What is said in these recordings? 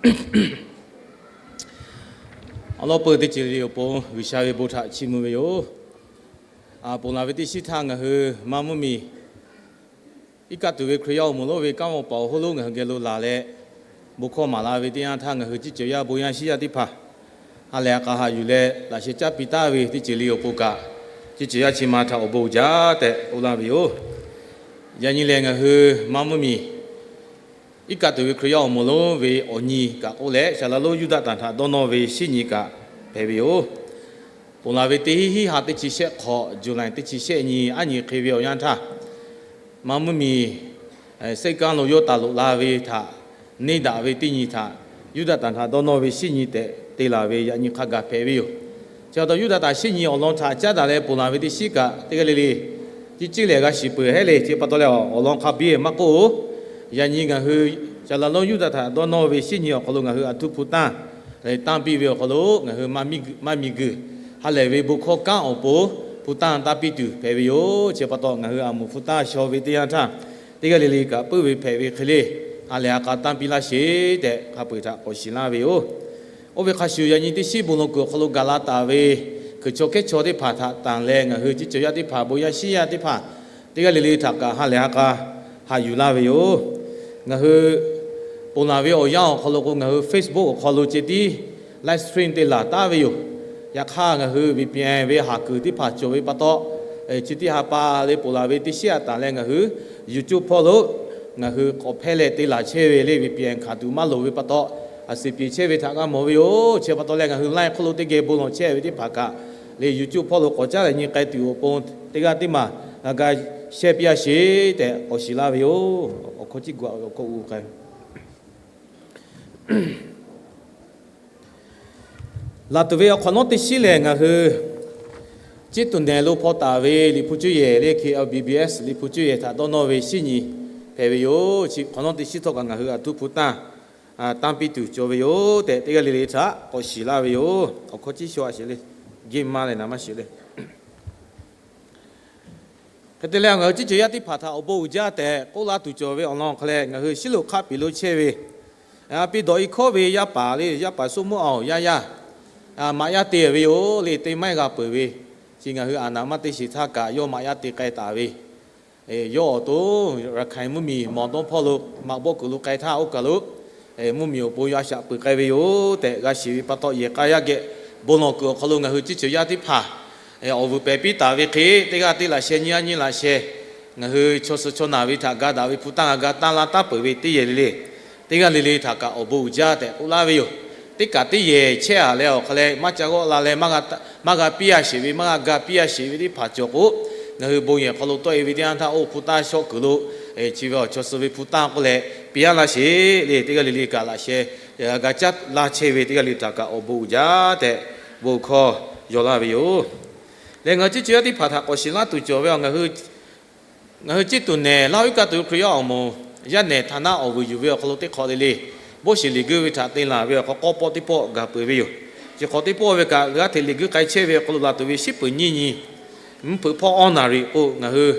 Awˬ lawn peuˬ teˇ ceuˬ le awˬ pon G'uiˬsha ve bon htaꞈ chiˇ mvuh ve yoˬ. Ponˬ laˬ ve teˇ shiˉ htaˇ ngaˬ hui maˇ mvuhˇmiˬ iˉ kaˆ tuˬ ve Hkriꞈ yaˇ awˬ moˍ lonˉ ve kanˉ awˬ paˍ awˬ hawˉ lonˉ ngaˬ hui geh lo laˬ leh, bon hkawˇ maˍ la ve teˇ yanˇ htaˇ, ngaˬ hui ciˉ ceuˬ yaˇ bon yaˇ shiˉ yaˇ teˇ hpaˍ ha lehˬ ha k'a haꞈ yuˬ leh laꞈ sheh caˉ piˇ taˍ ve teˇ ceuˬ le awˬ pon kaꞈ, ciˉ ceuˬ yaˇ chi ma htaꞈ awˬ bon uiˍ jaˇ tehꞈ k'oˆ laˇ ve yoˬ. Yaꞈ nyi lehˬ, ngaˬ hui maˇ mvuhˇmiˬ iˉ kaˆ tuˬ ve Hkriꞈ yaˇ awˬ moˍ lonˉ ve awˬ nyi kaꞈ k'oˆ leh, Saˍlaˍlonˉ Yuˇdaꞈtanˍ htaꞈ dawˇ nawˇ ve shiˉ nyi kaꞈ hpehꞈ ve yoˬ. Ponˬ laˬ ve teˇ hinˉ hinˉ ha teˇ chi shehˆ hk'awꞈ, July teˇ chi shehˆ nyi aˉ nyi hk'e ve awˬ yanˇ htaˇ, maˇ mvuhˇmiˬ sehˉ kanˉ lo yawˇ taˍ loꞈ la ve htaꞈ neˇ daꞈ ve teˇ nyi htaꞈ Yuˇdaꞈtanˍ htaꞈ dawˇ nawˇ ve shiˉ nyi tehꞈ te laˬ ve yaꞈ nyi hk'a gaˬ hpehꞈ ve yoˬ. Chi pa taw Yuˇdaꞈtanˍ shiˉ nyi awˬ lawn htaꞈ caˉ daꞈ leh ponˬ laˬ ve teˇ shiˉ kaꞈ teˇ g'aˇ le le ciˉ ciˉ lehˬ g'a shiˍ peuˬ hehˉ le. Chi pa taw leh awˬ lawn hk'a biˇ maˇ k'oˆ, yaꞈ nyi ngaˬ hui Saˍlaˍlonˉ Yuˇdaꞈtanˍ dawˇ nawˇ ve shiˉ nyi awˬ hk'aw lo ngaˬ hui aˬ htoꞈ hpu tanˇ leh tanˇ piˇ ve awˬ hk'aw lo ngaˬ hui maˇ miˬ guiˬ ha lehˬ ve bon hkawˇ kanˉ awˬ pon hpu tanˇ tanˇ piˇ tuˬ hpehꞈ ve yoˬ. Chi pa taw ngaˬ hui aˬ moˍ hpu tanˇ shaw ve teˇ yanˇ htaˇ, teˇ g'aˇ le le kaꞈ puiˉ ve hpehꞈ ve hk'e le, ha lehˬ ha k'a tanˇ piˇ laˇ sheˍ tehꞈ hk'a peu-eˬ htaꞈ k'awꞈ shiˍ laˇ ve yoˬ. Oˇ ve hk'a shuˍ, yaꞈ nyi teˇ shiˉ bon lawˬ kuiˬ awˬ hk'aw lo gaˬ la taˍ ve hkui chaw kehˉ chaw teˇ hpaˍ htaꞈ tanˬ leh, ngaˬ hui ciˉ ceuˬ yaˇ teˇ hpaˍ, bon yaˇ shiˉ yaˇ teˇ hpaˍ, teˇ g'aˇ le le htaꞈ kaꞈ ha lehˬ ha k'a haꞈ yuˬ laˇ ve yoˬ. Ngaˬ hui ponˬ laˬ ve awˬ yanˇ awˬ hk'aw lo k'o, ngaˬ hui Facebook awˬ hk'aw lo ceh tiˉ live stream te laˬ taˍ ve yoˬ. Yaꞈ hk'aˇ, ngaˬ hui VPN ve haˍ kuiˬ teˇ hpaˍ cawˬ ve pa taw, chi teˇ ha pa le ponˬ laˬ ve teˇ shiˉ aꞈ tanˬ leh ngaˬ hui YouTube hpawˇ lo ngaˬ hui k'awꞈ hpehˇ leh te laˬ chehˇ ve le. VPN hkanˍ tuˬ maˇ loˍ ve pa taw, aˬ suhˍ piˍ chehˇ ve htaꞈ g'a mawˬ ve yoˬ. Chi pa taw leh ngaˬ hui live hk'oˆ lo teˇ geh bon lawˬ chehˇ ve teˇ hpaˍ kaꞈ le YouTube hpawˇ lo k'awꞈ caˉ leh nyi k'ai tuˬ awˬ pon, teˇ g'aˇ teˇ maˬ g'a ga share piˇ a sheˍ tehꞈ k'awꞈ shiˍ laˇ ve yoˬ. Awˬ hkawˇ ciˉ gu a ve awˬ hkawˇ u k'ai laˬ tuˬ ve awˬ hk'awꞈ nawˉ teˇ shiˉ lehˬ, ngaˬ hui ciˉ tuˬ nehˬ lo hpaw taˍ ve Liꞈ hpu cuˇ yehˬ le, K L B B S Liꞈ hpu cuˇ yehˬ htaꞈ dawˇ nawˇ ve shiˉ nyi hpehꞈ ve yoˬ. Chi hk'awꞈ nawˉ teˇ shiˉ htawˇ kaꞈ ngaˬ hui aˬ htoꞈ hpu tanˇ tanˇ piˇ tuˬ cawˬ ve yoˬ tehꞈ, teˇ g'aˇ le le htaꞈ k'awꞈ shiˍ laˇ ve yoˬ. Awˬ hkawˇ ciˉ shaw a sheˍ le. Geh maˇ leh naˍ maˇ shiˍ le. Hk'e te leh, ngaˬ hui ciˉ ceuˬ yaˇ teˇ hpaˍ htaꞈ awˬ bon uiˍ jaˇ tehꞈ k'oˆ laˇ tuˬ cawˬ ve awˬ lawn hk'a leh, ngaˬ hui Shiˉloꞈ hk'aˆ piˍ lo chehˇ ve, a, piˇ dawꞈ i hkawˉ ve yaˇ paˍ le, yaˇ paˍ Soˇ mvuhˇ a awˬ yaˇ yaˇ, a, maꞈ yaˇ te ve yoˬ le. Teˇ maiˉ g'a peuˬ ve, chi ngaˬ hui aˬ naˍ maˇ te sheˍ htaˇ kaꞈ yawˇ maꞈ yaˇ te k'ai taˍ ve, yawˇ awˬ to Raˍhkaiˍ mvuhˇmiˬ mawˬ dawˇ hpawˇ lo maꞈ bawˆ kuiˬ lo k'ai htaˇ, oˇ kaˬ lo mvuhˇmiˬ awˬ pon yaˇ shaꞈ peuˬ k'ai ve yoˬ tehꞈ g'a shiˍ ve pa taw, yehˬ k'a yaˇ geh bon lawˬ kuiˬ awˬ hk'aw lo ngaˬ hui ciˉ ceuˬ yaˇ teˇ hpaˍ awˬ vuiˬ pehˍ piˇ taˍ ve hk'e, teˇ g'aˇ teˇ laꞈ sheh, nyiˇ g'aˇ nyiˇ laꞈ sheh, ngaˬ hui chaw suh chaw naˬ ve htaꞈ ga daꞈ ve hpu tanˇ g'a ga tanˇ laˇ taˉ peuˬ ve teˇ yehˬ le le, teˇ g'aˇ le le htaꞈ kaꞈ awˬ bon uiˍ jaˇ tehꞈ k'oˆ laˇ ve yoˬ. Teˇ kaꞈ teˇ yehˬ chehˇ a leh awˬ hk'a leh maˇ ca g'awˆ la leh maˇ g'a piˇ a sheˍ ve, maˇ g'a ga piˇ a sheˍ ve teˇ hpaˍ cawˬ k'o, ngaˬ hui bon yehˬ hk'aw lo tawˆ e ve teˇ yanˇ htaˇ, oˇ hpu tanˇ shawˆ kuiˬ lo chi ve awˬ chaw suh ve hpu tanˇ k'oˆ leh piˇ a laˇ sheˍ le. Teˇ g'aˇ le le kaꞈ laꞈ sheh g'a ga caˉ laˇ chehˇ ve teˇ g'aˇ le htaꞈ kaꞈ awˬ bon uiˍ jaˇ tehꞈ bon hkawˇ yaw laˇ ve yoˬ. Leh ngaˬ hui ciˉ ceuˬ yaˇ teˇ hpaˍ htaꞈ k'awꞈ shiˍ laˇ tuˬ cawˬ ve, ngaˬ hui ciˉ tuˬ nehˬ laˇ oiˉ kaˆ tuˬ Hkriꞈ yaˇ awˬ moˍ yaˇ nehˬ htaꞈ naˉ awˬ vuiˬ yuˬ ve awˬ hk'aw lo teˇ hk'awꞈ le le, bon shiˍ liꞈ guiˇ ve htaꞈ te laˬ ve awˬ hk'aw k'awˇ pawˆ teˇ pawˆ gaˬ peuˬ ve yoˬ. Chi hk'awꞈ teˇ pawˆ ve kaꞈ g'aˇ hteꞈ liꞈ guiˇ k'ai chehˇ ve awˬ hk'aw lo laˬ tuˬ ve shiˉ peuˬ nyiˇ nyi mvuhˇ hpeuꞈ hpawˇ awˇ naˍ riˍ k'o, ngaˬ hui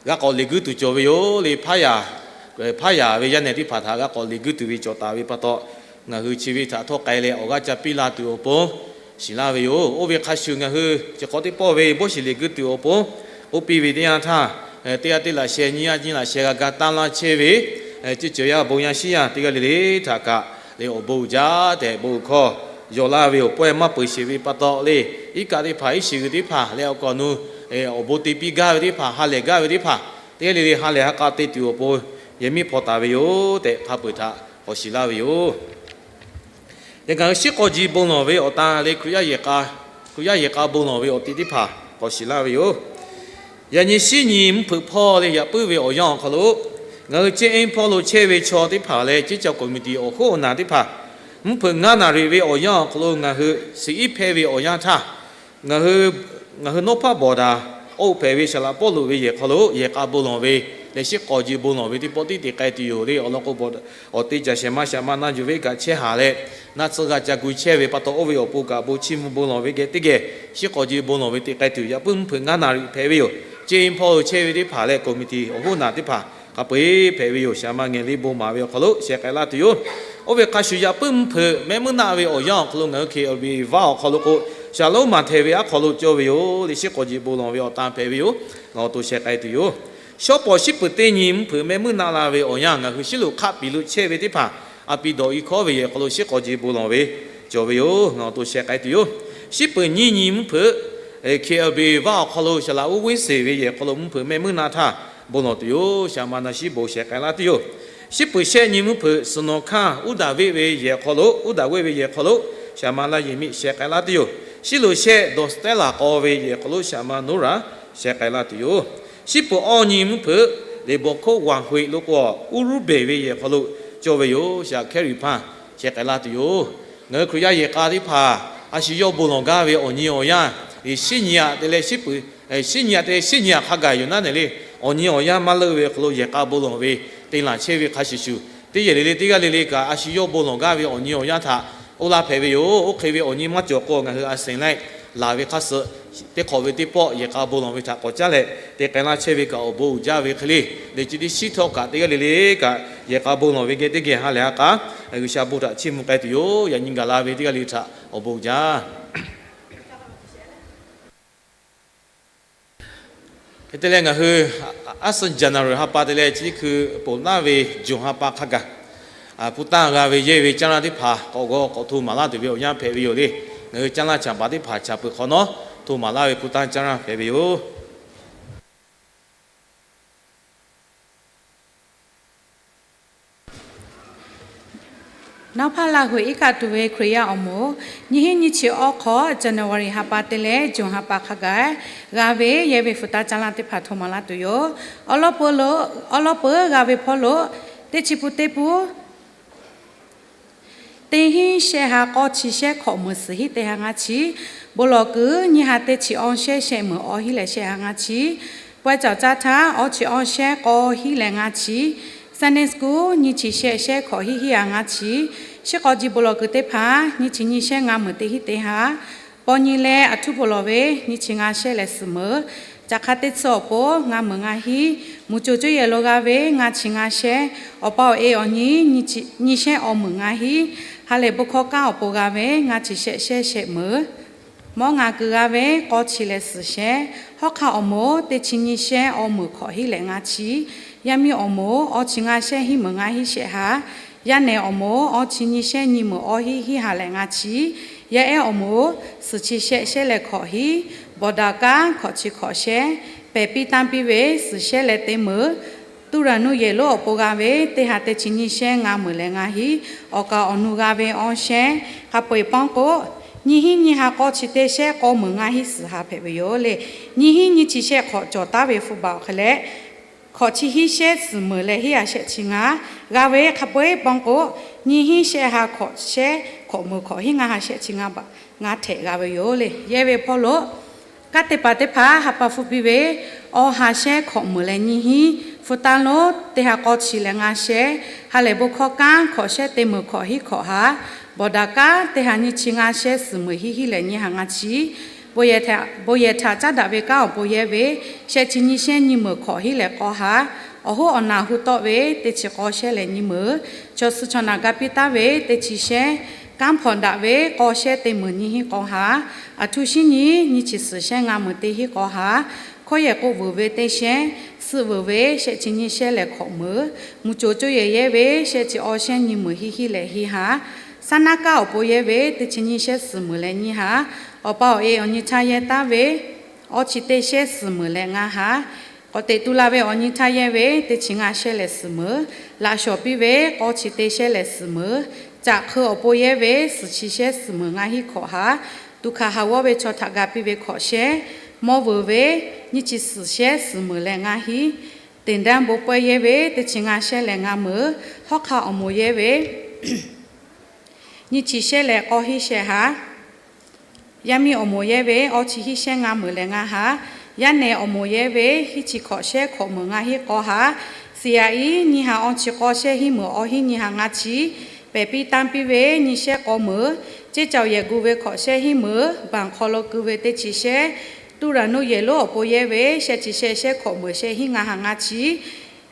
g'a k'awꞈ liꞈ guiˇ tuˬ cawˬ ve yoˬ le. Hpaˇ yaꞈ, hpaˇ yaꞈ ve yaˇ nehˬ teˇ hpaˍ htaꞈ g'a k'awꞈ liꞈ guiˇ tuˬ ve cawˬ taˍ ve pa taw, ngaˬ hui chi ve htaꞈ htawˇ k'ai leh awˬ g'aˇ ca piˇ la tuˬ awˬ pon shiˍ laˇ ve yoˬ. Oˇ ve hk'a shuˍ, ngaˬ hui chi hk'awꞈ teˇ pawˆ ve bon shiˍ liꞈ guiˇ tuˬ awˬ pon k'oˆ piˇ ve teˇ yanˇ htaˇ, teˇ g'aˇ teˇ laꞈ sheh, nyiˇ g'aˇ nyiˇ laꞈ sheh g'a ga tanˇ laˇ chehˇ ve, ciˉ ceuˬ yaˇ bon yaˇ shiˉ yaˇ teˇ g'aˇ le le htaꞈ kaꞈ le awˬ bon uiˍ jaˇ tehꞈ bon hkawˇ yaw laˇ ve yoˬ. Pawehˇ maˇ peuˬ sheˍ ve pa taw le, iˉ kaˆ teˇ hpaˍ, iˉ shiˍ g'uiˬ teˇ hpaˍ leh awˬ kaꞈ awˬ nu awˬ bon te piˇ gaˇ ve teˇ hpaˍ, ha lehˬ gaˇ ve teˇ hpaˍ, teˇ g'aˇ le le ha lehˬ ha k'a te tuˬ awˬ pon yehˬ miˉ hpaw taˍ ve yoˬ tehꞈ hk'a peu-eˬ htaꞈ k'awꞈ shiˍ laˇ ve yoˬ. Yaꞈ ngaˬ hui shiˉ k'aw ji bon lawˬ ve awˬ tan le, Hkriꞈ yaˇ yehˬ k'a, Hkriꞈ yaˇ yehˬ k'a bon lawˬ ve awˬ ti teˇ hpaˍ k'awꞈ shiˍ laˇ ve yoˬ. Yaꞈ nyi shiˉ nyi mvuhˇ hpeuꞈ hpawˇ le yaꞈ puiˉ ve awˬ yanˇ awˬ hk'aw lo, ngaˬ hui Ceˇ Eˇ hpawˇ lo chehˇ ve chaw teˇ hpaˍ leh ceˇ caˇ committee awˬ hoˉ awˬ naˬ teˇ hpaˍ, mvuhˇ hpeuꞈ ngaˇ naˍ riˍ ve awˬ yanˇ awˬ hk'aw lo ngaˬ hui shiˍ iˉ hpehˇ ve awˬ yanˇ htaˇ, ngaˬ hui, ngaˬ hui nawˉ hpaˇ bawˬ daꞈ k'oˆ hpehꞈ ve Saˍ laꞈ Pawˇluꞈ ve yehˬ hk'aw lo yehˬ k'a bon lawˬ ve leh shiˉ k'aw ji bon lawˬ ve teˇ pawˆ tiˉ te k'ai tuˬ yoˬ le. Awˬ lawn k'o, awˬ te caˬ shehˍ ma shehˍ ma na yuˬ ve kaꞈ chehˇ haˍ leh, naˆ tsuhˇ g'a ca gu chehˇ ve pa taw, oˇ ve awˬ pon kaꞈ bon chiˇ mvuh bon lawˬ ve geh teˇ geh shiˉ k'aw ji bon lawˬ ve te k'ai tuˬ yaꞈ puiˉ mvuhˇ hpeuꞈ ngaˇ naˍ riˍ hpehꞈ ve yoˬ. Ceˇ Eˇ hpawˇ lo chehˇ ve teˇ hpaˍ leh committee awˬ hoˉ naˬ teˇ hpaˍ hk'a peu-eˬ hpehꞈ ve yoˬ. Shehˍ ma ngehˬ le bon maˍ ve awˬ hk'aw lo sheh k'ai laˇ tuˬ yoˬ. Oˇ ve hk'a shuˍ, yaꞈ puiˉ mvuhˇ hpeuꞈ mehˆ muiˉ naˆ ve awˬ yanˇ awˬ hk'aw lo ngaˬ hui K L B vaˇ awˬ hk'aw lo k'o, Shaˍlonˍ Maˍhtehˍ ve aˉ hk'aw lo cawˇ ve yoˬ. Leh shiˉ k'awꞈ jeˬ bon lawˬ ve awˬ tan hpehꞈ ve yoˬ. Ngaˬ awˬ to sheh k'ai tuˬ yoˬ. Shawˉ pawˍ shiˉ peuˬ teˇ nyi mvuhˇ hpeuꞈ mehˆ muiˉ naˆ la ve awˬ yanˇ ngaˬ hui shiˉ loꞈ hk'aˆ piˍ lo chehˇ ve teˇ hpaˍ a pi dawꞈ i hkawˉ ve yehˬ hk'aw lo shiˉ k'awꞈ jeˬ bon lawˬ ve cawˬ ve yoˬ. Ngaˬ awˬ to sheh k'ai tuˬ yoˬ. Shiˉ peuˬ nyiˇ nyi mvuhˇ hpeuꞈ K L B vaˇ awˬ hk'aw lo Shaˍlaꞈ uˉ Weˉ Seˍ ve yehˬ hk'aw lo mvuhˇ hpeuꞈ mehˆ muiˉ naˆ htaˇ bon lawˬ tuˬ yoˬ. Shaˍ ma na shiˉ bon sheh k'ai laˇ tuˬ yoˬ. Shiˉ peuˬ shehˆ nyi mvuhˇ hpeuꞈ Suhˍ nawˬ hkanˇ uˉ daꞈ veˆ ve yehˬ hk'aw lo, uˉ daꞈ veˆ ve yehˬ hk'aw lo Shaˍ ma Laˇ Yeˍ miˆ sheh k'ai laˇ tuˬ yoˬ. Shiˉ loꞈ shehˆ Dawˬ Staˉ laˬ k'aw ve yehˬ hk'aw lo Shaˍ ma Noˉraˍ sheh k'ai laˇ tuˬ yoˬ. Shiˉ peuˬ awˇ nyi mvuhˇ hpeuꞈ Leˍbaw hkoˆ Waˍ Hoꞈ lo k'o, uˉ ruˉ behˬ ve yehˬ hk'aw lo cawˇ ve yoˬ. Shaˍ Hkehˇ riˍ hpaˇ sheh k'ai laˇ tuˬ yoˬ. Ngaˬ hui Hkriꞈ yaˇ yehˬ k'a teˇ hpaˍ a shu yawˇ bon lawˬ gaˇ ve awˬ nyi awˬ yanˇ, shiˉ nyi aꞈ te leh shiˉ peuˬ, shiˉ nyi aꞈ te leh shiˉ nyi aꞈ hk'a gaˬ yoˬ naˉ nehˬ le. Awˬ nyi awˬ yanˇ maˇ leuˆ ve hk'aw lo yehˬ k'a bon lawˬ ve te laˬ chehˇ ve hk'a shuˍ shuˍ, teˇ yehˬ le le teˇ g'aˇ le le kaꞈ a shu yawˇ bon lawˬ gaˇ ve awˬ nyi awˬ yanˇ htaꞈ oˇ laˇ hpehꞈ ve yoˬ. Oˇ hk'e ve awˬ nyi maˇ cawˬ k'o, ngaˬ hui a sehˍ laiˆ laˬ ve hk'a suh teˇ hk'awꞈ ve teˇ pawˆ yehˬ k'a bon lawˬ ve htaꞈ k'awꞈ caˉ leh te k'ai laˇ chehˇ ve kaꞈ awˬ bon uiˍ jaˇ ve hk'e le. Leh chi teˇ shiˉ htawˇ kaꞈ teˇ g'aˇ le le kaꞈ yehˬ k'a bon lawˬ ve geh teˇ geh ha lehˬ ha k'a G'uiˬsha bon htaꞈ chiˇ mvuh k'ai tuˬ yoˬ. Yaꞈ nyi gaˬ la ve teˇ g'aˇ le le htaꞈ awˬ bon uiˍ jaˇ. Hk'e te leh ngaˬ hui aˉ suhˍ January ha pa te leh chi teˇ hkui ponˬ laˇ ve June ha pa hk'a gaˬ, hpu tanˇ g'a ve yehˇ ve caˇ laˇ teˇ hpaˍ k'awꞈ g'aw k'awꞈ hto maˍ laˇ tuˬ ve awˬ yanˇ hpehꞈ ve yoˬ le. Ngaˬ hui caˇ laˇ caˍ baˬ teˇ hpaˍ caˍ peuˬ hk'awꞈ nawˉ hto maˍ laˇ ve hpu tanˇ caˇ laˇ hpehꞈ ve yoˬ. Nawˉ hpaˇ Laˇ huˍ iˉ kaˆ tuˬ ve Hkriꞈ yaˇ awˬ moˍ, nyiˇ hinˉ nyiˇ chi awˇ hk'awꞈ January ha pa te leh June ha pa hk'a gaˬ g'a ve yehˇ ve hpu tanˇ caˇ laˇ teˇ hpaˍ hto maˍ laˇ tuˬ yoˬ. Awˉ lawˉ peuˬ g'a ve hpawˇ lo teˇ chi pun teˇ pun teˇ hinˉ shehˆ ha k'awˇ chi shehˆ hkawꞈ meuˍ suhˍ hinˉ teˇ ha ngaˇ chi, bon lawˬ kuiˬ nyiˇ ha teˇ chi awˇ shehˆ shehˆ meuˍ awˇ hinˉ leh shehˆ ha ngaˇ chi, pawehˇ cawˬ caˇ htaˇ awˇ chi awˇ shehˆ k'awˇ hinˉ leh ngaˇ chi, Sunday school nyiˇ chi shehˆ shehˆ hkawꞈ hinˉ hinˉ ha ngaˇ chi, shiˉ k'awꞈ ji bon lawˬ kuiˬ teˇ hpaˍ nyiˇ chi nyiˇ shehˆ ngaˇ meuˍ teˇ hinˉ teˇ ha, paw nyi leh aˬ htuˉ bon lawˬ ve nyiˇ chi ngaˇ shehˆ leh suhˍ meuˍ, caꞈ hk'a teˇ tcuh awˬ pon ngaˇ meuˍ ngaˇ hinˉ, mvuhˇ coˬ coˇ yehˬ lo g'a ve ngaˇ chi ngaˇ shehˆ, awˬ pa awˬ e awˬ nyi nyiˇ shehˆ awˇ meuˍ ngaˇ hinˉ, ha lehˬ bon hkawˇ kanˉ awˬ pon g'a ve ngaˇ chi shehˆ shehˆ shehˆ meuˍ, mawˇ ngaˬ kuiˬ g'a ve k'awˇ chi leh suhˍ shehˆ, hawˉ hk'aˇ awˬ moˍ teˇ chi nyiˇ shehˆ awˇ meuˍ hkawꞈ hinˉ leh ngaˇ chi, yaˇ miˇ awˬ moˍ awˇ chi ngaˇ shehˆ hinˉ meuˍ ngaˇ hinˉ shehˆ ha, yaˇ nehˬ awˬ moˍ awˇ chi nyiˇ shehˆ nyiˇ meuˍ awˇ hinˉ hinˉ ha leh ngaˇ chi, yaˇ ehˉ awˬ moˍ suhˍ chi shehˆ shehˆ leh hkawꞈ hinˉ, bawˬ daꞈ kanˉ hkawꞈ chi hkawꞈ shehˆ, pehˬ piˇ tanˇ piˇ ve suhˍ shehˆ leh teˇ meuˍ, tuˇ raˍ nuˇ yehˬ lonˉ awˬ pon g'a ve teˇ ha teˇ chi nyiˇ shehˆ ngaˇ meuˍ leh ngaˇ hinˉ, awˬ kaˍ awˬ nu g'a ve awˇ shehˆ, hk'a peu eˬ pawnˇ k'o, nyiˇ hinˉ nyiˇ ha k'awˇ chi teˇ shehˆ k'awˇ meuˍ ngaˇ hinˉ suhˍ ha hpehꞈ ve yoˬ le. Nyiˇ hinˉ nyiˇ chi shehˆ hk'awꞈ cawˬ taˉ ve hpu baˬ awˬ hk'e leh, hkawꞈ chi hinˉ shehˆ suhˍ meuˍ leh hinˉ ha shehˆ chi ngaˇ g'a ve hk'a peu eˬ pawnˇ k'o, nyiˇ hinˉ shehˆ ha hkawꞈ shehˆ hkawꞈ meuˍ hkawꞈ hinˉ ngaˇ ha shehˆ chi ngaˇ baˬ ngaˇ htehꞈ g'a ve yoˬ le. Yehˇ ve hpawˇ lo kanˉ te paˍ teˇ hpaˍ ha pa hpfuhˇ piˇ ve, awˇ ha shehˆ hkawꞈ meuˍ leh nyiˇ hinˉ, hpu tanˇ lonˉ teˇ ha k'awˇ chi leh ngaˇ shehˆ, ha lehˬ bon hkawˇ kanˉ hkawꞈ shehˆ teˇ meuˍ hkawꞈ hinˉ hkawꞈ ha, bawˬ daꞈ kanˉ teˇ ha nyiˇ chi ngaˇ shehˆ suhˍ meuˍ hinˉ hinˉ leh nyiˇ ha ngaˇ chi, bon yehˬ htaꞈ caˉ daꞈ ve kanˉ awˬ pon yehˇ ve, shehˆ chi nyiˇ shehˆ nyiˇ meuˍ hkawꞈ hinˉ leh k'awˇ ha, awˬ hoˉ awˬ naˬ hu tawˆ ve teˇ chi k'awˇ shehˆ leh nyiˇ meuˍ, chaw suh chaw naˬ ga piˇ taˉ ve teˇ chi shehˆ, kanˉ hpawꞈ daꞈ ve k'awˇ shehˆ teˇ meuˍ nyiˇ hinˉ k'awˇ ha, aˬ htuˇ shinˉ nyi nyiˇ chi suhˍ shehˆ ngaˇ meuˍ teˇ hinˉ k'awˇ ha, hkawˇ yehˬ k'oˆ vuiˬ ve teˇ shehˆ, suh vuiˬ ve shehˆ chi nyiˇ shehˆ leh hkawꞈ meuˍ, mvuhˇ coˬ coˇ yehˬ yehˇ ve shehˆ chi awˇ shehˆ nyiˇ meuˍ hinˉ hinˉ leh hinˉ ha, saˉ naˉ kaˉ awˬ pon yehˇ ve teˇ chi nyiˇ shehˆ suhˍ meuˍ leh nyiˇ ha, awˬ pa awˬ e awˬ nyi htaˇ yehˇ taˉ ve awˇ chi teˇ shehˆ suhˍ meuˍ leh ngaˇ ha, k'awꞈ teꞈ tu la ve awˬ nyi htaˇ yehˇ ve teˇ chi ngaˇ shehˆ leh suhˍ meuˍ, laꞈ shawˍ piˇ ve k'awˇ chi teˇ shehˆ leh suhˍ meuˍ, caꞈ hk'eu awˬ pon yehˇ ve suhˍ chi shehˆ suhˍ meuˍ ngaˇ hinˉ hkawꞈ ha, tuꞈ hkaˍ haˍ g'awˇ ve chaw htaꞈ ga piˇ ve hkawꞈ shehˆ, mawˇ vuiˬ ve nyiˇ chi suhˍ shehˆ suhˍ meuˍ leh ngaˇ hinˉ, teˍ daˇ bon pawehˇ yehˇ ve teˇ chi ngaˇ shehˆ leh ngaˇ meuˍ, hawˉ hk'aˇ awˬ moˍ yehˇ ve nyiˇ chi shehˆ leh k'awˇ hinˉ shehˆ ha, yaˇ miˇ awˬ moˍ yehˇ ve awˇ chi hinˉ shehˆ ngaˇ meuˍ leh ngaˇ ha, yaˇ nehˬ awˬ moˍ yehˇ ve hinˉ chi hkawꞈ shehˆ hkawꞈ meuˍ ngaˇ hinˉ k'awˇ ha, siˍ yaꞈ iˉ nyiˇ ha awˇ chi k'awˇ shehˆ hinˉ meuˍ awˇ hinˉ nyiˇ ha ngaˇ chi, pehˬ piˇ tanˇ piˇ ve nyiˇ shehˆ k'awˇ meuˍ, ceˇ caoˬ yehˬ gu ve hkawꞈ shehˆ hinˉ meuˍ, banˬ hk'aw lo keu ve teˇ chi shehˆ, tuˇ raˍ nuˇ yehˬ lonˉ awˬ pon yehˇ ve shehˆ chi shehˆ shehˆ hkawꞈ meuˍ shehˆ hinˉ ngaˇ ha ngaˇ chi,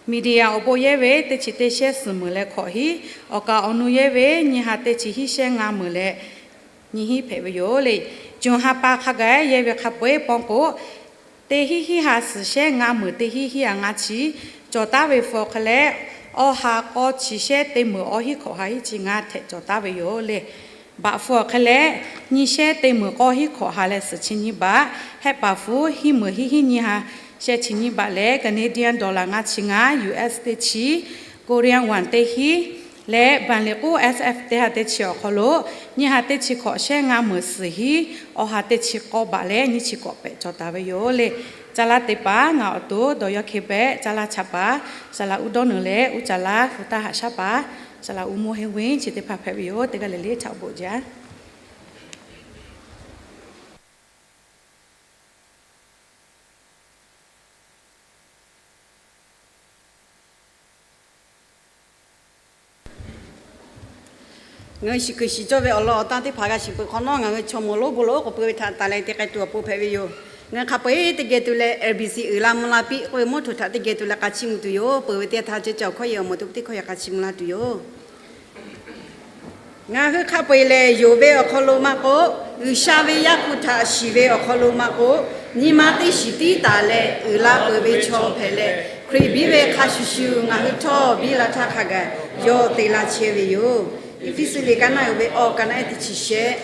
Media awˬ bon yehˇ ve teˇ chi teˇ shehˉ suhˍ meunˍ leh hkawꞈ hiˉ, awˬ kaˍ awˬ nu yehˇ ve nyiˇ ha teˇ chi hiˉ shehˉ ngaˇ meunˍ leh nyiˇ hiˉ hpehꞈ ve yoˬ le. June ha pa hk'a gaˬ yehˇ ve hk'a peu-eˬ paw k'o, teˇ hiˉ hiˉ ha suhˍ shehˉ ngaˇ meunˍ teˇ hiˉ hiˉ ha ngaˇ chi cawˬ taˉ ve hpu awˬ hk'e leh, awˇ ha k'awˇ chi shehˉ teˇ meunˍ awˇ hiˉ hkawꞈ ha hiˉ chi ngaˇ htehꞈ cawˬ taˉ ve yoˬ le. Baꞈ hpu awˬ hk'e leh, nyiˇ shehˉ teˇ meunˍ k'awˇ hiˉ hkawꞈ ha leh suhˍ chi nyiˇ baꞈ, hehˆ paˍ hpu hiˉ meunˍ hiˉ hiˉ nyiˇ ha shehˆ chi nyiˇ baꞈ leh Canadian dollar ngaˇ chi ngaˇ, U S teˇ chi, Korean won teˇ hiˉ, leh Banˬ liꞈ k'oˆ S F teˇ ha teˇ chi awˬ hk'aw lo, nyiˇ ha teˇ chi hkawꞈ shehˉ ngaˇ meunˍ suhˍ hiˉ, awˇ ha teˇ chi k'awˇ baꞈ leh nyiˇ chi k'awꞈ pehꞈ cawˬ taˍ ve yoˬ le. Caˇ laˇ te paˍ ngaˬ awˬ to dawˬ yawˇ hk'e behꞈ caˇ laˇ chaꞈ paˍ, saˍ laꞈ uˉ dawˇ nuˬ leh uˉ caˇ laˇ hu taˇ haꞈ shaˉ paˍ, saˍ laꞈ uˉ mawˇ henˇ ve chi teˇ hpaˍ hpehꞈ ve yoˬ. Teˇ g'aˇ le le htaꞈ awˬ bon jaˇ. Ngaˬ hui shiˍ kuiˬ shiˍ cawˇ ve awˬ lawn awˬ tanˇ teˇ hpaˍ g'a shiˍ peuˬ hk'awꞈ nawˉ, ngaˬ hui chaw mawˬ lonˉ bon lawˬ oˉ k'oˍ pui ve htaꞈ taˍ leh te k'ai tuˬ awˬ pon hpehꞈ ve yoˬ. Ngaˬ hui hk'a peu-eˬ teˇ geh tuˬ leh R B C uiˍ la mvuh la piˇ k'oˆ ve mawˇ htoꞈ htaꞈ teˇ geh tuˬ leh k'a chiˇ mvuh tuˬ yoˬ. Peuˬ ve teˇ htaˇ ceh cawˬ hkawˇ yehˬ awˬ moˍ teˇ teˇ hkawˇ yehˬ k'a chiˇ mvuh laˇ tuˬ yoˬ. Ngaˬ hui hk'a peu-eˬ lehˬ, yonˍ ve awˬ hk'aw lo maˇ k'oˆ, G'uiˬsha ve yaˇ hpu htaꞈ shiˍ ve awˬ hk'aw lo maˇ k'oˆ, nyi ma teˇ shiˍ tiˉ taˍ leh uiˍ la peuˬ ve chaw hpehꞈ leh, Hkriꞈ biˇ ve hk'a shuˍ shuˍ ngaˬ hui htawˇ biˇ la htaˇ hk'a gaˬ yawˇ te laˇ chehˇ ve yoˬ. Eˇfeˇsuꞈ liꞈ ka naˆ uiˍ ve awˬ ka naˆ ehˉ teˇ chi shehˆ.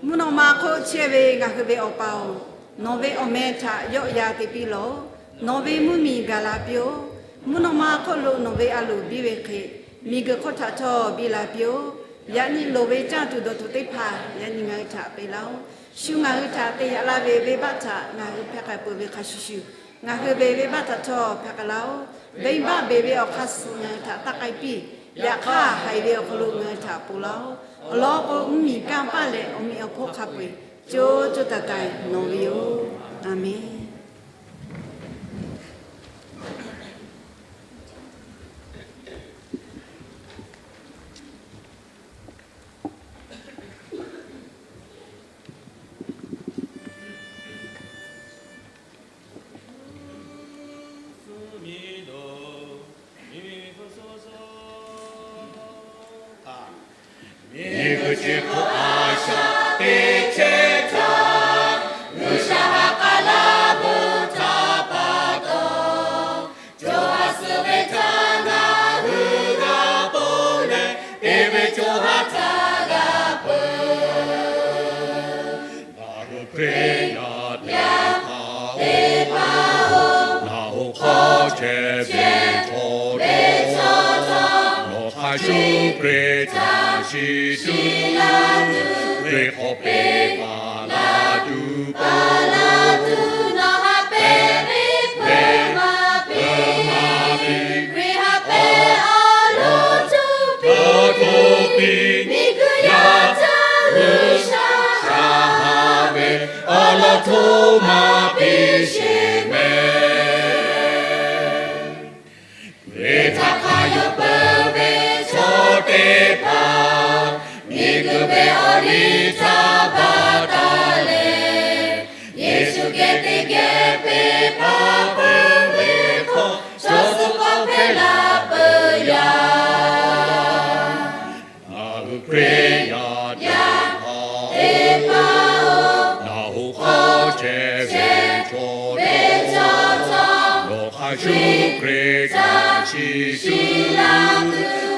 Mvuhˇ naw ma hk'oˆ chehˇ ve ngaˬ hui ve Awˬ pa-oˬ, nawˬ ve awˬ meh htaꞈ yawˆ yan te piˇ lawˬ. Nawˬ ve mvuhˇ miˬ gaˬ la piˇ-oˆ. Mvuhˇ naw ma hk'oˆ lo nawˬ ve a loˍ biˇ ve hk'e, miˬguiˬ hk'oˆ htaꞈ htawˇ biˇ la piˇ-oˆ. Yaꞈ nyi loˍ ve caˇ tuˬ dawˬ tuˬ teˇ hpaˍ yaꞈ nyi ngaˬ hui htaꞈ peꞈ laˇ-oˆ. Shu ngaˬ hui htaꞈ te yaꞈ la ve venˇbaˆ htaꞈ ngaˬ hui hpeh k'ai peuˬ ve hk'a shuˍ shuˍ, ngaˬ hui ve venˇbaˆ htaꞈ htawˇ hpeh k'ai laˇ-oˆ. Venˇbaˆ beˬ ve awˬ hk'aˇ suh ngaˬ hui htaꞈ taˇ k'ai piˇ. Yaꞈ hk'aˇ, haiˬ ve awˬ hk'aw lo ngaˬ hui htaꞈ ponˬ laˇ-oˆ. Awˬ lawn k'o, mvuhˇmiˬ kanˇ paˆ leh awˬ meꞈ awˬ hponˇ hk'a peu-eˬ co co taiˍ taiˍ nawˬ ve yoˬ. Aˍmenˍ. Miˬguiˬ chi hk'oˆ a shaꞈ teꞈ chehˇ htaˇ, G'uiˬsha ha k'a laˇ bon htaꞈ pa taw, co ha suh ve htaꞈ ngaˬ hui g'a ponˬ leh, te ve co ha htaꞈ g'a peuˬ. Ngaˬ hui Hkriꞈ yaˇ teˇ hpaˍ-oˬ, ngaˬ hui hk'aw chehˇ ve chaw htaꞈ, nawˬ hk'a shuˍ Hkriꞈ htaꞈ shiˍ tuˬ, Hkriꞈ hk'aw peꞈ maˍ laˇ tuˬ, pa laˇ tuˬ nawˬ ha pehˍ ve hpehꞈ maˍ piˇ. Hkriꞈ ha pehˍ awˬ lawn tuˬ piˇ, miˬguiˬ yaˇ htaꞈ G'uiˬsha shaˍ haˍ ve awˬ lawn htoꞈ ma piˇ sheˍ mehˍ. Hkriꞈ htaꞈ hk'a yawˇ htaˇ baˬ taˍ leh, Yeˍsuˆ geh teˇ geh peˇ hpaˇ peuˬ ve hk'aw, chaw suh k'awꞈ hpehˇ la peuˬ yaˇ. Ngaˬ hui Hkriꞈ yaˇ teˇ hpaˍ-oˬ, nawˬ hui hk'aw chehˇ ve chaw teˇ hpaˍ, nawˬ hk'a shuˍ Hkriꞈ htaꞈ chiˇ tuˬ,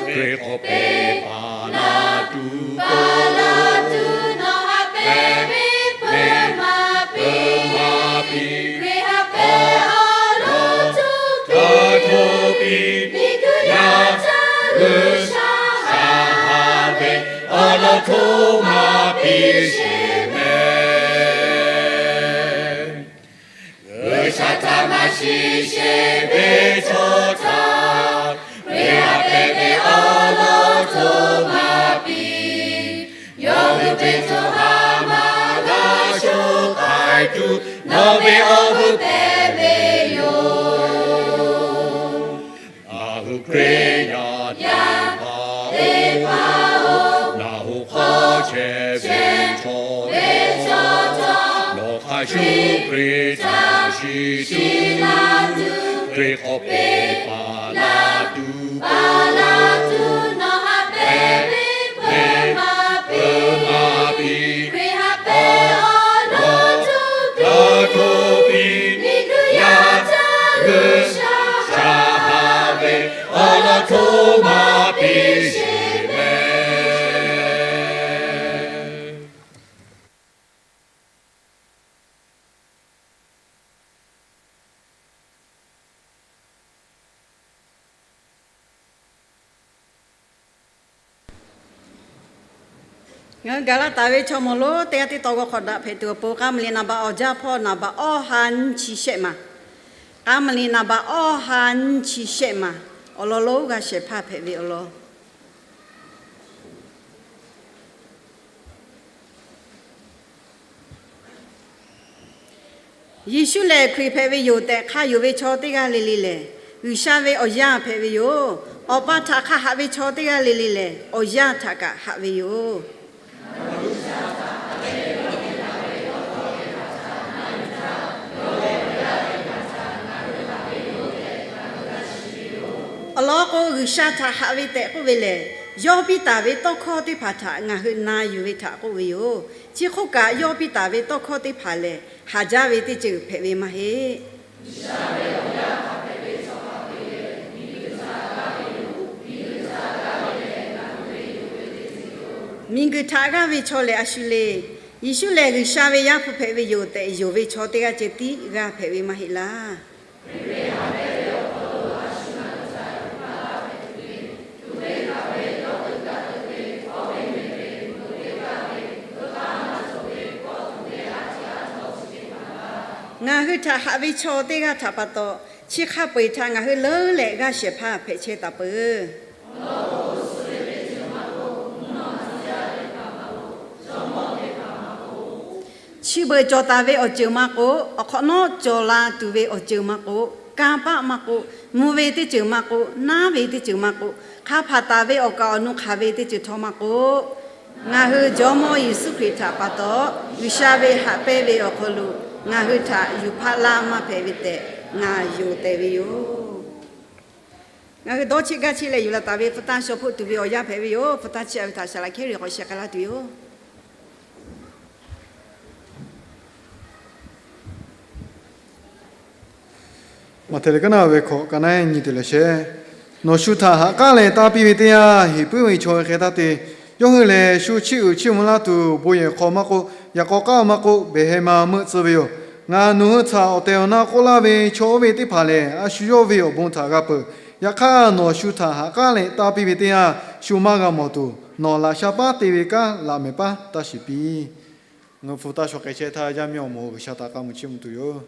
Hkriꞈ k'awꞈ peˇ hpaˍ la tuˬ, pa la tuˬ nawˬ haꞈ pehnˇ ve peuˬ maˇ piˇ, Hkriꞈ haꞈ pehnˇ awˬ lawn tuˬ hto piˇ, miˬ guiˬ yaˇ htaꞈ G'uiˬsha haꞈ ve awˬ lawn hto maˇ piˇ sheˍ mehˍ. G'uiˬsha htaꞈ maˇ shiˍ sheˍ ve chaw htaꞈ, Hkriꞈ haꞈ pehnˇ ve awˬ lawn hto maˇ piˇ. Yawˇ hui ve co ha maˇ g'a sho k'ai tuˬ, nawˬ ve awˬ vuiˬ hpehꞈ ve yoˬ. Ngaˬ hui Hkriꞈ yaˇ teˇ hpaˍ-oˬ, nawˬ hui hk'aw chehˇ ve chaw teˇ hpaˍ, nawˬ hk'a shuˍ Hkriꞈ htaꞈ chiˇ tuˬ, Hkriꞈ k'awꞈ peˇ hpaˍ la tuˬ, pa la tuˬ nawˬ haꞈ pehnˇ ve peuˬ maˇ piˇ, Hkriꞈ haꞈ pehnˇ awˬ lawn tuˬ hto piˇ, miˬ guiˬ yaˇ htaꞈ G'uiˬsha haꞈ ve awˬ lawn hto maˇ piˇ sheˍ mehˍ. Ngaˬ hui gaˬ la taˍ ve chaw mawˬ lonˉ teˇ g'aˇ teˇ taw g'aw hk'awꞈ daꞈ hpehꞈ tuˬ awˬ pon, k'a maˍ liꞈ naˍ baꞈ awˬ jaˇ hpawˇ naˍ baꞈ awˇ ha nyiˇ chi shehˆ maˬ, k'a maˍ liꞈ naˍ baꞈ awˇ ha nyiˇ chi shehˆ maˬ awˬ lawn lonˉ g'a shehˍ hpaˇ hpehꞈ ve awˬ lawn. Yeˍsuˆ lehˬ Hkriꞈ hpehꞈ ve yoˬ tehꞈ hk'a yonˍ ve chaw teˇ g'aˇ le le lehˬ, G'uiˬsha ve awˬ yaˇ hpehꞈ ve yoˬ. Awˬ pa htaꞈ hk'a haꞈ ve chaw teˇ g'aˇ le le lehˬ, awˬ yaˇ htaꞈ kaꞈ haꞈ ve yoˬ. Awˬ lawn k'o, G'uiˬsha htaꞈ haꞈ ve tehꞈ k'oˆ ve lehˬ, yawˇ piˇ taˍ ve tawˇ hkawˇ teˇ hpaˍ htaꞈ ngaˬ hui na yuˬ ve htaꞈ k'oˆ ve yoˬ. Chi hk'oˆ kaꞈ, yawˇ piˇ taˍ ve tawˇ hkawˇ teˇ hpaˍ lehˬ, haˍ jaˇ ve teˇ ceuˬ hpehꞈ ve maˇ heˆ. Miˬguiˬ htaꞈ g'aˇ ve chaw lehˬ a shu le. Yeˍsuˆ lehˬ G'uiˬsha ve Yaˇ hpu hpehꞈ ve yoˬ tehꞈ yonˍ ve chaw teˇ g'aˇ ceh tiˉ g'aˇ hpehꞈ ve maˇ heˆ laˇ. Ngaˬ hui htaꞈ haꞈ ve chaw teˇ g'aˇ htaꞈ pa taw, chi hk'a peu-eˬ htaꞈ ngaˬ hui leuˉ leh g'aˇ shehˍ hpaˇ hpehꞈ chehˇ taˍ peuˬ. Chi beuꞈ cawˬ taˍ ve awˬ ceuˬ maˇ k'oˆ, awˬ hk'awꞈ nawˉ cawˬ la tuˬ ve awˬ ceuˬ maˇ k'oˆ, kanˇ paˆ maˇ k'oˆ, mvuh ve teˇ ceuˬ maˇ k'oˆ, naˉ ve teˇ ceuˬ maˇ k'oˆ, hk'a hpaˍ taˍ ve awˬ kaˍ awˬ nu hk'aˬ ve teˇ ceuˬ htawˇ maˇ k'oˆ, ngaˬ hui Jawˇmawˇ Yeˍsuˆ Hkriꞈ htaꞈ pa taw, G'uiˬsha ve haꞈ pehnˇ ve awˬ hk'aw lo ngaˬ hui htaꞈ yuˬ hpaˆ laˇ maˇ hpehꞈ ve tehꞈ ngaˬ yonˍ tehˬ ve yoˬ. Ngaˬ hui dawˇ cheˆ gaˇ cheˆ leh yuˬ la taˍ ve hpu taˇ shaw hpoˆ tuˬ ve awˬ yanˇ hpehꞈ ve yoˬ. Hpu taˇ chiˇ a ve htaꞈ saˍ laꞈ hkehˉ riˬ k'awꞈ sheh k'ai laˇ tuˬ yoˬ. Maꞈhtehˍ liꞈ kaˉ naˆ ve hkawꞈ ka naˉ nyi te leh shehˍ, nawˬ shu htaꞈ ha k'aˉ leh tanˇ piˇ ve teˇ yanˇ, heˍ puiˉ ve chaw hk'e taˇ te. Yawˇ hui lehˬ, shu chiˇ uiˍ chiˇ mvuh laˇ tuˬ, bon yehˬ hk'aw maˇ k'oˆ, yaꞈ k'aw k'aˉ maˇ k'oˆ, behˬ heh ma meuˆ tcuh ve yoˬ. Ngaˬ nawˬ hui htaꞈ awˬ tehˬ awˬ na k'oˆ laˇ ve, chaw oˇ ve teˇ hpaˍ lehˬ, a shu yawˇ ve awˬ bon htaꞈ g'a peuˬ. Yaꞈ hk'aˇ, nawˬ shu htaꞈ ha k'aˉ leh tanˇ piˇ ve teˇ yanˇ, shu maˇ g'a mawˬ tuˬ, nawˬ laꞈ sha paˉ te ve kanˉ laꞈ mehˍ paˉ taˇ shiˍ piˇ. Ngaˬ hui hpu taˇ shaw k'ai chehˇ htaˇ, yaˇ miˇ awˬ moˍ G'uiˬsha htaꞈ k'a mui chiˇ mvuh tuˬ yoˬ.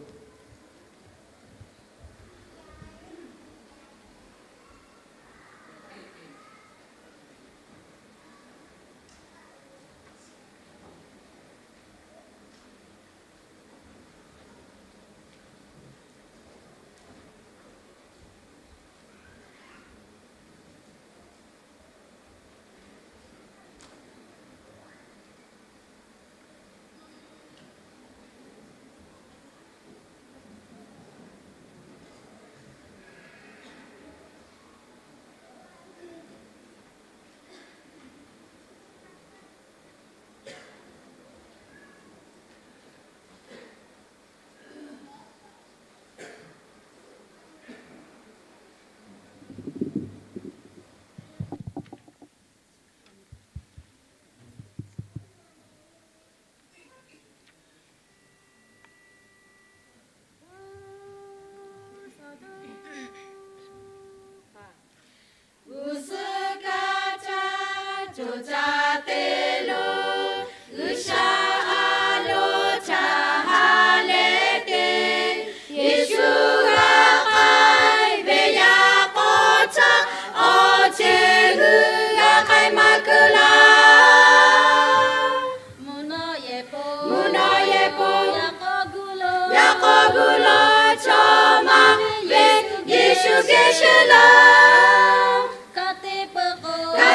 Yaꞈ k'aw gu lo chaw ma ve Yeˍsuˆ geh shehˍ laˇ. Ka te peuˬ k'o, g'a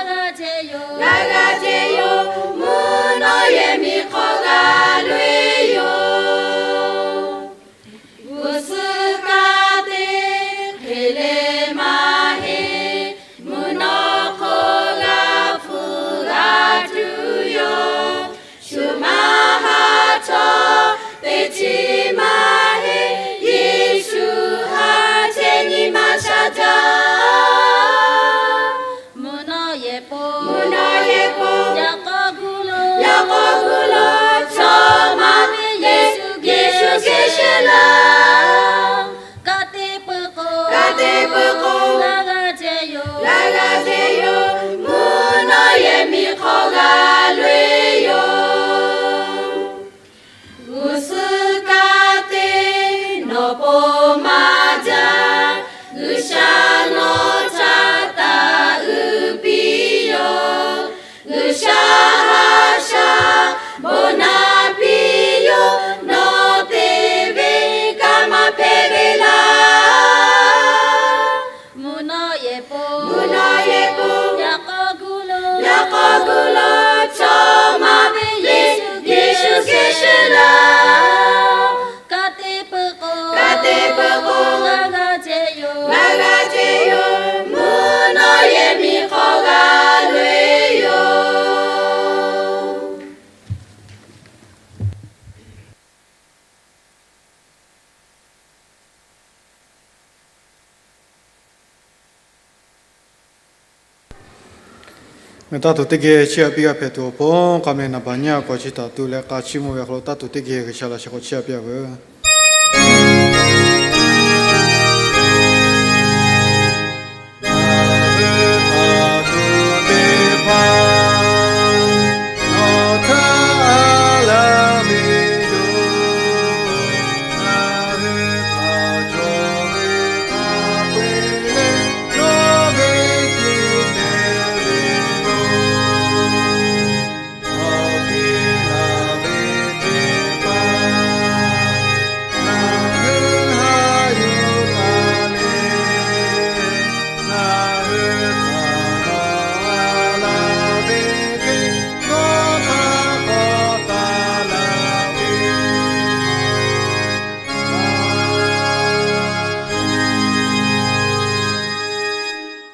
g'a ceˇ yoˬ. Mvuhˇ naw yehˬ miˬ hk'aw g'a loꞈ-e yoˬ. G'uˇ suhˍ ka te hk'e leh maˇ heˆ, mvuhˇ naw hk'oˆ g'a hpu g'a tuˬ yoˬ. Shu maˇ ha htawˇ teˇ chi maˇ heˆ, Yeˍsuˆ ha chehˇ nyi ma sha jaˇ. Mvuhˇ naw yehˬ po, mvuhˇ naw yehˬ po, yaꞈ k'aw gu lo, yaꞈ k'aw gu lo chaw ma ve Yeˍsuˆ geh shehˍ laˇ. Ka te peuˬ k'o, ka te peuˬ k'o, g'a g'a ceˇ yoˬ, g'a g'a ceˇ yoˬ. Mvuhˇ naw yehˬ miˬ hk'aw g'a loꞈ-e yoˬ. G'uˇ suhˍ ka te nawˬ po maˇ jaˇ, G'uiˬsha nawˬ htaꞈ taˍ uiˍ piˇ yoˬ. G'uiˬsha ha sha bon naˍ piˇ yoˬ. Nawˬ te ve kaꞈ maˇ hpehꞈ ve laˇ. Mvuhˇ naw yehˬ po, mvuhˇ naw yehˬ po, yaꞈ k'aw gu lo, yaꞈ k'aw gu lo chaw ma ve Yeˍsuˆ geh shehˍ laˇ. Ka te peuˬ k'o, ka te peuˬ k'o, g'a g'a ceˇ yoˬ, g'a g'a ceˇ yoˬ. Mvuhˇ naw yehˬ miˬ hk'aw g'a loꞈ-e yoˬ. Ngaˬ taˇ tuˬ teˇ geh chiˇ aꞈ piˇ g'a hpehꞈ tuˬ awˬ pon, k'a meh naˍ baˬ nyiˇ a k'awꞈ chi htaꞈ tu leh k'a chiˇ mvuh ve awˬ hk'aw lo taˇ tuˬ teˇ geh G'uiˬsha laꞈ sheh k'awꞈ chiˇ aꞈ piˇ a veuˬ.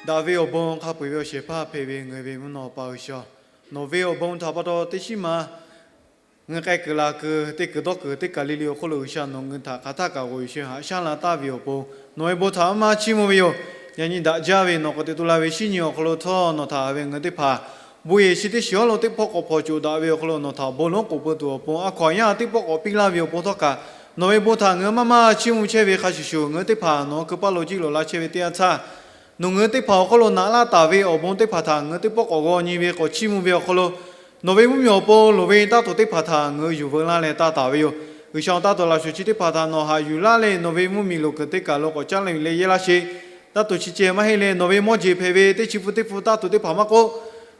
Daꞈ ve awˬ bon hk'a peu-eˬ ve awˬ shehˍ hpaˇ hpehꞈ ve ngaˬ hui ve mvuhˇ naw pa G'uiˬsha, nawˬ ve awˬ bon htaꞈ pa taw teˇ shiˉ ma ngaˬ hui k'ai kuiˬ la kuiˬ, teˇ kuiˬ dawˇ kuiˬ teˇ kaˬ le le awˬ hk'oˆ lo G'uiˬsha nawˬ ngaˬ hui htaꞈ hk'aˬ htaˇ kaꞈ g'aw yuˬ sheh haꞈ shaˉ la taˍ ve awˬ pon, nawˬ ve bon htaꞈ maˇ chiˇ mvuh ve yoˬ. Yaꞈ nyi daꞈ jaˇ ve nawˬ k'awꞈ teꞈ tu la ve shinˉ nyi awˬ hk'aw lo htawˇ nawˬ htaꞈ ve ngaˬ hui teˇ hpaˍ bon yehˬ chi teˇ shiˍ awˉ lo teˇ pawˆ k'awꞈ hpawnˬ coˬ daꞈ ve awˬ hk'aw lo nawˬ htaꞈ bon lonˉ k'oˍ pui tuˬ awˬ pon, a hkaw anˬ yaˇ teˇ pawˆ k'awꞈ piˇ laˇ ve awˬ pon htawˇ kaꞈ, nawˬ ve bon htaꞈ ngaˬ hui maˇ maˇ chiˇ mvuh chehˇ ve hk'a shuˍ shuˍ, ngaˬ hui teˇ hpaˍ nawˬ hui keu paˇ lo jiˇ loꞈ la chehˇ ve teˇ yanˇ htaˇ, nawˬ ngaˬ hui teˇ hpaˍ awˬ hk'aw lo naꞈ laˇ taˍ ve awˬ bon teˇ hpaˍ htaꞈ ngaˬ hui teˇ pawˆ k'awꞈ g'aw nyi ve k'awꞈ chiˇ mvuh ve awˬ hk'aw lo, nawˬ ve mvuhˇmiˬ awˬ pon loˍ ve taˇ tuˬ teˇ hpaˍ htaꞈ ngaˬ hui yuˬ veu laˇ leh taˇ taˍ ve yoˬ. G'uiˬsha, taˇ tuˬ laꞈ shawˍ chi teˇ hpaˍ htaꞈ nawˬ haꞈ yuˬ laˇ leh, nawˬ ve mvuhˇmiˬ loˍ kuiˬ teˇ kaˬ lo k'awꞈ caˉ leh yuˬ leh yehˇ laˇ sheˍ. Taˇ tuˬ chi ceh maˇ heˆ leh, nawˬ ve mawˇ jeˬ hpehꞈ ve teˇ chi hpu teˇ hpu taˇ tuˬ teˇ hpaˍ maˇ k'oˆ,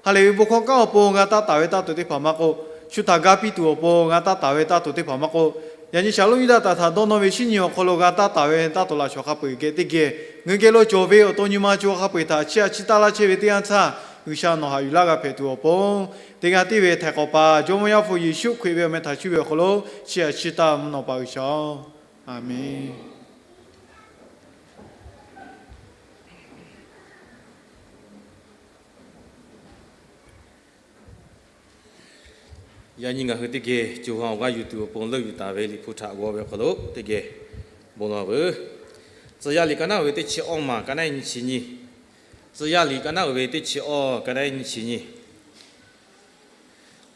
ha lehˬ ve bon hkawˇ kanˉ awˬ pon g'a taˇ taˍ ve taˇ tuˬ teˇ hpaˍ maˇ k'oˆ, shu htaꞈ ga piˇ tuˬ awˬ pon g'a taˇ taˍ ve taˇ tuˬ teˇ hpaˍ maˇ k'oˆ, yaꞈ nyi Shaˍlonˇ Yuˇdaꞈ taˍ htaꞈ dawˇ nawˇ ve shinˉ nyi awˬ hk'aw lo g'a taˇ taˍ ve taˇ tuˬ laꞈ shawˍ hk'a peu-eˬ geh teˇ geh ngaˬ hui geh lo cawˬ ve awˬ to nyi ma co hk'a peu-eˬ htaꞈ chiˇ aꞈ chiˇ taˇ laˇ chehˇ ve teˇ yanˇ htaˇ, G'uiˬsha nawˬ haꞈ yuˬ laˇ g'a hpehꞈ tuˬ awˬ pon, teˇ g'aˇ tiˉ ve Htaiˍ hk'awꞈ paˍ Jawˇmawˇ Yaˇ hpu Yeˍsuˆ Hkriꞈ ve awˬ meh htaꞈ cuˇ ve awˬ hk'aw lo chiˇ aꞈ chiˇ taˇ mvuhˇ naw pa G'uiˬsha-oˬ, Aˍmenˬ. Yaꞈ nyi ngaˬ hui teˇ geh co ha awˬ g'aˇ yuˬ tuˬ awˬ pon leuˆ yuˬ taˍ ve Liꞈ hpu htaꞈ g'aw ve awˬ hk'aw lo teˇ geh bon lawˬ veuˬ. Tcuh yaˇ liꞈ ka naˉ uiˍ ve teˇ chi awˇ maˬ ka naˉ nyi chi nyi. Tcuh yaˇ liꞈ ka naˉ uiˍ ve teˇ chi awˇ ka naˉ nyi chi nyi.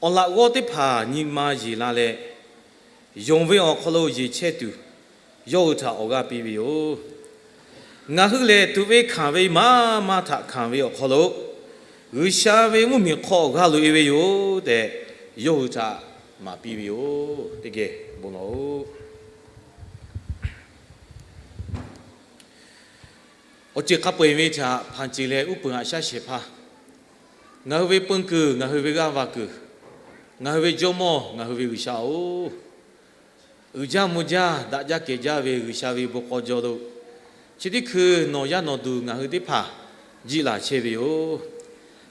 Awˬ laꞈ g'awˇ teˇ hpaˍ nyi ma yeˬ la leh, yonˍ ve awˬ hk'aw lo yeˬ chehˇ tuˬ, yawˇ hui htaꞈ awˬ g'aˇ piˇ ve yoˬ. Ngaˬ hui lehˬ, tuꞈ ve hkanˍ ve maˇ maˇ htaꞈ hkanˍ ve awˬ hk'aw lo, G'uiˬsha ve mvuhˇmiˬ hk'aw awˬ g'aˇ loꞈ-e ve yoˬ tehꞈ, yawˇ hui htaꞈ maˍ piˇ ve yoˬ. Teˇ geh bon lawˬ-oꞈ. Awˬ ceuˬ hk'a peu-eˬ ve htaꞈ hpanˍ ceˬ leh uˉ peunˍ haꞈ shaˉ shehˍ hpaˇ, ngaˬ hui ve peun kuiˬ, ngaˬ hui ve g'aˇ va kuiˬ, ngaˬ hui ve Jawˇmawˇ, ngaˬ hui ve G'uiˬsha-oˬ, Uiˍ jaˇ mvuh jaˇ daꞈ jaˇ kehˬ jaˇ ve G'uiˬsha ve bon hkawˇ jaw lo, chi teˇ hkui nawˬ yaˇ nawˬ duˬ ngaˬ hui teˇ hpaˍ jiˆ laˬ chehˇ ve yoˬ.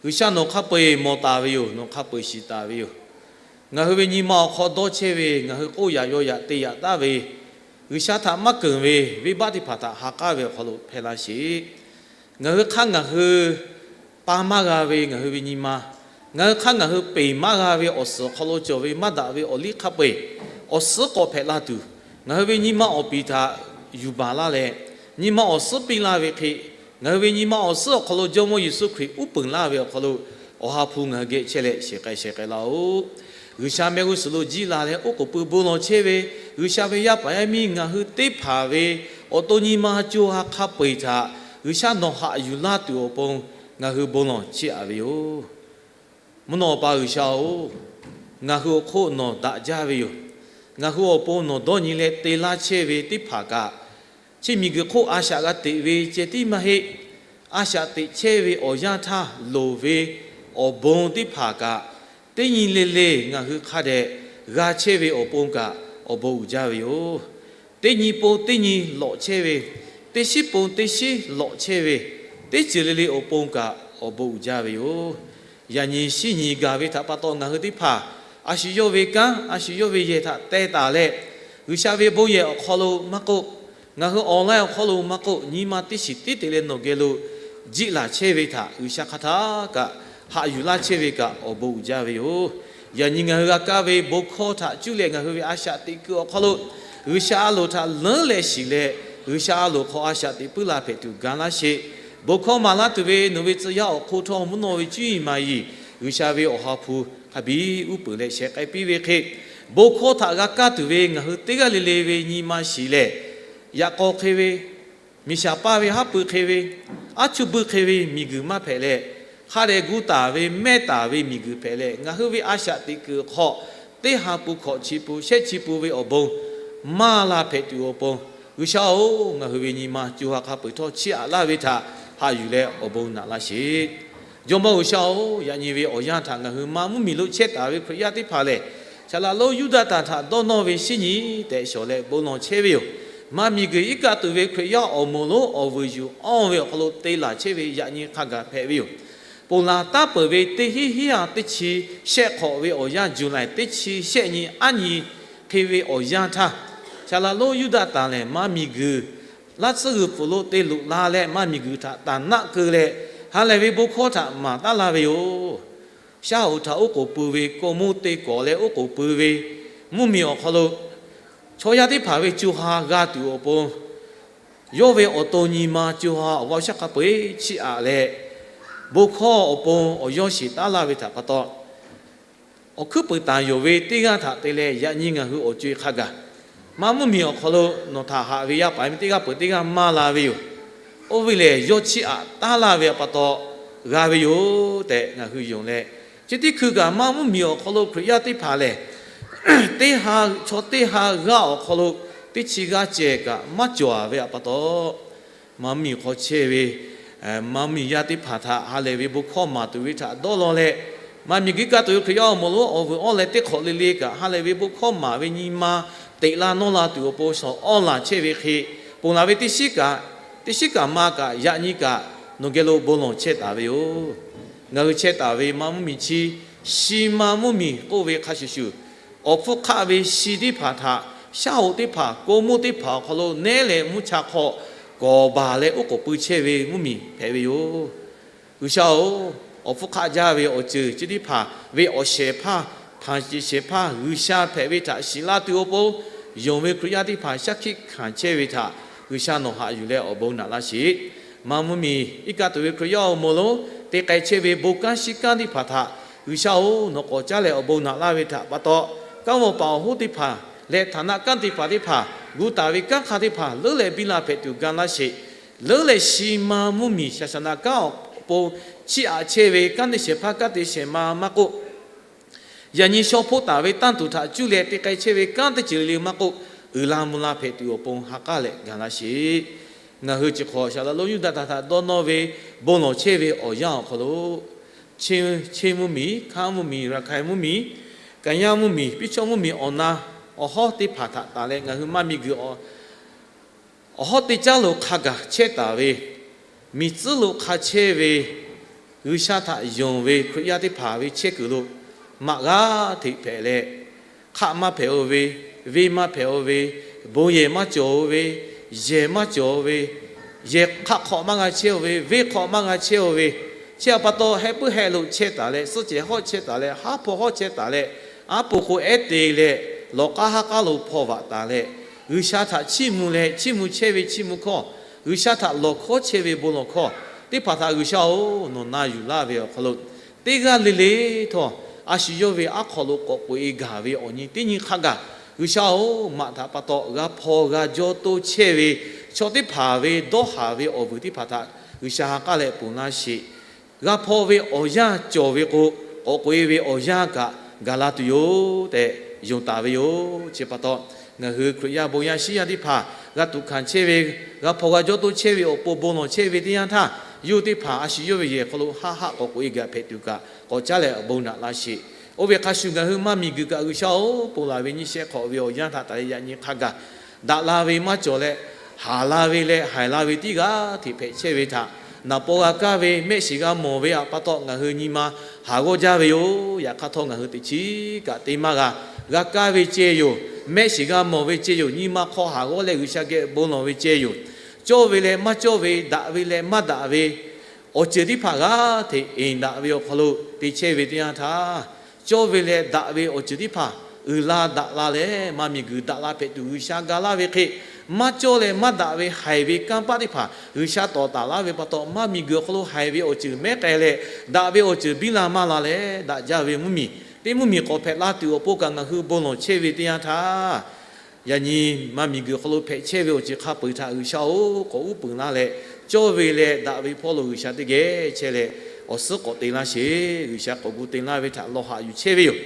G'uiˬsha nawˬ hk'a peu-eˬ mawˬ taˍ ve yoˬ. Nawˬ hk'a peu-eˬ shiˍ taˍ ve yoˬ. Ngaˬ hui ve nyi ma awˬ hk'aw dawˇ chehˇ ve, ngaˬ hui k'oˆ yaꞈ yaw yaꞈ te yaꞈ taˍ ve, G'uiˬsha htaꞈ maˇ keunˍ ve venˇbaˆ teˇ hpaˍ htaꞈ ha k'aˉ ve awˬ hk'aw lo hpehˇ laˇ sheˍ. Ngaˬ hui hk'aˇ ngaˬ hui pa maˇ g'a ve ngaˬ hui ve nyi ma, ngaˬ hui hk'aˇ ngaˬ hui peˬ maˇ g'a ve awˬ suhˍ awˬ hk'aw lo cawˬ ve maˇ daꞈ ve awˬ liˇ hk'a peu-eˬ, awˬ suhˉ k'awꞈ hpehꞈ la tuˬ, ngaˬ hui ve nyi ma awˬ piˍ htaꞈ yuˬ baˬ laˇ leh, nyi ma awˬ suhˉ piˇ laˇ ve hk'e, ngaˬ hui ve nyi ma awˬ suhˉ awˬ hk'aw lo Jawˇmawˇ Yeˍsuˆ Hkriꞈ uˉ peunˍ laˇ ve awˬ hk'aw lo, Awˬ ha hpu ngaˬ hui geh chehˇ leh shehˍ k'ai shehˍ k'ai laˇ-oˆ. G'uiˬsha mehˆ g'uˇ suhˍ lo jiˆ la leh oˉ k'oˍ pui bon lawˬ chehˇ ve, G'uiˬsha ve yaˇ paˍ yaˇ miˇ ngaˬ hui teˇ hpaˍ ve awˬ to nyi ma co ha hk'a peu-eˬ htaꞈ G'uiˬsha nawˬ haꞈ yuˬ laˇ tuˬ awˬ pon ngaˬ hui bon lawˬ chehˇ aꞈ ve yoˬ. Mvuhˇ naw pa G'uiˬsha-oˬ, ngaˬ hui awˬ hk'oˆ nawˬ daꞈ jaˇ ve yoˬ. Ngaˬ hui awˬ pon nawˬ dawˇ nyi leh te laˇ chehˇ ve teˇ hpaˍ kaꞈ, chi miˬguiˬ hk'oˆ a shaꞈ g'a teꞈ ve ceh tiˉ maˇ heˆ. A shaꞈ teꞈ chehˇ ve awˬ yanˇ htaˇ loˍ ve awˬ bon teˇ hpaˍ kaꞈ, teˇ nyi le le ngaˬ hui hk'a dehꞈ g'a chehˇ ve awˬ pon kaꞈ awˬ bon uiˍ jaˇ ve yoˬ. Teˇ nyi pon teˇ nyi lawꞈ chehˇ ve, teˇ shinˉ pon teˇ shinˉ lawꞈ chehˇ ve, teˇ ceuˬ le le awˬ pon kaꞈ awˬ bon uiˍ jaˇ ve yoˬ. Yaꞈ nyi shinˉ nyi gaˬ ve htaꞈ pa taw ngaˬ hui teˇ hpaˍ a shu yawˇ ve kanˉ a shu yawˇ ve yehˬ htaꞈ teh taˍ leh, G'uiˬsha ve bon yehˬ awˬ hk'aw lo maˇ k'oˆ, ngaˬ hui online awˬ hk'aw lo maˇ k'oˆ, nyi ma teˇ shiˍ tiˉ te leh nawˬ geh lo jiˆ laˬ chehˇ ve htaꞈ G'uiˬsha hk'aˇ htaˇ kaꞈ haꞈ yuˬ laˇ chehˇ ve kaꞈ awˬ bon uiˍ jaˇ ve yoˬ. Yaꞈ nyi ngaˬ hui g'a kaˇ ve bon hkawˇ htaꞈ cuˇ leh ngaˬ hui ve a shaꞈ teꞈ kuiˬ awˬ hk'aw lo G'uiˬsha a loˍ htaꞈ leuˉ leh shiˍ leh, G'uiˬsha a loˍ hk'aw a shaꞈ teꞈ puiˉ la hpehꞈ tuˬ ga laˇ sheˍ. Bon hkawˇ maˍ laˇ tuˬ ve nawˬ ve tcuh yaˇ awˬ hk'oˆ htawˇ mvuhˇ naw ve cuˇ yiˍ maˍ yiˍ G'uiˬsha ve Awˬ ha hpu hk'a biˇ uˉ peunˍ leh shehˍ k'ai piˇ ve hk'e, bon hkawˇ htaꞈ g'a kaˇ tuˬ ve ngaˬ hui teˇ g'aˇ le le ve nyi ma shiˍ lehˬ, yaꞈ k'aw hk'e ve, miˬ shaˍ paˇ ve haˉ pui hk'e ve, aˉ chuˇ buiˇ hk'e ve miˬguiˬ maˇ hpehꞈ leh, hk'a dehꞈ gu taˍ ve mehˇ taˍ ve miˬguiˬ hpehꞈ leh, ngaˬ hui ve a shaꞈ teꞈ kuiˬ hk'aw teˇ ha pun hkawꞈ chi pun shehˆ chi pun ve awˬ bon maˇ la hpehꞈ tuˬ awˬ pon, G'uiˬsha-oˬ, ngaˬ hui ve nyi ma co ha hk'a peu-eˬ htawˇ chiˇ aꞈ laˇ ve htaꞈ haꞈ yuˬ leh awˬ bon naꞈ laˇ sheˍ. Jawˇmawˇ G'uiˬsha-oˬ, yaꞈ nyi ve awˬ yanˇ htaꞈ ngaˬ hui maˇ mvuhˇmiˬ lo chehˇ taˍ ve Hkriꞈ yaˇ teˇ hpaˍ lehˬ, saˍ laꞈ lonˉ Yuˇdaꞈ tanˬ htaꞈ dawˇ nawˇ ve shinˉ nyi tehꞈ shawˍ leh bon lawˬ chehˇ ve yoˬ. Maˇ miˬguiˬ iˉ kaˆ tuˬ ve Hkriꞈ yaˇ awˬ moˍ lonˉ awˬ vuiˬ yuˬ awˇ ve awˬ hk'aw lo te laˬ chehˇ ve yaꞈ nyi hk'a gaˬ hpehꞈ ve yoˬ. Ponˬ laˬ taˉ peuˬ ve teˇ hinˉ hinˉ ha teˇ chi shehˆ hk'awꞈ ve awˬ yanˇ, July teˇ chi shehˆ nyi aˉ nyi hk'e ve awˬ yanˇ htaˇ, saˍ laꞈ lonˉ Yuˇdaꞈ tanˬ lehˬ maˇ miˬguiˬ laˇ tsuhˇ g'uiˬ pfuhˍ lo te loꞈ la leh, maˇ miˬguiˬ htaꞈ taˍ naˆ keu leh, ha lehˬ ve bon hkawˇ htaꞈ maˍ taˉ laˇ ve yoˬ. Shaˉ hoꞈ htaꞈ oˉ k'oˍ pui ve, kawˇ monˇ te kawˍ leh oˉ k'oˍ pui ve mvuhˇmiˬ awˬ hk'aw lo, chaw yaˇ teˇ hpaˍ ve co ha g'a tuˬ awˬ pon, yawˇ ve awˬ to nyi ma co ha awˬ g'aˇ shaˉ hk'a peu-eˬ chiˇ aꞈ leh, bon hkawˇ awˬ pon awˬ yawˇ shiˍ taˉ laˇ ve htaꞈ pa taw, awˬ hkuiˉ puiˍ taˍ yonˍ ve teˇ g'aˇ htaꞈ te leh yaꞈ nyi ngaˬ hui awˬ co-e hk'a gaˬ, maˇ mvuhˇmiˬ awˬ hk'aw lo nawˬ htaꞈ haꞈ ve yaˇ paˍ yaˇ miˇ teˇ g'aˇ peuˬ teˇ g'aˇ maˇ la ve yoˬ. Oˇ ve lehˬ, yawˇ chiˇ aꞈ taˉ laˇ ve pa taw g'a ve yoˬ tehꞈ ngaˬ hui yonˍ leh, chi teˇ hkui kaꞈ maˇ mvuhˇmiˬ awˬ hk'aw lo Hkriꞈ yaˇ teˇ hpaˍ lehˬ, teˇ ha, chaw teˇ ha g'aˇ awˬ hk'aw lo teˇ chi g'aˇ cehˬ kaꞈ maˇ cawˬ ve pa taw, maˇ mvuhˇmiˬ hk'aw chehˇ ve maˇ mvuhˇmiˬ yaˇ teˇ hpaˍ htaꞈ ha lehˬ ve bon hkawˇ maˍ tuˬ ve htaꞈ dawˇ law leh, maˇ miˬguiˬ iˉ kaˆ tuˬ ve Hkriꞈ yaˇ awˬ moˍ lonˉ awˬ vuiˬ awˇ leh teˇ hk'awꞈ le le kaꞈ ha lehˬ ve bon hkawˇ maˍ ve nyi ma teꞈ la nawˇ la tuˬ awˬ pon shawˍ awˇ laˬ chehˇ ve hk'e, ponˬ laˬ ve teˇ shinˉ kaꞈ, teˇ shinˉ kaꞈ ma kaꞈ yaꞈ nyi kaꞈ nawˬ geh lo bon lawˬ chehˇ taˍ ve yoˬ. Ngaˬ hui chehˇ taˍ ve maˇ mvuhˇmiˬ chi, shi ma mvuhˇmiˬ k'oˆ ve hk'a shuˍ shuˍ, awˬ hpfuhˇ hk'aˆ ve shi teˇ hpaˍ htaꞈ shaˉ hoꞈ teˇ hpaˍ, kawˇ monˇ teˇ hpaˍ awˬ hk'aw lo neˉ leh mvuhˇ cha hk'aw kawˍ baˬ leh oˉ k'oˍ pui chehˇ ve mvuhˇmiˬ hpehꞈ ve yoˬ. G'uiˬsha-oˬ, awˬ hpfuhˇ hk'aˆ jaˇ ve awˬ ceuˬ chi teˇ hpaˍ ve awˬ shehˍ hpaˇ, hpanˍ shehˍ hpaˇ G'uiˬsha hpehꞈ ve htaꞈ shiˍ la tuˬ awˬ pon, yonˍ ve Hkriꞈ yaˇ teˇ hpaˍ shaˉ hkiˆ hkanˍ chehˇ ve htaꞈ G'uiˬsha nawˬ haꞈ yuˬ leh awˬ bon naꞈ laˇ sheˍ. Maˇ mvuhˇmiˬ iˉ kaˆ tuˬ ve Hkriꞈ yaˇ awˬ moˍ lonˉ te k'ai chehˇ ve bon kanˉ shiˉ kanˉ teˇ hpaˍ htaꞈ G'uiˬsha-oˬ, nawˬ k'awꞈ caˉ leh awˬ bon naꞈ laˇ ve htaꞈ pa taw, kanˉ vawˇ paˍ awˬ hoˉ teˇ hpaˍ leh htaˍ naˆ kanˉ te paˍ teˇ hpaˍ gu taˍ ve kanˉ hk'a teˇ hpaˍ leuˉ leh biˇ la hpehꞈ tuˬ ga laˇ sheˍ. Leuˉ leh shi ma mvuhˇmiˬ shaˍ shaˍ naꞈ kanˉ awˬ pon chiˇ aꞈ chehˇ ve kanˉ te shehˍ hpaˇ kanˉ te shehˍ ma maˇ k'oˆ, yaꞈ nyi shaw hpoˆ taˍ ve tanˇ tuˬ htaꞈ cuˇ leh te k'ai chehˇ ve kanˉ teˇ ceuˬ le le maˇ k'oˆ, uiˍ la mvuh la hpehꞈ tuˬ awˬ pon ha k'aˉ leh gaˬ laˇ sheˍ. Ngaˬ hui chi hk'awꞈ saˍ laꞈ lonˉ Yuˇdaꞈ tanˬ htaꞈ dawˇ nawˇ ve bon lawˬ chehˇ ve awˬ yanˇ awˬ hk'aw lo, Chin mvuhˇmiˬ, Hkaˉ mvuhˇmiˬ, Raˍhkaiˍ mvuhˇmiˬ, Kaˍyaˇ mvuhˇmiˬ, Piˇchawˇ mvuhˇmiˬ awˬ na awˬ hawˉ teˇ hpaˍ htaꞈ tanˬ leh ngaˬ hui maˇ miˬguiˬ awˬ hawˉ teˇ caˉ lo hk'a gaˬ chehˇ taˍ ve, miˬ tcuhˉ lo hk'a chehˇ ve, G'uiˬsha htaꞈ yonˍ ve Hkriꞈ yaˇ teˇ hpaˍ ve chehˇ kuiˬ lo maꞈ g'aˇ hteꞈ hpehꞈ leh, hk'aˆ maˇ hpehꞈ-o ve, venˇ maˇ hpehꞈ-o ve, bon yehˬ maˇ cawˬ-o ve, yehˬ maˇ cawˬ-o ve, yehˬ hk'aˆ hk'awꞈ maˇ g'a chehˇ-o ve, venˇ hk'awꞈ maˇ g'a chehˇ-o ve, chi htaꞈ pa taw heh puiˉ heh lo chehˇ taˍ leh, suhˆ cehˬ hawˉ chehˇ taˍ leh, haˉ hpaw hawˉ chehˇ taˍ leh, aˉ po k'o ehˉ te leh, lawˬ k'aˉ haˉ k'aˉ lo hpaw vaꞈ taˍ leh, G'uiˬsha htaꞈ chiˇ mvuh leh chiˇ mvuh chehˇ ve chiˇ mvuh hkawˇ, G'uiˬsha htaꞈ lawˬ hkawˉ chehˇ ve bon lawˬ hkawˇ teˇ hpaˍ htaꞈ G'uiˬsha-oˬ, nawˬ na yuˬ laˇ ve awˬ hk'aw lo, teˇ g'aˇ le le htawˇ, a shu yawˇ ve aˉ hk'aw lo k'awꞈ k'oꞈ-e gaˬ ve awˬ nyi teˇ nyi hk'a gaˬ, G'uiˬsha-oˬ, maꞈ htaꞈ pa taw g'a hpaw g'a jawˇ toˇ chehˇ ve chaw teˇ hpaˍ ve dawˇ haˍ ve awˬ vuiˬ teˇ hpaˍ htaꞈ G'uiˬsha ha k'aˉ leh ponˬ laˇ sheˍ. G'a hpaw ve awˬ yanˇ cawˬ ve k'o, k'awꞈ k'oꞈ-e ve awˬ yanˇ kaꞈ gaˬ la tuˬ yoˬ tehꞈ yonˍ taˍ ve yoˬ. Chi pa taw, ngaˬ hui Hkriꞈ yaˇ bon yaˇ shiˉ yaˇ teˇ hpaˍ g'a tuꞈ hkanˍ chehˇ ve, g'a hpaw g'a jawˇ toˇ chehˇ ve awˬ pon bon lawˬ chehˇ ve teˇ yanˇ htaˇ, yawˇ teˇ hpaˍ a shu yawˇ ve yehˬ hk'aw lo haˆ haˆ k'awꞈ k'oꞈ-e gaˬ hpehꞈ tuˬ kaꞈ k'awꞈ caˉ leh awˬ bon naꞈ laˇ sheˍ. Oˇ ve hk'a shuˍ, ngaˬ hui maˇ miˬguiˬ kaꞈ G'uiˬsha-oˬ, ponˬ laˬ ve nyiˇ shehˆ hk'awꞈ ve awˬ yanˇ htaꞈ taˍ leh yaꞈ nyi hk'a gaˬ daꞈ la ve maˇ cawˬ leh, haˍ la ve leh haiˬ la ve tiˉ g'aˇ hteꞈ hpehꞈ chehˇ ve htaꞈ naˍ paw g'a kaˇ ve mehˆ shiˍ g'a mawˬ ve htaꞈ pa taw ngaˬ hui nyi ma haˍ g'awˇ jaˇ ve yoˬ. Yaꞈ hk'aˇ htawˇ, ngaˬ hui teꞈ chiˉ kaꞈ te maˇ g'a. G'a kaˇ ve ceh yoˬ. Mehˆ shiˍ g'a mawˬ ve ceh yoˬ. Nyi ma hk'aw haˍ g'awˇ leh G'uiˬsha geh bon lawˬ ve ceh yoˬ. Cawˇ ve leh maˇ cawˇ ve, daꞈ ve leh maˇ daꞈ ve, awˬ ceuˬ teˇ hpaˍ g'aˇ hteꞈ enˍ daꞈ ve awˬ hk'aw lo te chehˇ ve teˇ yanˇ htaˇ, cawˇ ve leh daꞈ ve awˬ ceuˬ teˇ hpaˍ uiˍ la daꞈ la leh, maˇ miˬguiˬ daꞈ la hpehꞈ tuˬ G'uiˬsha ga laˇ ve hk'e, maˇ cawˇ leh maˇ daꞈ ve haiˬ ve kanˇ paˆ teˇ hpaˍ G'uiˬsha tawˍ taˍ laˇ ve pa taw, maˇ miˬguiˬ awˬ hk'aw lo haiˬ ve awˬ ceuˬ mehˉ k'ai leh, daꞈ ve awˬ ceuˬ biˇ la maˇ la leh, daꞈ jaˇ ve mvuhˇmiˬ, teˇ mvuhˇmiˬ k'awꞈ hpehꞈ laˇ tuˬ awˬ pon kaꞈ ngaˬ hui bon lawˬ chehˇ ve teˇ yanˇ htaˇ, yaꞈ nyi maˇ miˬguiˬ hk'aw lo hpehꞈ chehˇ ve awˬ ceuˬ hk'a peu-eˬ htaꞈ G'uiˬsha-oˬ, k'awꞈ uˉ peunˍ laˇ leh, cawˇ ve leh daꞈ ve hpawˇ lo G'uiˬsha teˇ geh chehˇ leh, awˬ suhˉ k'awꞈ te laˇ sheˍ. G'uiˬsha k'awꞈ gu te laˇ ve htaꞈ lawˬ haꞈ yuˬ chehˇ ve yoˬ.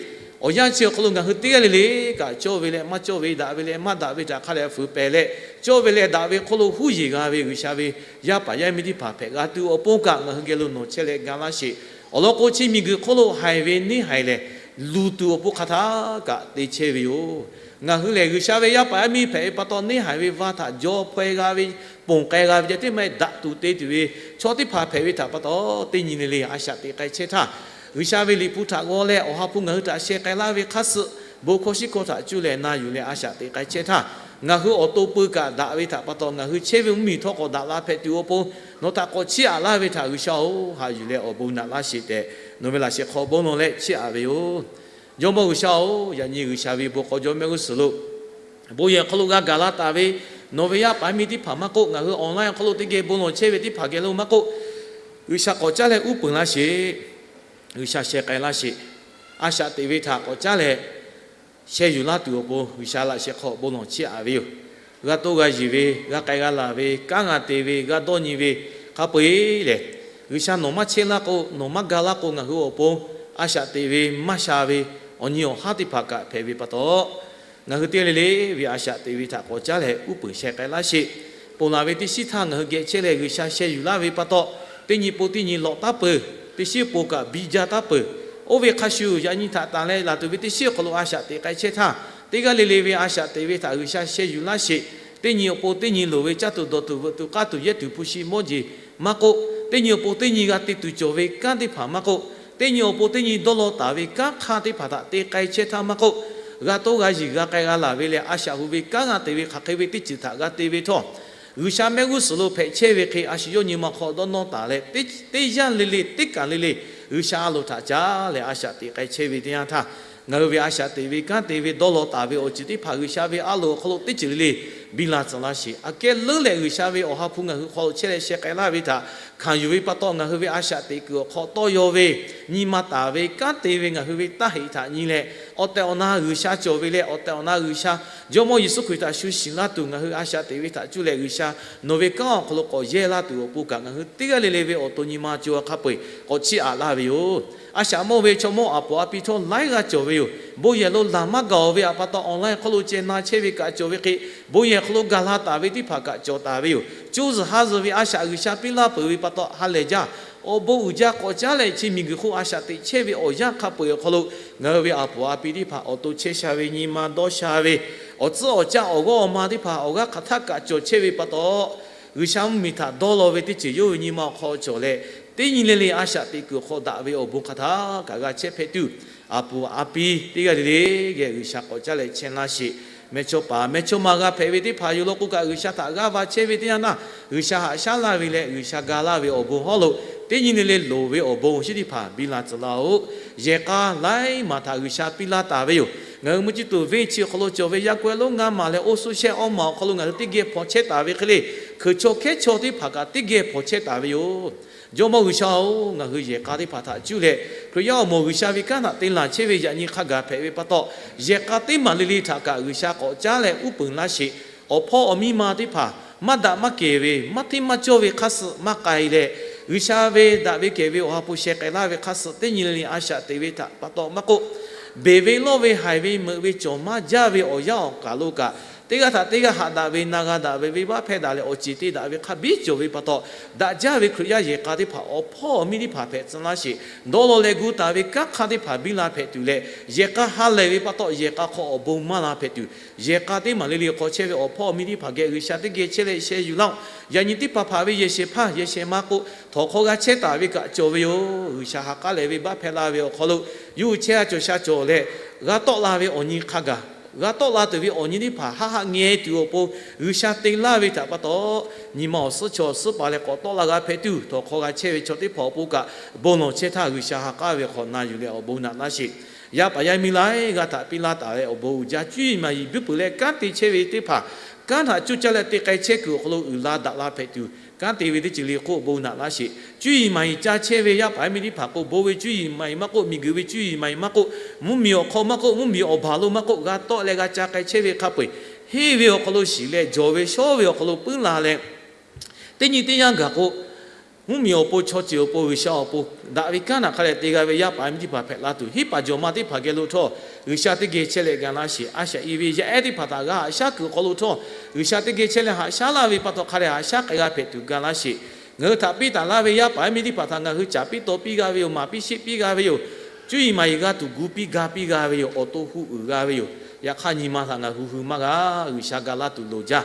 Awˬ yanˇ chi awˬ hk'aw lo ngaˬ hui teˇ g'aˇ le le kaꞈ, cawˇ ve leh maˇ cawˇ ve, daꞈ ve leh maˇ daꞈ ve htaꞈ hk'a dehꞈ fuiˍ pehˍ leh, cawˇ ve leh daꞈ ve hk'oˆ lo huˉ yeˬ g'a ve G'uiˬsha ve yaˇ paˍ yaˇ miˇ teˇ hpaˍ hpehꞈ g'a tuˬ awˬ pon kaꞈ ngaˬ hui geh lo nawˬ chehˇ leh ga laˇ sheˍ. Awˬ lawn k'o, chi miˬguiˬ hk'oˆ lo haiˬ ve neˇ haiˬ lehˬ, luˬ tuˬ awˬ pon hk'aˬ htaˇ kaꞈ te chehˇ ve yoˬ. Ngaˬ hui lehˬ, G'uiˬsha ve yaˇ paˍ yaˇ miˇ hpehꞈ ve pa taw, neˇ haiˬ ve va htaꞈ jaw hpaweh g'a ve, ponˬ k'ai g'a ve ceh tiˉ maˇ heˆ, daꞈ tuˬ te tuˬ ve chaw teˇ hpaˍ hpehꞈ ve htaꞈ pa taw, teˇ nyi le le a shaꞈ teꞈ k'ai chehˇ htaˇ, G'uiˬsha ve Liꞈ hpu htaꞈ g'aw leh Awˬ ha hpu ngaˬ hui htaꞈ sheh k'ai laˇ ve hk'aˇ suh, bon hkawˇ shiˉ hkawˇ htaꞈ cuˇ leh na yuˬ leh a shaꞈ teꞈ k'ai chehˇ htaˇ, ngaˬ hui awˬ to peu kaꞈ daꞈ ve htaꞈ pa taw, ngaˬ hui chehˇ ve mvuhˇmiˬ htawˇ k'awꞈ daꞈ la hpehꞈ tuˬ awˬ pon, nawˬ htaꞈ k'awꞈ chiˇ aꞈ laˇ ve htaꞈ G'uiˬsha-oˬ, haꞈ yuˬ leh awˬ bon naꞈ laˇ sheˍ tehꞈ, nawˬ ve laꞈ sheh hk'aw bon lawˬ leh chiˇ aꞈ ve yoˬ. Jawˇmawˇ G'uiˬsha-oˬ, yaꞈ nyi G'uiˬsha ve bon k'aw jawˇ mehˆ g'uˇ suhˍ lo bon yehˬ hk'aw lo g'a gaˬ la taˍ ve nawˬ ve yaˇ paˍ yaˇ miˇ teˇ hpaˍ maˇ k'oˆ, ngaˬ hui online awˬ hk'aw lo teˇ geh bon lawˬ chehˇ ve teˇ hpaˍ geh lo maˇ k'oˆ, G'uiˬsha k'awꞈ caˉ leh uˉ peunˍ laˇ sheˍ. G'uiˬsha sheh k'ai laˇ sheˍ. A shaꞈ teꞈ ve htaꞈ k'awꞈ caˉ leh sheh yuˬ laˇ tuˬ awˬ pon G'uiˬsha laꞈ sheh hk'aw bon lawˬ chiˇ aꞈ ve yoˬ. G'a toˇ g'a yeˬ ve, g'a k'ai g'a laˬ ve, kanˉ g'a te ve, g'a dawˇ nyi ve, hk'a peu-eˬ lehˬ, G'uiˬsha nawˬ maˇ chehˇ laˇ k'o, nawˬ maˇ ga laˇ k'o, ngaˬ hui awˬ pon a shaꞈ teꞈ ve maˇ sha ve awˬ nyi awˬ haˉ teˇ hpaˍ kaꞈ hpehꞈ ve pa taw, ngaˬ hui teˇ g'aˇ le le ve a shaꞈ teꞈ ve htaꞈ k'awꞈ caˉ leh uˉ peunˍ sheh k'ai laˇ sheˍ. Ponˬ laˬ ve teˇ shiˉ htaˇ ngaˬ hui geh chehˇ leh G'uiˬsha sheh yuˬ laˇ ve pa taw, teˇ nyi po teˇ nyi lawꞈ taˉ peuˬ, teˇ shiˉ po kaꞈ biˇ jaˇ taˉ peuˬ. Oˇ ve hk'a shuˍ, yaꞈ nyi htaꞈ tanˬ leh laˬ tuˬ ve teˇ shiˉ awˬ hk'aw lo a shaꞈ teꞈ k'ai chehˇ htaˇ, teˇ g'aˇ le le ve a shaꞈ teꞈ ve htaꞈ G'uiˬsha sheh yuˬ laˇ sheˍ. Teˇ nyi awˬ pon teˇ nyi loˍ ve caˇ tuˬ dawˬ tuˬ veuꞈ tuˬ k'aˇ tuˬ yehˇ tuˬ hpu shi mawˇ jeˬ maˇ k'oˆ, teˇ nyi awˬ pon teˇ nyi g'a te tuˬ cawˬ ve kanˉ teˇ hpaˍ maˇ k'oˆ, teˇ nyi awˬ pon teˇ nyi dawˇ law taˍ ve kanˉ hk'aˇ teˇ hpaˍ htaꞈ te k'ai chehˇ htaˇ maˇ k'oˆ, g'a toˇ g'a yeˬ g'a k'ai g'a laˬ ve leh a shaꞈ hu ve kanˉ g'a te ve hk'aˬ hk'e ve teˇ ceuˬ htaꞈ g'a te ve htawˇ, G'uiˬsha mehˆ g'uˇ suhˍ lo hpehꞈ chehˇ ve hk'e a shu yawˇ nyi ma hk'aw dawˇ nawˇ taˍ leh, teˇ yanˇ le le teˇ kaˬ le le G'uiˬsha a loˍ htaꞈ caˉ leh a shaꞈ teꞈ k'ai chehˇ ve teˇ yanˇ htaˇ, ngaˬ hui ve a shaꞈ teꞈ ve kanˉ te ve dawˇ law taˍ ve awˬ ceuˬ teˇ hpaˍ G'uiˬsha ve a loˍ awˬ hk'aw lo teˇ ceuˬ le le biˇ la tcuh laˇ sheˍ. Aꞈ kehˉ leuˉ leh G'uiˬsha ve Awˬ ha hpu ngaˬ hui hk'aw lo chehˇ leh sheh k'ai laˇ ve htaꞈ hkanˍ yuˬ ve pa taw, ngaˬ hui ve a shaꞈ teꞈ kuiˬ awˬ hk'aw tawˇ yaw ve nyi ma taˍ ve kanˉ te ve ngaˬ hui ve taˇ heꞈ htaꞈ nyi leh, awˬ tehˬ awˬ na G'uiˬsha cawˬ ve leh awˬ tehˬ awˬ na G'uiˬsha Jawˇmawˇ Yeˍsuˆ Hkriꞈ htaꞈ shu shiˍ laˇ tuˬ ngaˬ hui a shaꞈ teꞈ ve htaꞈ cuˇ leh G'uiˬsha nawˬ ve kanˉ awˬ hk'aw lo k'awꞈ yehˇ laˇ tuˬ awˬ pon kaꞈ ngaˬ hui teˇ g'aˇ le le ve awˬ to nyi ma co a hk'a peu-eˬ k'awꞈ chiˇ aꞈ laˇ ve yoˬ. A shaꞈ mawˇ ve chaw mawˇ aˬ poˍ a pi htawˇ laiˉ g'aˇ cawˬ ve yoˬ. Bon yehˬ lo laˬ maˇ gaˬ-oˬ ve htaꞈ pa taw, online hk'aw lo ceh na chehˇ ve kaꞈ cawˬ ve hk'e, bon yehˬ hk'aw lo gaˬ la taˍ ve teˇ hpaˍ kaꞈ cawˬ taˍ ve yoˬ. Cuˇ zuhˬ ha zuhˬ ve a shaꞈ G'uiˬsha piˇ laˇ peuˬ ve pa taw ha lehˬ jaˇ. awˬ bon uiˍ jaˇ k'awꞈ caˉ leh chi miˬguiˬ hk'oˆ a shaꞈ teꞈ chehˇ ve awˬ yanˇ hk'a peu-eˬ awˬ hk'aw lo ngaˬ hui ve a poˍ a pi teˇ hpaˍ awˬ to chehˇ sha ve nyi ma dawˇ sha ve, awˬ tcuhˉ awˬ caˆ awˬ g'awˇ awˬ ma teˇ hpaˍ awˬ g'aˇ hk'aˬ htaˆ kaꞈ cawˬ chehˇ ve pa taw, G'uiˬsha mvuhˇmiˬ htaꞈ dawˇ law ve teˇ ceuˬ yawˇ ve nyi ma awˬ hk'aw cawˬ leh, teˇ nyi le le a shaꞈ teꞈ kuiˬ hk'aw daꞈ ve awˬ bon hk'aˬ htaˇ kaꞈ g'a chehˇ hpehꞈ tuˬ, a poˍ a pi teˇ g'aˇ le le geh G'uiˬsha k'awꞈ caˉ leh chehˇ laˇ sheˍ. Mehˇchawˇ paˍ mehˇchawˇma g'a hpehꞈ ve teˇ hpaˍ yoˬ law k'o kaꞈ, G'uiˬsha htaꞈ g'aˇ va chehˇ ve teˇ yanˇ naˇ, G'uiˬsha haꞈ shaˉ laˇ ve leh G'uiˬsha ga laˇ ve awˬ bon hawˉ lo teˇ nyi le le loˍ ve awˬ bon awˬ shinˉ teˇ hpaˍ biˇ la tcuh laˇ-oˆ. Yehˬ k'a laiˉ maˬ htaꞈ G'uiˬsha piˇ laˇ taˍ ve yoˬ. Ngaˬ hui mvuhˇ ciˇ tuˬ venˇ chi hk'aw lo cawˬ ve yaˇ kawehˇ lonˉ ngaˇ maˬ leh oˇ suhˉ shehˆ awˇ maˬ awˬ hk'aw lo ngaˬ hui teˇ geh hpawnˬ chehˇ taˍ ve hk'e le, hkui chaw hkehˉ chaw teˇ hpaˍ kaꞈ teˇ geh hpawnˬ chehˇ taˍ ve yoˬ. Jawˇmawˇ G'uiˬsha-oˬ, ngaˬ hui yehˬ k'a teˇ hpaˍ htaꞈ cuˇ leh Hkriꞈ yaˇ awˬ moˍ G'uiˬsha ve kanˉ htaꞈ te laˬ chehˇ ve yaꞈ nyi hk'a gaˬ hpehꞈ ve pa taw, yehˬ k'a teˇ maˬ le le htaꞈ kaꞈ G'uiˬsha k'awꞈ caˉ leh uˉ peunˍ laˇ sheˍ. Awˬ hpawˇ awˬ miˇ ma teˇ hpaˍ maˇ daꞈ maˇ kehˬ ve, maˇ hteˇ maˇ cawˇ ve hk'aˇ suh maˇ k'ai leh, G'uiˬsha ve daꞈ ve kehˬ ve awˬ ha hpu sheh k'ai laˇ ve hk'aˇ suh teˇ nyi le le a shaꞈ teꞈ ve htaꞈ pa taw maˇ k'oˆ, beˬ ve lawˇ ve haiˬ ve meuꞈ ve cawˬ maˇ jaˇ ve awˬ yanˇ awˬ kaˬ lo kaꞈ, teˇ g'aˇ htaꞈ teˇ g'aˇ haꞈ daꞈ ve, na g'a daꞈ ve, venˇbaˆ hpehˇ daꞈ leh awˬ ceˬ te daꞈ ve hk'a biˉ cawˬ ve pa taw, daꞈ jaˇ ve Hkriꞈ yaˇ yehˬ k'a teˇ hpaˍ awˬ hpawˇ awˬ miˇ teˇ hpaˍ hpehꞈ tcuh laˇ sheˍ. Dawˇ law leh gu taˍ ve kanˉ hk'aˇ teˇ hpaˍ biˇ la hpehꞈ tuˬ leh, yehˬ k'a ha lehˬ ve pa taw yehˬ k'a hk'aw awˬ bon maˇ la hpehꞈ tuˬ, yehˬ k'a teˇ maˬ le le hk'aw chehˇ ve awˬ hpawˇ awˬ miˇ teˇ hpaˍ geh G'uiˬsha teˇ geh chehˇ leh sheh yuˬ laˇ-oˆ. Yaꞈ nyi teˇ hpaˍ hpaˍ ve yehˬ shehˍ hpaˇ yehˬ shehˍ ma k'o, htawnˍ hk'aw g'a chehˇ taˍ ve kaꞈ cawˬ ve yoˬ. G'uiˬsha ha k'aˉ lehˬ ve baˆ hpehꞈ la ve awˬ hk'aw lo, yawˇ hui chehˇ a cawˬ sha cawˬ leh, g'a tawˆ la ve awˬ nyi hk'a gaˬ, g'a tawˆ la tuˬ ve awˬ nyi teˇ hpaˍ haˆ haˆ ngeh tuˬ awˬ pon G'uiˬsha te laˇ ve htaꞈ pa taw, nyi ma awˬ suhˉ chaw awˬ suhˉ paˍ leh k'awꞈ tawˆ la g'a hpehꞈ tuˬ, htawnˍ hk'aw g'a chehˇ ve chaw teˇ hpaˍ awˬ pon kaꞈ bon lawˬ chehˇ htaˇ, G'uiˬsha ha k'aˉ ve hk'awꞈ na yuˬ leh awˬ bon naꞈ laˇ sheˍ. Yaˇ paˍ yaˇ miˇ laiˉ g'aˇ htaꞈ piˇ laˇ taˍ leh awˬ bon uiˍ jaˇ, cuˇ yiˍ maˍ yiˍ buiˇ peuˬ leh kanˉ te chehˇ ve teˇ hpaˍ, kanˉ htaꞈ cuˇ caˇ leh te k'ai chehˇ kuiˬ awˬ hk'aw lo uiˍ la daꞈ la hpehꞈ tuˬ, kanˉ te ve teˇ ceuˬ le k'oˆ awˬ bon naꞈ laˇ sheˍ. Cuˇ yiˍ maˍ yiˍ ca chehˇ ve yaˇ paˍ yaˇ miˇ teˇ hpaˍ k'o, bon ve cuˇ yiˍ maˍ yiˍ maˇ k'oˆ, miˬguiˬ ve cuˇ yiˍ maˍ yiˍ maˇ k'oˆ, mvuhˇmiˬ awˬ hk'aw maˇ k'oˆ, mvuhˇmiˬ awˬ baˬ lo maˇ k'oˆ, g'a tawˆ leh g'a ca k'ai chehˇ ve hk'a peu-eˬ, henˇ ve awˬ hk'aw lo shiˍ leh jawˬ ve shawˉ ve awˬ hk'aw lo puiˉ la leh, teˇ nyi teˇ yanˇ gaˬ k'o, mvuhˇmiˬ awˬ pon, chaw ceuˬ awˬ pon, G'uiˬsha awˬ pon daꞈ ve kanˉ htaꞈ hk'a dehꞈ te g'a ve yaˇ paˍ yaˇ miˇ teˇ hpaˍ hpehꞈ la tuˬ, hiˉ paˍ jawˬ ma teˇ hpaˍ geh lo htawˇ, G'uiˬsha teˇ geh chehˇ leh ga laˇ sheˍ. A shaꞈ i ve yaˇ ehˉ teˇ hpaˍ htaꞈ g'a haꞈ shaˉ kuiˬ awˬ hk'aw lo htawˇ, G'uiˬsha teˇ geh chehˇ leh haꞈ shaˉ laˇ ve pa taw, hk'a dehꞈ haꞈ shaˉ k'ai g'a hpehꞈ tuˬ ga laˇ sheˍ. Ngaˬ hui htaꞈ piˇ taˍ laˇ ve yaˇ paˍ yaˇ miˇ teˇ hpaˍ htaꞈ ngaˬ hui caˍ piˇ taw piˇ g'a ve yoˬ. Maˍ piˇ sheˆ piˇ g'a ve yoˬ. Cuˇ yiˍ maˍ yiˍ g'a tuˬ gu piˇ ga piˇ g'a ve yoˬ. Awˬ to hu uiˍ g'a ve yoˬ. Yaꞈ hk'aˇ, nyi ma htaꞈ ngaˬ hui hui maˇ g'a. G'uiˬsha ga laˇ tuˬ loˍ jaˇ.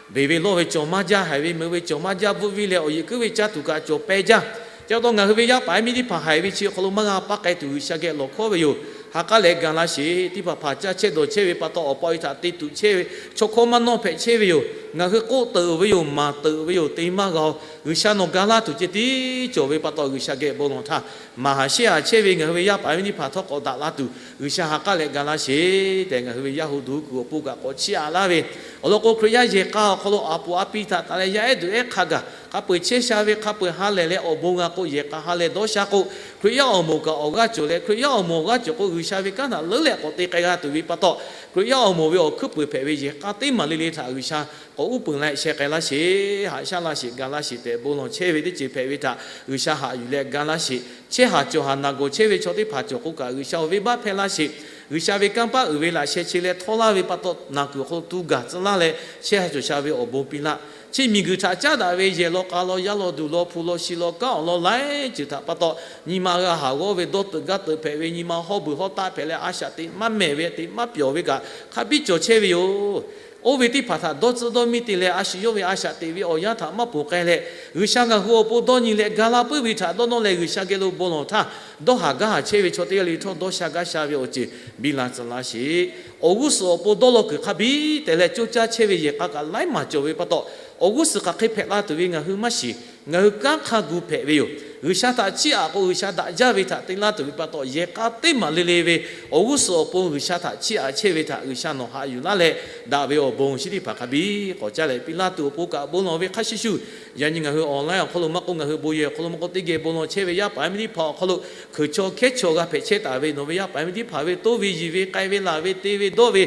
Beˬ ve lawˇ ve cawˬ maˇ jaˇ, haiˬ ve meuꞈ ve cawˬ maˇ jaˇ, bvuhˆ viˇ leh awˬ yeꞈ kuiˉ ve caˇ tuˬ kaꞈ cawˬ peh jaˇ. Chi pa taw, ngaˬ hui ve yaˇ paˍ yaˇ miˇ teˇ hpaˍ haiˬ ve chi awˬ hk'aw lo maˇ g'a paˇ k'ai tuˬ, G'uiˬsha geh lawˬ hkawˉ ve yoˬ. Ha k'aˉ leh ga laˇ sheˍ. Teˇ hpaˍ hpaˍ caˇ chehˇ dawˬ chehˇ ve pa taw, awˬ pa awˬ e htaꞈ te tuꞈ chehˇ ve chaw hkawˇ maˇ nawˇ hpehꞈ chehˇ ve yoˬ. Ngaˬ hui k'oˆ teuꞈ ve yoˬ, maˍ teuꞈ ve yoˬ, te maˇ g'a-oˬ. G'uiˬsha nawˬ ga laˇ tuˬ ceh tiˉ cawˬ ve pa taw, G'uiˬsha geh bon lawˬ htaˇ, maˍ haˍ shehˆ haˍ chehˇ ve ngaˬ hui ve yaˇ paˍ yaˇ miˇ teˇ hpaˍ htawˇ k'awꞈ daꞈ la tuˬ, G'uiˬsha ha k'aˉ leh ga laˇ sheˍ tehꞈ, ngaˬ hui ve yaˇ hu duˬ kuiˬ awˬ pon kaꞈ k'awꞈ chiˇ aꞈ laˇ ve, awˬ lawn k'o, Hkriꞈ yaˇ yehˬ k'a awˬ hk'aw lo a poˍ a pi htaꞈ tanˬ leh yaˇ ehˉ duˬ ehˉ hk'a gaˬ, hk'a peu-eˬ chehˇ sha ve hk'a peu-eˬ ha lehˬ leh awˬ bon g'a k'o, yehˬ k'a ha leh dawˇ sha k'o, Hkriꞈ yaˇ awˬ moˍ kaꞈ awˬ g'aˇ cawˬ leh, Hkriꞈ yaˇ awˬ moˍ awˬ g'aˇ cawˬ k'o, G'uiˬsha ve kanˉ htaꞈ leuˉ leh k'awꞈ te k'ai g'a tuˬ ve pa taw, Hkriꞈ yaˇ awˬ moˍ ve awˬ hkuiˉ peuˬ hpehꞈ ve yehˬ k'a teˇ maˬ le le htaꞈ G'uiˬsha k'awꞈ uˉ peunˍ leh sheh k'ai laˇ sheˍ, haꞈ shaˉ laˇ sheˍ, ga laˇ sheˍ tehꞈ bon lawˬ chehˇ ve teˇ ceuˬ hpehꞈ ve htaꞈ G'uiˬsha haꞈ yuˬ leh ga laˇ sheˍ. Chehˇ haˍ cawˬ haˍ naˬ gawˬ chehˇ ve chaw teˇ hpaˍ cawˬ k'o kaꞈ, G'uiˬsha awˬ venˇbaˆ hpehˇ laˇ sheˍ. G'uiˬsha ve kanˇ paˆ uiˍ ve laꞈ sheh che leh htawˇ laˇ ve pa taw, naˬ kuiˬ awˬ hk'aw lo tu gaˬ tcuh laˇ leh, chehˇ haˍ cawˬ sha ve awˬ bon piˇ laˇ. Chi miˬguiˬ htaꞈ caˉ daꞈ ve yehˬ law k'a law, yaˇ law duˬ law, hpu law shi law, kanˉ awˬ lawn laiˉ ceuˬ htaꞈ pa taw, nyi ma g'a haˍ g'awˇ ve dawˇ teuꞈ gaˇ teuꞈ hpehꞈ ve, nyi ma hawˇ beuˬ hawˇ taˆ hpehꞈ leh, a shaꞈ teꞈ maˇ mehˬ ve, teꞈ maˇ pyawˬ ve kaꞈ hk'a biˇ cawˬ chehˇ ve yoˬ. Oˇ ve teˇ hpaˍ htaꞈ dawˇ tcuhˇ dawˇ miˇ te leh, a shu yawˇ ve a shaꞈ teꞈ ve awˬ yanˇ htaꞈ maˇ ponˬ k'ai leh, G'uiˬsha ngaˬ hui awˬ pon dawˇ nyi leh ga laˇ puiˉ ve htaꞈ dawˇ nawˇ leh, G'uiˬsha geh lo bon lawˬ htaˇ, dawˇ haˍ gaˇ haˍ chehˇ ve chaw teˇ g'aˇ le htawˇ dawˇ sha gaˇ sha ve awˬ ceuˬ biˇ la tcuh laˇ sheˍ. Awˬ g'uˇ suhˍ awˬ pon dawˇ law kuiˬ hk'a biˇ tehꞈ leh coˇ caˇ chehˇ ve yehˬ k'a kaꞈ laiˉ maˬ cawˬ ve pa taw, awˬ g'uˇ suhˍ hk'aˬ hk'e hpehꞈ la tuˬ ve ngaˬ hui maˇ shiˍ. Ngaˬ hui kanˉ hk'a gu hpehꞈ ve yoˬ. G'uiˬsha htaꞈ chiˇ aꞈ k'o, G'uiˬsha daꞈ jaˇ ve htaꞈ te laˇ tuˬ ve pa taw, yehˬ k'a teˇ maˬ le le ve awˬ g'uˇ suhˍ awˬ pon G'uiˬsha htaꞈ chiˇ aꞈ chehˇ ve htaꞈ G'uiˬsha nawˬ haꞈ yuˬ laˇ leh, daꞈ ve awˬ bon shinˉ teˇ hpaˍ hk'a biˇ k'awꞈ caˇ leh piˇ laˇ tuˬ awˬ pon kaꞈ bon lawˬ ve hk'a shuˍ shuˍ, yaꞈ nyi ngaˬ hui online awˬ hk'aw lo maˇ k'oˆ, ngaˬ hui bon yehˬ awˬ hk'aw lo maˇ k'oˆ, teˇ geh bon lawˬ chehˇ ve yaˇ paˍ yaˇ miˇ teˇ hpaˍ awˬ hk'aw lo hkui chaw hkehˉ chaw g'a hpehꞈ chehˇ taˍ ve nawˬ ve yaˇ paˍ yaˇ miˇ teˇ hpaˍ ve toˇ ve yiˬ ve k'ai ve laˬ ve te ve dawˇ ve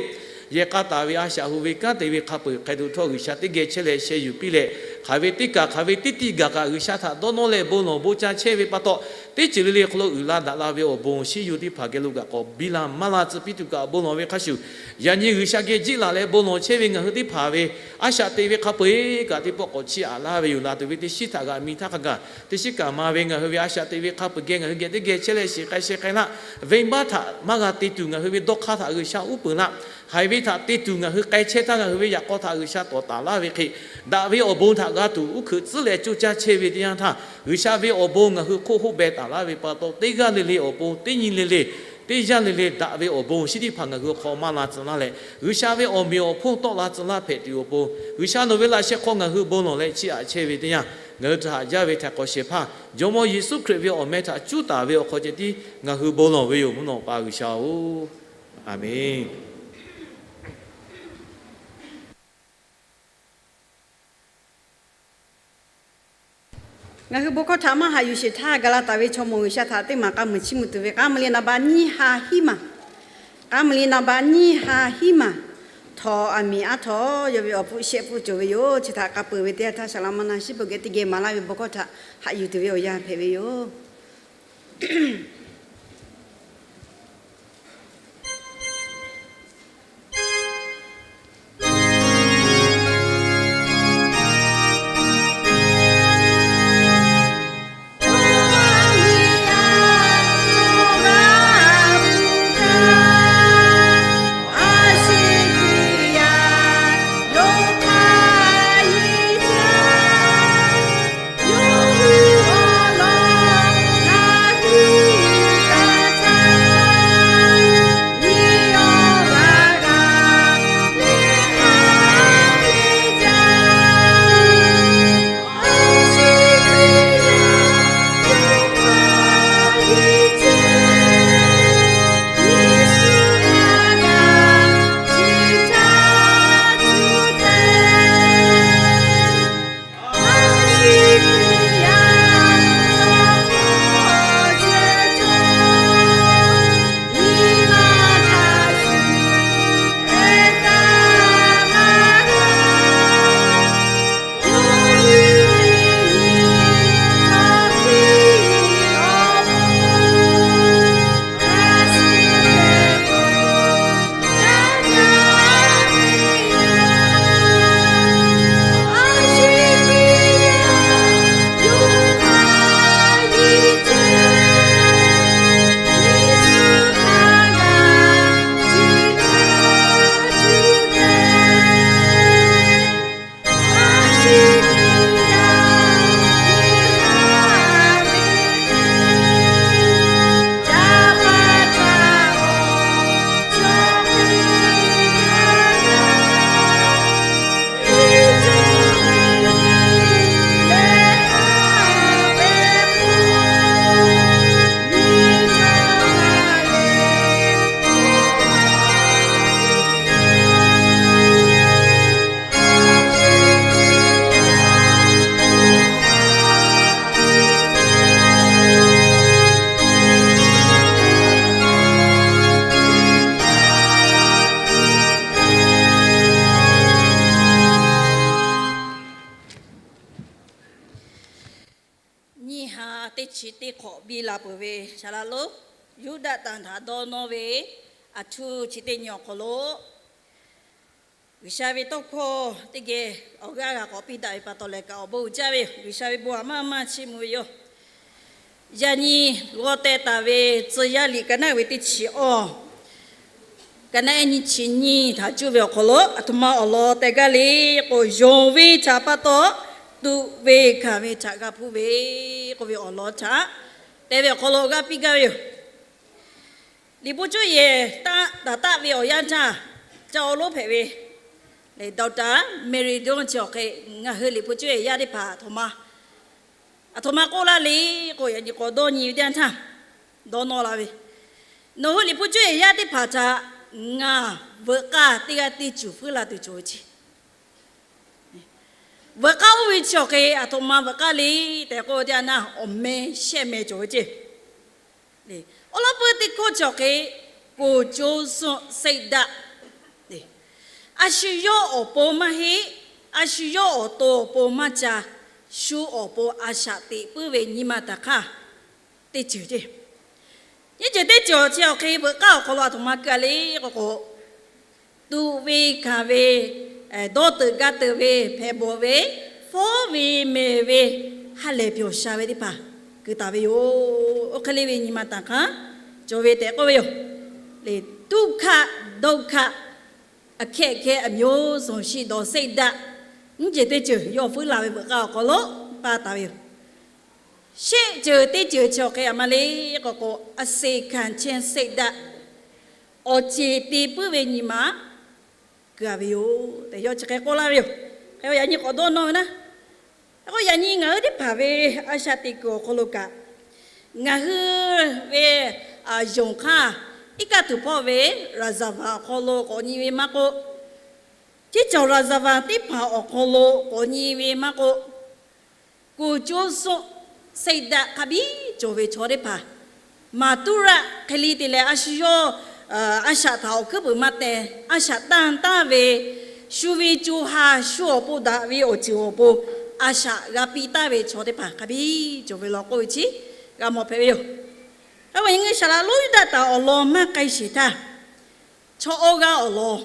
yehˬ k'a taˍ ve a shaꞈ hu ve kanˉ te ve hk'a peu-eˬ hk'a duˬ htawˇ, G'uiˬsha teˇ geh chehˇ leh sheh yuˬ piˇ leh, hk'aˬ ve teˇ kaˬ hk'aˬ ve teˇ tiˆ gaˬ kaꞈ G'uiˬsha htaꞈ dawˇ nawˇ leh bon lawˬ bon ca chehˇ ve pa taw, teˇ ceuˬ le le hk'aw lo uiˍ la daꞈ la ve awˬ bon awˬ shinˉ yoˬ teˇ hpaˍ geh lo kaꞈ k'awꞈ biˇ la maˇ la tcuh piˇ tuˬ kaꞈ bon lawˬ ve hk'a shuˍ, yaꞈ nyi G'uiˬsha geh jiˆ laˬ leh bon lawˬ chehˇ ve ngaˬ hui teˇ hpaˍ ve a shaꞈ teꞈ ve hk'a peu-eˬ kaꞈ teˇ pawˆ k'awꞈ chiˇ aꞈ laˇ ve yoˬ. Laˬ tuˬ ve teˇ shinˉ htaꞈ g'aꞈ mi htaˇ hk'a gaˬ, teˇ shinˉ kaꞈ ma ve ngaˬ hui ve a shaꞈ teꞈ ve hk'a peu-eˬ geh ngaˬ hui geh teˇ geh chehˇ leh shiˍ k'ai sheh k'ai laˇ. Venˇbaˆ htaꞈ maˇ g'a te tuˬ ngaˬ hui ve dawˇ hk'aˇ htaꞈ G'uiˬsha uˉ peunˍ laˇ. Haiˬ ve htaꞈ te tuˬ ngaˬ hui k'ai chehˇ htaˇ ngaˬ hui ve yaꞈ k'aw htaꞈ G'uiˬsha tawˍ taˍ laˇ ve hk'e, daꞈ ve awˬ bon htaꞈ g'a tuˬ uˉ hkeuꞈ tcuhˉ leh coˇ caˇ chehˇ ve teˇ yanˇ htaˇ, G'uiˬsha ve awˬ bon ngaˬ hui hk'oˆ hoˆ beh taˍ laˇ ve pa taw, teˇ g'aˇ le le awˬ pon teˇ nyi le le, teˇ yanˇ le le daꞈ ve awˬ bon awˬ shinˉ teˇ hpaˍ ngaˬ hui hk'aw maˇ la tcuh laˇ leh, G'uiˬsha ve awˬ meꞈ awˬ hponˇ tawˆ la tcuh laˇ hpehꞈ tuˬ awˬ pon, G'uiˬsha nawˬ ve laꞈ sheh hk'aw ngaˬ hui bon lawˬ leh chiˇ aꞈ chehˇ ve teˇ yanˇ, ngaˬ hui htaꞈ haꞈ jaˇ ve htaiˍ hk'awꞈ shehˍ hpaˇ Jawˇmawˇ Yeˍsuˆ Hkriꞈ ve awˬ meh htaꞈ cuˉ taˍ ve awˬ hk'aw ceh tiˉ ngaˬ hui bon lawˬ ve yoˬ. Mvuhˇ naw pa G'uiˬsha-oˬ, aˬ menˍ. Ngaˬ hui bon hkawˇ htaꞈ maˇ haꞈ yuˬ sheˍ htaˇ, ga laˇ taˍ ve chaw mawˬ G'uiˬsha htaꞈ teˇ maˬ k'a muiˬ chiˇ mvuh tuˬ ve k'a muiˬ le naˍ ba nyiˇ ha hiˉ maˬ, k'a muiˬ le naˍ ba nyiˇ ha hiˉ maˬ, htawnˍ aˬ miˍ aˉ htawnˍ yawˇ ve awˬ hpfuhˇ shehˆ hpfuhˇ cawˬ ve yoˬ. Chi htaꞈ k'a peuˬ ve teˇ yanˇ htaˇ, saˍ laꞈ ma na shiˉ peuˬ geh teˇ geh maˍ laˇ ve bon hkawˇ htaꞈ haꞈ yuˬ tuˬ ve awˬ yanˇ hpehꞈ ve yoˬ. Nyiˇ ha teˇ chi teˇ hk'awꞈ biˇ la peuˬ ve saˍ laꞈ lonˉ, Yuˇdaꞈ tanˬ htaꞈ dawˇ nawˇ ve aˬ htuˇ chi teˇ nyi awˬ hk'aw lo, G'uiˬsha ve tawˇ hkawˇ teˇ geh awˬ g'aˇ g'a k'awꞈ piˇ daꞈ ve pa taw leh kaꞈ awˬ bon uiˍ jaˇ ve yoˬ. G'uiˬsha ve bon haꞈ maˇ maˇ chiˇ mvuh ve yoˬ. Yaꞈ nyi g'aw teh taˍ ve tcuh yaˇ liꞈ ka naˆ ve teˇ chi awˇ, ka naˆ ehˉ nyiˇ chi nyiˇ htaꞈ cuˇ ve awˬ hk'aw lo, aˬ htoꞈ ma awˬ lawn teh gaˇ le k'o, yonˍ ve htaꞈ pa taw tuꞈ ve gaˬ ve htaꞈ g'a hpuˇ ve k'oˆ ve awˬ lawn htaꞈ teh ve awˬ hk'aw lo g'a piˇ gaˇ ve yoˬ. Liꞈ hpu cuˇ yehˬ taˍ taˍ ve awˬ yanˇ htaˇ, ca awˬ lonˉ hpehꞈ ve Doctor Mary Doane chi awˬ hk'e, ngaˬ hui liꞈ hpu cuˇ yehˬ yaˇ teˇ hpaˍ aˬ htoꞈ ma, aˬ htoꞈ ma k'oˆ laˇ le k'o, yaꞈ nyi k'awꞈ dawˇ nyi ve teˇ yanˇ htaˇ, dawˇ nawˇ la ve, nawˬ hui liꞈ hpu cuˇ yehˬ yaˇ teˇ hpaˍ htaꞈ ngaˬ veuꞈ k'aˇ teˇ g'aˇ teˇ cuˬ feuˉ la tuˬ cawˬ ve ce. Veuꞈ k'aˇ oˇ ve chi awˬ hk'e aˬ htoꞈ ma veuꞈ k'aˇ le tehꞈ k'oˆ ve teˇ yanˇ, awˬ meh shehˆ meh cawˬ ve ce. Awˉ lawˉ peuˇ teˇ hkawˇ chi awˬ hk'e, ကိုယ်ကျိုးစွန့်စိတ်ဓာတ်. A shu yawˇ awˬ pon maˇ heˆ, a shu yawˇ awˬ to awˬ pon maˇ ca, shu awˬ pon a shaꞈ teꞈ puiˉ ve nyi ma htaꞈ hk'aˇ teˇ ceuˬ ceˇ. Nyiˇ ceuˬ teˇ ceuˬ chi awˬ hk'e veuꞈ k'aˇ awˬ hk'aw lo aˬ htoꞈ ma keu a le k'o k'o, tuꞈ ve kanˍ ve, dawˇ teuꞈ gaˇ teuꞈ ve, hpehꞈ bawˬ ve, fawˉ ve, mehˬ ve, ha lehˬ pyawˬ sha ve teˇ hpaˍ keu taˍ ve yoˬ. Oˇ hk'e le ve nyi ma taˍ hk'aˇ cawˬ ve tehꞈ k'oˆ ve yoˬ. ทุกข์ ဒုက္ခ အခက်အခဲ အမျိုးစုံရှိသော စိတ်ဓာတ် nyiˇ ceuˬ teˇ ceuˬ yawˇ feuˉ la ve veuꞈ k'aˇ awˬ hk'aw lo paˇ taˍ ve yoˬ. Shehˆ ceuˬ teˇ ceuˬ chi awˬ hk'e aˬ ma le k'o k'o, อเศษขันธ์ เช่น စိတ်ဓာတ် awˬ ceˬ te puiˉ ve nyi ma keu a ve yoˬ tehꞈ yawˇ chi hk'e k'oˆ laˇ ve yoˬ. Hk'e yaꞈ nyi k'awꞈ dawˇ nawˇ ve naˉ. K'o yaꞈ nyi ngaˬ hui teˇ hpaˍ ve a shaꞈ teꞈ kuiˬ awˬ hk'aw lo kaꞈ, ngaˬ hui ve yonˍ hk'aˇ iˉ kaˆ tuˬ hpawˇ ve ရာဇဝင် awˬ hk'aw lo k'awꞈ nyi ve maˇ k'oˆ, ceˇ cawˬ ရာဇဝင် teˇ hpaˍ awˬ hk'aw lo k'awꞈ nyi ve maˇ k'oˆ, ကိုယ်ကျိုးစွန့် စိတ်ဓာတ် hk'a biˉ cawˬ ve chaw teˇ hpaˍ, maˍ tuˇ raˆ hk'e le te leh a shu yawˇ a shaꞈ htaꞈ awˬ hkuiˉ puiˍ maˇ teh, a shaꞈ tanˇ tanˇ ve, shu ve co ha shu awˬ pon daꞈ ve awˬ ceuˬ awˬ pon a shaꞈ g'a piˇ taˍ ve chaw teˇ hpaˍ hk'a biˉ cawˬ ve law k'oˆ ve chi g'a mawˬ hpehꞈ ve yoˬ. K'o ngaˬ hui Saˍ laꞈ lonˉ Yuˇdaꞈ taˍ awˬ lawn maˇ k'ai sheˍ htaˇ, chaw awˇ g'aˇ awˬ lawn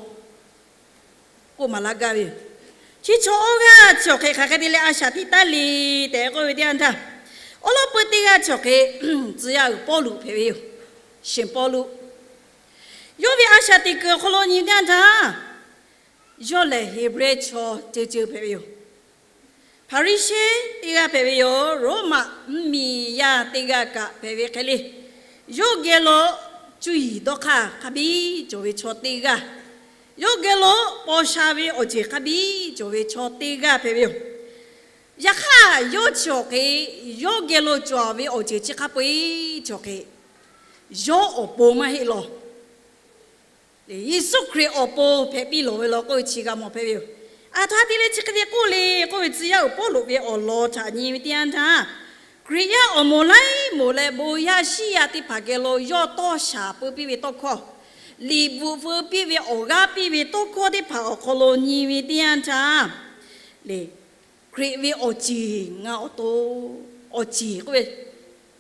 k'oˆ maˍ laˇ gaˇ ve yoˬ. Chi chaw awˇ g'aˇ chi awˬ hk'e hk'aˬ hk'e te leh a shaꞈ teꞈ taˉ le tehꞈ k'oˆ ve teˇ yanˇ htaˇ, awˉ lawˉ peuˇ teˇ g'aˇ chi awˬ hk'e tcuh yaˇ uiˍ Pawˇluꞈ hpehꞈ ve yoˬ. Sheˍ Pawˇluꞈ yawˇ ve a shaꞈ teꞈ kuiˬ awˬ hk'aw lo nyi teˇ yanˇ htaˇ, yawˇ lehˬ Heˍbrehˇ chaw ceuˬ ceuˬ hpehꞈ ve yoˬ. Hpaˍriˍsehˇ teˇ g'aˇ hpehꞈ ve yoˬ. Roˉmaꞈ mvuhˇmiˬ yaˇ teˇ g'aˇ kaꞈ hpehꞈ ve hk'e le, yawˇ geh lo cuˇ yiˍ dawˇ hk'aˇ hk'a biˉ cawˬ ve chaw teˇ g'aˇ, yawˇ geh lo paw sha ve awˬ ceuˬ hk'a biˉ cawˬ ve chaw teˇ g'aˇ hpehꞈ ve yoˬ. Yaꞈ hk'aˇ yawˇ chi awˬ hk'e yawˇ geh lo cawˬ ve awˬ ceuˬ chi hk'a peu-eˬ chi awˬ hk'e yawˇ awˬ pon maˇ heˆ law. Yeˍsuˆ Hkriꞈ awˬ pon hpehꞈ piˇ lawˬ ve law k'oˆ ve chi g'a mawˬ hpehꞈ ve yoˬ. Aˬ htoꞈ ha te leh chi hk'e te k'oˆ le k'oˆ ve, tcuh yaˇ uiˍ Pawˇluꞈ ve awˬ lawn htaꞈ nyi ve teˇ yanˇ htaˇ, Hkriꞈ yaˇ awˬ moˍ laiˉ moˍ leh bon yaˇ shiˉ yaˇ teˇ hpaˍ geh lo yawˇ tawˇ shaˍ peu piˇ ve tawˇ hkawˇ, liꞈ bvuhꞈ feu piˇ ve awˬ g'aˇ piˇ ve tawˇ hkawˇ teˇ hpaˍ awˬ hk'aw lo nyi ve teˇ yanˇ htaˇ, le Hkriꞈ ve awˬ ceˬ ngaˬ awˬ to awˬ ceˬ k'oˆ ve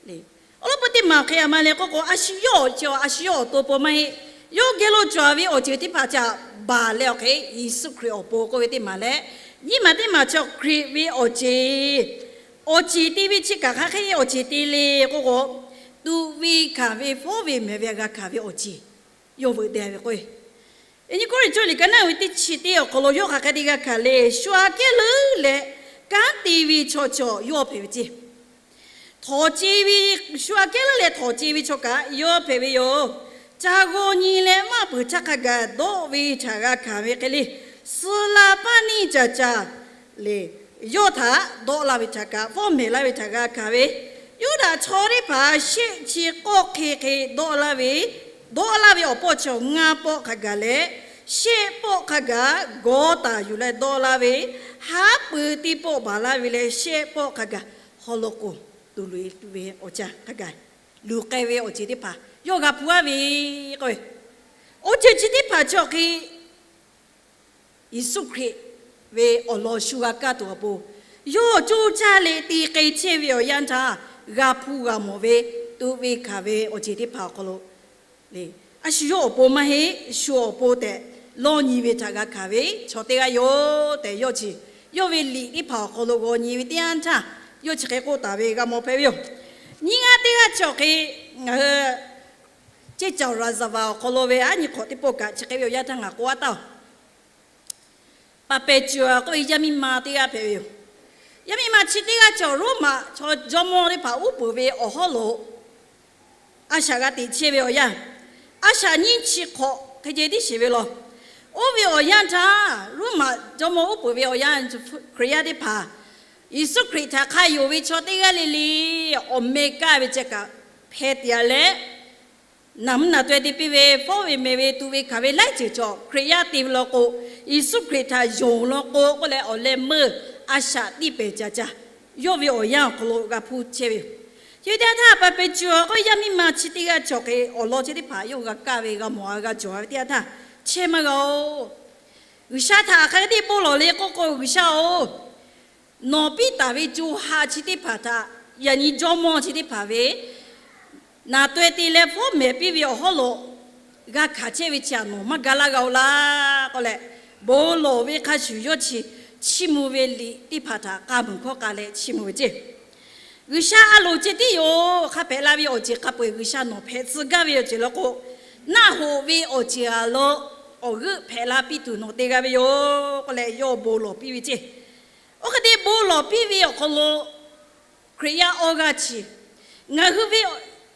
le. Awˉ lawˉ peuˇ teˇ maˬ hk'e aˬ ma le k'oˆ k'o, a shu yawˇ awˬ ceˬ, a shu yawˇ awˬ to pon maˇ heˆ. Yawˇ geh lo cawˬ ve awˬ ceuˬ teˇ hpaˍ ca baˬ leh awˬ hk'e Yeˍsuˆ Hkriꞈ awˬ pon k'oˆ ve teˇ maˬ leh, nyiˇ maˬ teˇ maˬ chi Hkriꞈ ve awˬ ceˬ, awˬ ceˬ te ve chi kaꞈ hk'aˬ hk'e awˬ ceˬ te le k'oˆ k'o, tuꞈ ve hkanˍ ve fawˉ ve mehˬ ve g'a hkanˍ ve awˬ ceˬ yawˇ veuꞈ deh ve k'o, Yaꞈ nyi Kawˇrenˍhtuˆ liꞈ ka naˆ ve teˇ chi teˇ awˬ hk'aw lo yawˇ hk'aˬ hk'e te g'a hkanˍ le, shu aꞈ kehˉ leuˉ leh kanˉ te ve chaw cawˬ yawˇ hpehꞈ ve ceˇ. Htawnˍ ce ve, shu aꞈ kehˉ leuˉ leh htawnˍ ce ve chaw kaꞈ yawˇ hpehꞈ ve yoˬ. Ca g'aw nyi leh maˇ peuˬ htaˇ hk'a gaˬ dawˆ ve htaꞈ g'a hkanˍ ve hk'e le, suh la paˇ neˇ caˬ caˬ le, yawˇ htaꞈ dawˆ laˇ ve htaꞈ kaꞈ, fawˉ mehˍ laˇ ve htaꞈ g'a hkanˍ ve, Yuˇdaꞈ chaw teˇ hpaˍ shehˆ chi k'awˆ hk'e hk'e dawˆ laˇ ve, dawˆ laˇ ve awˬ pawˆ chi ngaˇ pawˆ hk'a gaˬ leh, shehˆ pawˆ hk'a gaˬ gawˇ taˍ yuˬ leh dawˆ laˇ ve, haˉ pui teˇ pawˆ baˬ laˇ ve leh shehˆ pawˆ hk'a gaˬ haw lo k'oˍ tuˬ loꞈ e tuˬ ve awˬ caˇ hk'a gaˬ luˬ k'ai ve awˬ ceuˬ teˇ hpaˍ yawˇ g'a hpu aˇ ve k'o, awˬ ceuˬ chi teˇ hpaˍ chi awˬ hk'e Yeˍsuˆ Hkriꞈ ve awˬ lawn shu g'a kaˇ tuˬ awˬ pon, yawˇ coˇ caˇ leh te k'ai chehˇ ve awˬ yanˇ htaˇ, g'a hpu g'a mawˬ ve, tuꞈ ve hkanˍ ve awˬ ceuˬ teˇ hpaˍ awˬ hk'aw lo le, a shu yawˇ awˬ pon maˇ heˆ, shu awˬ pon tehꞈ lawˇ nyi ve htaꞈ g'a hkanˍ ve chaw teˇ g'aˇ yoˬ tehꞈ yawˇ chi, yawˇ ve liꞈ teˇ hpaˍ awˬ hk'aw lo g'aw nyi ve teˇ yanˇ htaˇ, yawˇ chi hk'e k'oˆ taˍ ve g'a mawˬ hpehꞈ ve yoˬ. Nyiˇ g'aˇ teˇ g'aˇ chi awˬ hk'e ngaˬ hui ceˇ caˬ ရာဇဝင် awˬ hk'aw lo ve aˉ nyi hk'awꞈ teˇ pawˆ kaꞈ chi hk'e ve awˬ yanˇ htaˇ ngaˬ k'oˆ aˉ taˇ oˬ. Paˍpehˍcuˍ k'oˆ ve yaˇ miˇ ma teˇ g'aˇ hpehꞈ ve yoˬ. Yaˇ miˇ ma chi teˇ g'aˇ cawˬ Roˉmaꞈ chaw jawˇmawˇ teˇ hpaˍ uˉ peunˍ ve awˬ hawˉ lo a shaꞈ g'a teꞈ chehˇ ve awˬ yanˇ, a shaꞈ nyiˇ chi hk'awꞈ hk'e ceh tiˉ sheˍ ve law. Oˇ ve awˬ yanˇ htaˇ, Roˉmaꞈ jawˇmawˇ uˉ peunˍ ve awˬ yanˇ, Hkriꞈ yaˇ teˇ hpaˍ Yeˍsuˆ Hkriꞈ htaꞈ hk'a yonˍ ve chaw teˇ g'aˇ le le awˬ meh kaˇ ve ceh kaꞈ hpeh tiꞈ a leh, naˬ mvuhˇ naˬ taweh te piˇ ve, fawˉ ve mehˬ ve, tuꞈ ve hkanˍ ve laiˉ ceuˬ cawˬ Hkriꞈ yaˇ te ve law k'o, Yeˍsuˆ Hkriꞈ htaꞈ yonˍ law k'o k'oˆ leh awˬ leh meuˇ a shaꞈ tiˇ pehˍ caˍ caˍ, yawˇ ve awˬ yanˇ awˬ hk'aw lo g'a hpuˇ chehˇ ve yoˬ. Chi ve teˇ yanˇ htaˇ Paˍpehˍcuˍ k'oˆ ve yaˇ miˇ ma chi teˇ g'aˇ chi awˬ hk'e awˬ lawn chi teˇ hpaˍ yawˇ g'a kaˇ ve g'a mawˬ a g'a cawˬ ve teˇ yanˇ htaˇ, chehˇ maˇ g'a oˬ. G'uiˬsha htaꞈ hk'aˬ hk'e te bon lawˬ le k'oˆ k'o, G'uiˬsha oˬ, nawˬ piˇ taˍ ve co ha chi teˇ hpaˍ htaꞈ yaꞈ nyi jawˇmawˇ chi teˇ hpaˍ ve naˍ taweh te leh fawˉ mehˍ piˇ ve awˬ hawˉ lo g'a hkanˍ chehˇ ve chi htaꞈ nawˬ maˇ ga laˇ g'a-oˬ laˇ k'oˆ leh, bon lawˬ ve hk'a shuˍ yawˇ chi chiˇ mvuh ve liꞈ teˇ hpaˍ htaꞈ k'a muiˬ hkawˇ k'a leh chiˇ mvuh ve ceˇ. G'uiˬsha a loˍ ceh tiˉ yoˬ. Hk'a hpehꞈ la ve awˬ ceuˬ hk'a peu-eˬ G'uiˬsha nawˬ hpehꞈ tcuh gaˇ ve awˬ ceuˬ law k'o, naˆ hoꞈ ve awˬ ceuˬ a lo awˬ g'euˆ hpehꞈ la piˇ tuˬ nawˬ te g'a ve yoˬ k'oˆ leh, yawˇ bon lawˬ piˇ ve ceˇ. Oˇ hk'e te bon lawˬ piˇ ve awˬ hk'aw lo Hkriꞈ yaˇ awˇ g'aˇ chi ngaˬ hui ve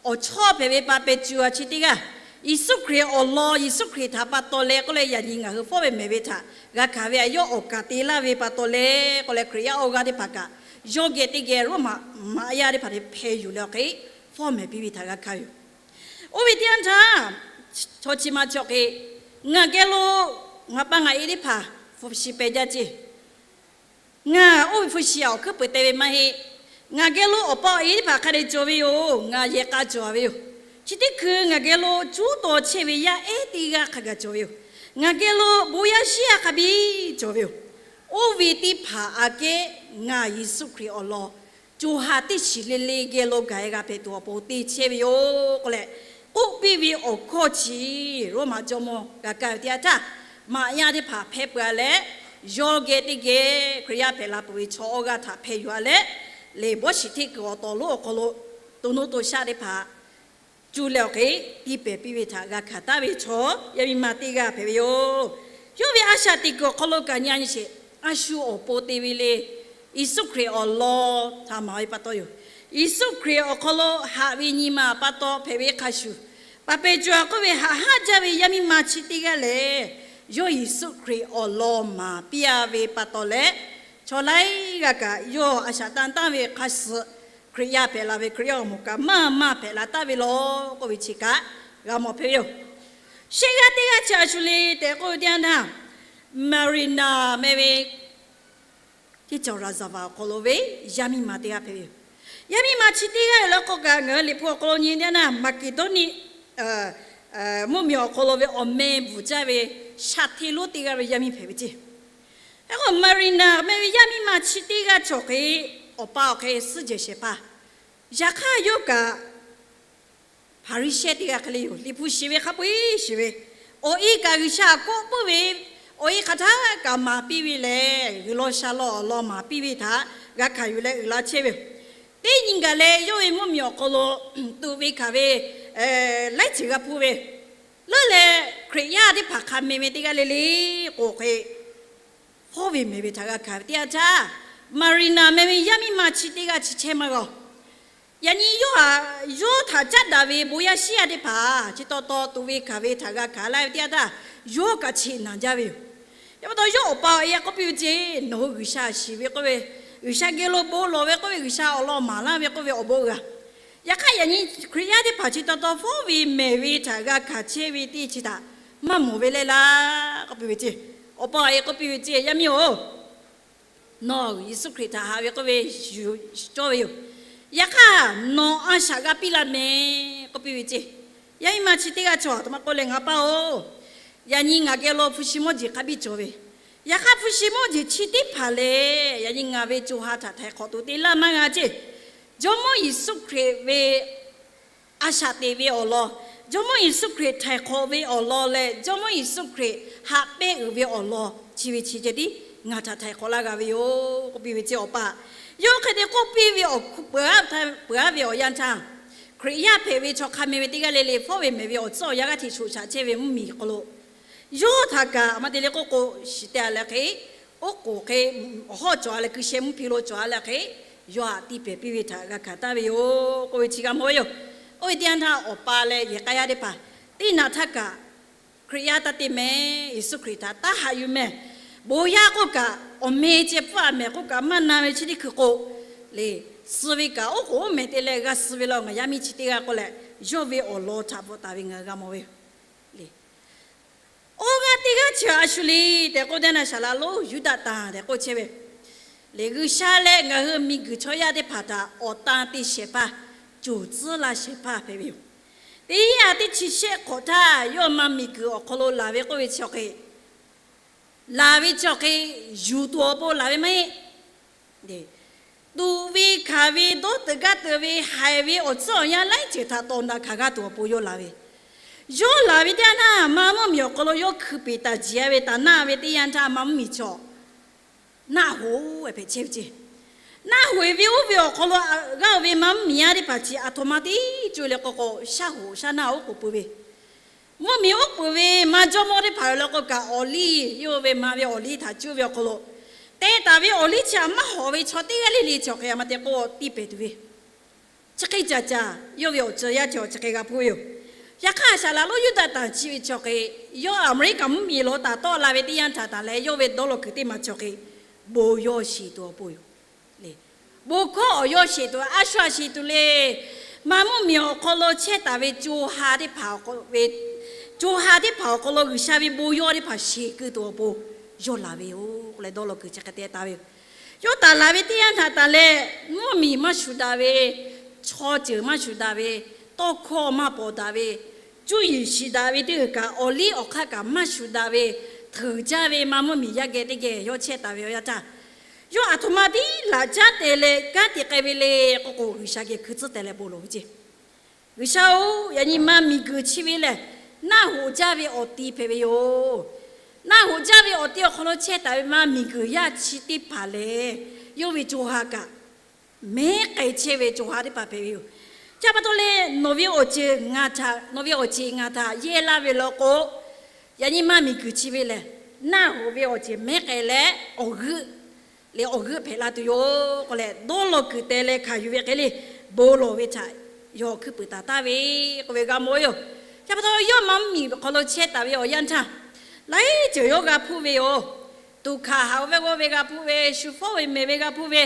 awˬ chawˇ hpehꞈ ve pa pehˬ cuˬ a chi teˇ g'aˇ, Yeˍsuˆ Hkriꞈ awˬ lawn, Yeˍsuˆ Hkriꞈ htaꞈ pa taw leh k'oˆ leh, yaꞈ nyi ngaˬ hui fawˉ ve mehˍ ve htaꞈ g'a hkanˍ ve htaꞈ yawˇ awˬ kaˍ te laˇ ve pa taw leh k'oˆ leh, Hkriꞈ yaˇ awˇ g'aˇ teˇ hpaˍ kaꞈ yawˇ geh teˇ geh Roˉmaꞈ maꞈ yaˇ teˇ hpaˍ htaꞈ hpeh yuˬ leh awˬ hk'e fawˉ mehˍ piˇ ve htaꞈ g'a hkanˍ ve yoˬ. Oˇ ve teˇ yanˇ htaˇ, chaw chi ma chi awˬ hk'e ngaˬ geh lo ngaˬ pa ngaˬ e teˇ hpaˍ hpu shi peh jaˇ ceˇ. Ngaˬ oˇ ve hpu shi a awˬ hkuiˉ peuˬ te ve maˇ heˆ. Ngaˬ geh lo awˬ pa awˬ e teˇ hpaˍ hk'a dehꞈ cawˬ ve yoˬ. Ngaˬ yehˬ k'a cawˬ ve yoˬ. Chi teˇ hkui ngaˬ geh lo cuˉ taw chehˇ ve yaˇ ehˉ teˇ g'aˇ hk'a gaˬ cawˬ ve yoˬ. Ngaˬ geh lo bon yaˇ shiˉ yaˇ hk'a biˇ cawˬ ve yoˬ. Oˇ ve teˇ hpaˍ aꞈ kehˉ ngaˬ Yeˍsuˆ Hkriꞈ awˬ lawn co ha teˇ shiˍ le le geh lo gaˬ-e g'a hpehꞈ tuˬ awˬ pon te chehˇ ve yoˬ k'oˆ leh, k'oˆ piˇ ve awˬ hkawˇ chi Roˉmaꞈ jawˇmawˇ g'a kaˇ ve teˇ yanˇ htaˇ, maꞈ yaˇ teˇ hpaˍ hpeh peuˬ-a leh, yawˇ geh teˇ geh Hkriꞈ yaˇ hpehꞈ la peuˬ ve chaw awˇ g'aˇ htaꞈ hpeh yuˬ-a leh, lehˬ bawˇ shiˍ hteˇ kuiˬ awˬ tawˍ lonˉ awˬ hk'aw lo to nuˇ to shaˆ teˇ hpaˍ cuˇ leh awˬ hk'e tiˇ pehˍ piˇ ve htaꞈ g'a hkanˍ taˍ ve chaw yaˇ miˇ ma teˇ g'aˇ hpehꞈ ve yoˬ. Yawˇ ve a shaꞈ teꞈ kuiˬ awˬ hk'aw lo kaꞈ nyi a nyi sheˍ, a shu awˬ pon te ve le. Yeˍsuˆ Hkriꞈ awˬ lawn htaꞈ maˍ ve pa taw yoˬ. Yeˍsuˆ Hkriꞈ awˬ hk'aw lo haꞈ ve nyi ma pa taw hpehꞈ ve hk'a shuˍ, paˍ pehˬ cawˬ-a k'oˆ ve haꞈ haˉ jaˇ ve yaˇ miˇ ma chi teˇ g'aˇ lehˬ, yawˇ Yeˍsuˆ Hkriꞈ awˬ lawn maˍ piˇ-a ve pa taw leh, chaw laiˉ g'aˇ kaꞈ yawˇ a shaꞈ tanˇ tanˇ ve hk'a suh Hkriꞈ yaˇ hpehꞈ la ve, Hkriꞈ yaˇ awˬ moˍ kaꞈ maˇ maˇ hpehꞈ la taˍ ve law k'oˆ ve chi kaꞈ g'a mawˬ hpehꞈ ve yoˬ. Shehˆ g'aˇ teˇ g'aˇ chi a shu le tehꞈ k'oˆ ve teˇ yanˇ htaˇ, Marina meh ve teˇ cawˬ raˍzaˍvaˍ awˬ hk'aw lo ve yaˇ miˇ ma teˇ g'aˇ hpehꞈ ve yoˬ. Yaˇ miˇ ma chi teˇ g'aˇ ve law k'o kaꞈ ngaˬ hui Liꞈ hpu awˬ hk'aw lo nyi teˇ yanˇ htaˇ, Maˍkeˍdawˇniˆ mvuhˇmiˬ awˬ hk'aw lo ve awˬ meh bvuhˬ jaˇ ve shaˍ hteˇ lonˉ teˇ g'aˇ ve yaˇ miˇ hpehꞈ ve ceˇ. Hk'e k'o Marina meh ve yaˇ miˇ ma chi teˇ g'aˇ cawˬ hk'e, awˬ pa awˬ hk'e suhˉ jehˬ shehˍ hpaˇ. Yaꞈ hk'aˇ yawˇ kaꞈ Hpaˍriˍsehˇ teˇ g'aˇ hk'e le yoˬ. Liꞈ hpu shiˍ ve hk'a peu-eˬ shiˍ ve, awˬ e kaꞈ G'uiˬsha k'oˆ puiˉ ve, awˬ e hk'aˬ htaˇ kaꞈ maˍ piˇ ve lehˬ, G'uiˬ law sha law awˬ lawn maˍ piˇ ve htaꞈ g'a hkanˍ yuˬ leh uiˍ la chehˇ ve yoˬ. Teˇ nyi gaˬ leh yawˇ ve mvuhˇmiˬ awˬ hk'aw lo tuꞈ ve hkanˍ ve laiˉ ceuˬ g'a hpuˇ ve, leuˉ leh Hkriꞈ yaˇ teˇ hpaˍ hk'a meh ve teˇ g'aˇ le le k'o hk'e, fawˉ ve mehˍ ve htaꞈ g'a hkanˍ ve teˇ yanˇ htaˇ, Marina meh ve yaˇ miˇ ma chi teˇ g'aˇ chi chehˇ maˇ g'a-oˬ. Yaꞈ nyi yawˇ htaꞈ, yawˇ htaꞈ caˉ daꞈ ve bon yaˇ shiˉ yaˇ teˇ hpaˍ chi taw taw tuꞈ ve hkanˍ ve htaꞈ g'a hkanˍ laˇ ve teˇ yanˇ htaˇ, yawˇ kaꞈ cheꞈ naˬ jaˇ ve yoˬ. Yaꞈ pa taw yawˇ awˬ pa awˬ e k'oˆ piˇ ve ceˇ, nawˬ hui G'uiˬsha shiˍ ve k'oˆ ve, G'uiˬsha geh lo bon lawˬ ve k'oˆ ve, G'uiˬsha awˬ lawn maˍ laˇ ve k'oˆ ve awˬ bon g'a. Yaꞈ hk'aˇ yaꞈ nyi Hkriꞈ yaˇ teˇ hpaˍ chi taw taw fawˉ ve mehˍ ve htaꞈ g'a hkanˍ chehˇ ve teˇ chi htaꞈ maˇ mawˬ ve leh laˇ k'oˆ piˇ ve ceˇ. Awˬ pa awˬ e k'oˆ piˇ ve ceˇ, yaˇ miˇ-oˬ, nawˬ Yeˍsuˆ Hkriꞈ htaꞈ haꞈ ve k'oˆ ve yuˬ cawˇ ve yoˬ. Yaꞈ hk'aˇ nawˬ a shaꞈ g'a piˇ laˇ mehˍ k'oˆ piˇ ve ceˇ. Yaˇ miˇ ma chi teˇ g'aˇ cawˬ a htoꞈ ma k'oˆ leh, ngaˬ pa-oˬ, yaꞈ nyi ngaˬ geh lo hpu shi mawˇ jeˬ hk'a biˇ cawˬ ve, yaꞈ hk'aˇ hpu shi mawˇ jeˬ chi teˇ hpaˍ lehˬ yaꞈ nyi ngaˬ ve co ha htaꞈ htaiˍ hk'awꞈ tuˬ te laˇ maˇ g'a ceˇ. Jawˇmawˇ Yeˍsuˆ Hkriꞈ ve a shaꞈ teꞈ ve awˬ lawn, Jawˇmawˇ Yeˍsuˆ Hkriꞈ htaiˍ hk'awꞈ ve awˬ lawn leh Jawˇmawˇ Yeˍsuˆ Hkriꞈ haꞈ pehnˇ uiˍ ve awˬ lawn chi ve chi ceh tiˉ ngaˬ htaꞈ htaiˍ hk'awꞈ laˇ g'a ve yoˬ k'oˆ piˇ ve ceˇ. Awˬ pa yawˇ hk'e te k'oˆ piˇ ve awˬ hk'aw lo peuˬ-a ve awˬ yanˇ htaˇ, Hkriꞈ yaˇ hpehꞈ ve chaw hk'a meh ve teˇ g'aˇ le le fawˉ ve mehˍ ve awˬ tcuhˉ awˬ yanˇ g'aˇ hteꞈ shoꞈ shaꞈ chehˇ ve mvuhˇmiˬ hk'aw lo, yawˇ htaꞈ kaꞈ a ma te le k'oˆ k'o, shiˍ teh a leh hk'e, oˉ k'oˍ hk'e, awˬ hawˉ cawˬ a leh, hkui sheh mvuhˇ hpi lo cawˬ a leh hk'e, yawˇ htaꞈ tiˇ pehˍ piˇ ve htaꞈ g'a hkanˍ taˍ ve yoˬ k'oˆ ve chi g'a mawˬ ve yoˬ. Oˇ ve teˇ yanˇ htaˇ, awˬ pa leh yehˬ k'a yaˇ teˇ hpaˍ teˇ naꞈ htaˇ kaꞈ Hkriꞈ yaˇ taˇ te mehˍ, Yeˍsuˆ Hkriꞈ htaꞈ taˇ haꞈ yuˬ mehˍ, bon yaˇ k'oˆ kaꞈ awˬ meh ceh pfuhˇ a mehˍ k'oˆ kaꞈ maˇ na ve chi teˇ hkui k'o, le, suh ve kaꞈ oˉ k'oˍ oˉ mehˍ te leh g'a suh ve law, ngaˬ yaˇ miˇ chi teˇ g'aˇ k'oˆ leh, yawˇ ve awˬ lawn htaꞈ bvuhꞈ taˍ ve ngaˬ hui g'a mawˬ ve yoˬ. Awˇ g'aˇ teˇ g'aˇ chi a shu le tehꞈ k'oˆ teˇ na, saˍ laꞈ lonˉ Yuˇdaꞈ tanˬ tehꞈ k'oˆ chehˇ ve, le, G'uiˬsha leh ngaˬ hui miˬguiˬ chaw yaˇ teˇ hpaˍ htaꞈ awˬ tan te shehˍ hpaˇ, coˬ tcuhˉ laˇ shehˍ hpaˇ hpehꞈ ve yoˬ. Teˇ yanˇ teˇ chi shehˆ hk'awꞈ htaˇ, yawˇ ma miˬguiˬ awˬ hk'aw lo laˬ ve k'oˆ ve chi awˬ hk'e, laˬ ve chi awˬ hk'e, yuˬ tuˬ awˬ pon laˬ ve maˇ heˆ. tuꞈ ve hkanˍ ve dawˇ teuꞈ gaˇ teuꞈ ve haiˬ ve awˬ tcuhˉ awˬ yanˇ laiˉ ceuˬ htaꞈ tawˍ naꞈ hkanˍ g'a tuˬ awˬ pon yawˇ laˬ ve, yawˇ laˬ ve teˇ yanˇ htaˇ, maˇ mvuhˇ miˬ awˬ hk'aw lo yawˇ hkui peˍ taˍ jiˍ a ve taˍ naˆ ve teˇ yanˇ htaˇ, maˇ mvuhˇ miˬ chaw naˆ hoꞈ hpehꞈ chehˇ ve ceˇ. Naˆ hoꞈ ve oˇ ve awˬ hk'aw lo g'aˇ ve maˇ mvuhˇ miˬ yaˇ teˇ hpaˍ chi aˬ htoꞈ ma tiˉ co le k'o k'o, shaˉ hoꞈ shaˉ naˆ oˉ k'oˍ pui ve, mvuhˇ miˬ oˉ k'oˍ ve maˇ jawˇ mawˇ teˇ hpaˍ lo k'o kaꞈ, awˬ liˇ yawˇ ve maˍ ve awˬ liˇ htaꞈ cuˇ ve awˬ hk'aw lo, te taˍ ve awˬ liˇ chi htaꞈ maˇ hawꞈ ve chaw teˇ g'aˇ le le chaw hk'e a ma te k'o tiˇ pehˍ tuˬ ve, chi hk'e caˬ caˬ yawˇ ve awˬ ceuˬ yaˇ chaw chi hk'e g'a hpuˇ ve yoˬ. Yaꞈ hk'aˇ, saˍ laꞈ lonˉ Yuˇdaꞈ tanˬ chi ve chaw hk'e, yawˇ Aˍmeˍriˆkaˍ mvuhˇ miˬ lo taˍ tawˆ la ve teˇ yanˇ htaꞈ tanˬ leh, yawˇ ve dawˇ law kuiˬ teˇ maˬ chaw hk'e bon yawˇ sheˍ tuˬ awˬ pon yoˬ. Bon hkawˇ awˬ yawˇ sheˍ tuˬ, a shu a sheˍ tuˬ le. Maˇ mvuhˇ miˬ awˬ hk'aw lo chehˇ taˍ ve co ha teˇ hpaˍ, co ha teˇ hpaˍ awˬ hk'aw lo G'uiˬsha ve bon yawˇ teˇ hpaˍ sheˍ keu tuˬ awˬ pon yawˇ laˬ ve yoˬ k'oˆ leh dawˇ law kuiˬ chi hk'e te taˍ ve yoˬ. Yawˇ taˍ laˬ ve teˇ yanˇ htaꞈ tanˬ leh, mvuhˇ miˬ maˇ shuˍ daꞈ ve, chaw ceuˬ maˇ shuˍ daꞈ ve, tawˇ hkawˇ maˇ pawˍ daꞈ ve, cuˇ yiˍ shiˍ daꞈ ve teˇ g'uiˬ kaꞈ, awˬ liˇ awˬ hk'aˇ kaꞈ maˇ shuˍ daꞈ ve, hteunˍ jaˇ ve maˇ mvuhˇ miˬ yaˇ geh teˇ geh yawˇ chehˇ taˍ ve awˬ yanˇ htaˇ, yawˇ aˬ htoꞈ ma tiˉ laꞈ caˉ te leh kanˉ te k'ai ve le k'oˆ k'o, G'uiˬsha geh hkui tcuhˉ teh leh bon lawˬ ve ceˇ. G'uiˬsha-oˬ, yaꞈ nyi maˇ miˬguiˬ chi ve lehˬ, naˆ hoꞈ jaˇ ve awˬ ti hpehꞈ ve yoˬ. Naˆ hoꞈ jaˇ ve awˬ ti awˬ hk'aw lo chehˇ taˍ ve maˇ miˬguiˬ yaˇ chi teˇ hpaˍ lehˬ, yawˇ ve co ha kaꞈ mehˉ k'ai chehˇ ve co ha teˇ hpaˍ hpehꞈ ve yoˬ. Chi pa taw leh, nawˬ ve awˬ ceuˬ ngaˬ htaꞈ, nawˬ ve awˬ ceuˬ ngaˬ htaꞈ yehˇ laˇ ve law k'o, yaꞈ nyi maˇ miˬguiˬ chi ve lehˬ, naˆ hoꞈ ve awˬ ceuˬ mehˉ k'ai leh awˬ g'euˆ leh awˬ g'euˆ hpehꞈ la tuˬ yoˬ k'oˆ leh, dawˇ law kuiˬ teh leh hkanˍ yuˬ ve hk'e le, bon lawˬ ve htaꞈ yawˇ hkuiˉ puiˍ taˍ taˍ ve k'oˆ ve g'a mawˬ ve yoˬ. Chi pa taw, yawˇ maˇ mvuhˇ miˬ hk'aw lo chehˇ taˍ ve awˬ yanˇ htaˇ, laiˉ ceuˬ yawˇ g'a hpuˇ ve yoˬ. Tuꞈ hkanˍ haꞈ-oˬ ve g'awˇ ve g'a hpuˇ ve, shu fawˉ ve mehˍ ve g'a hpuˇ ve,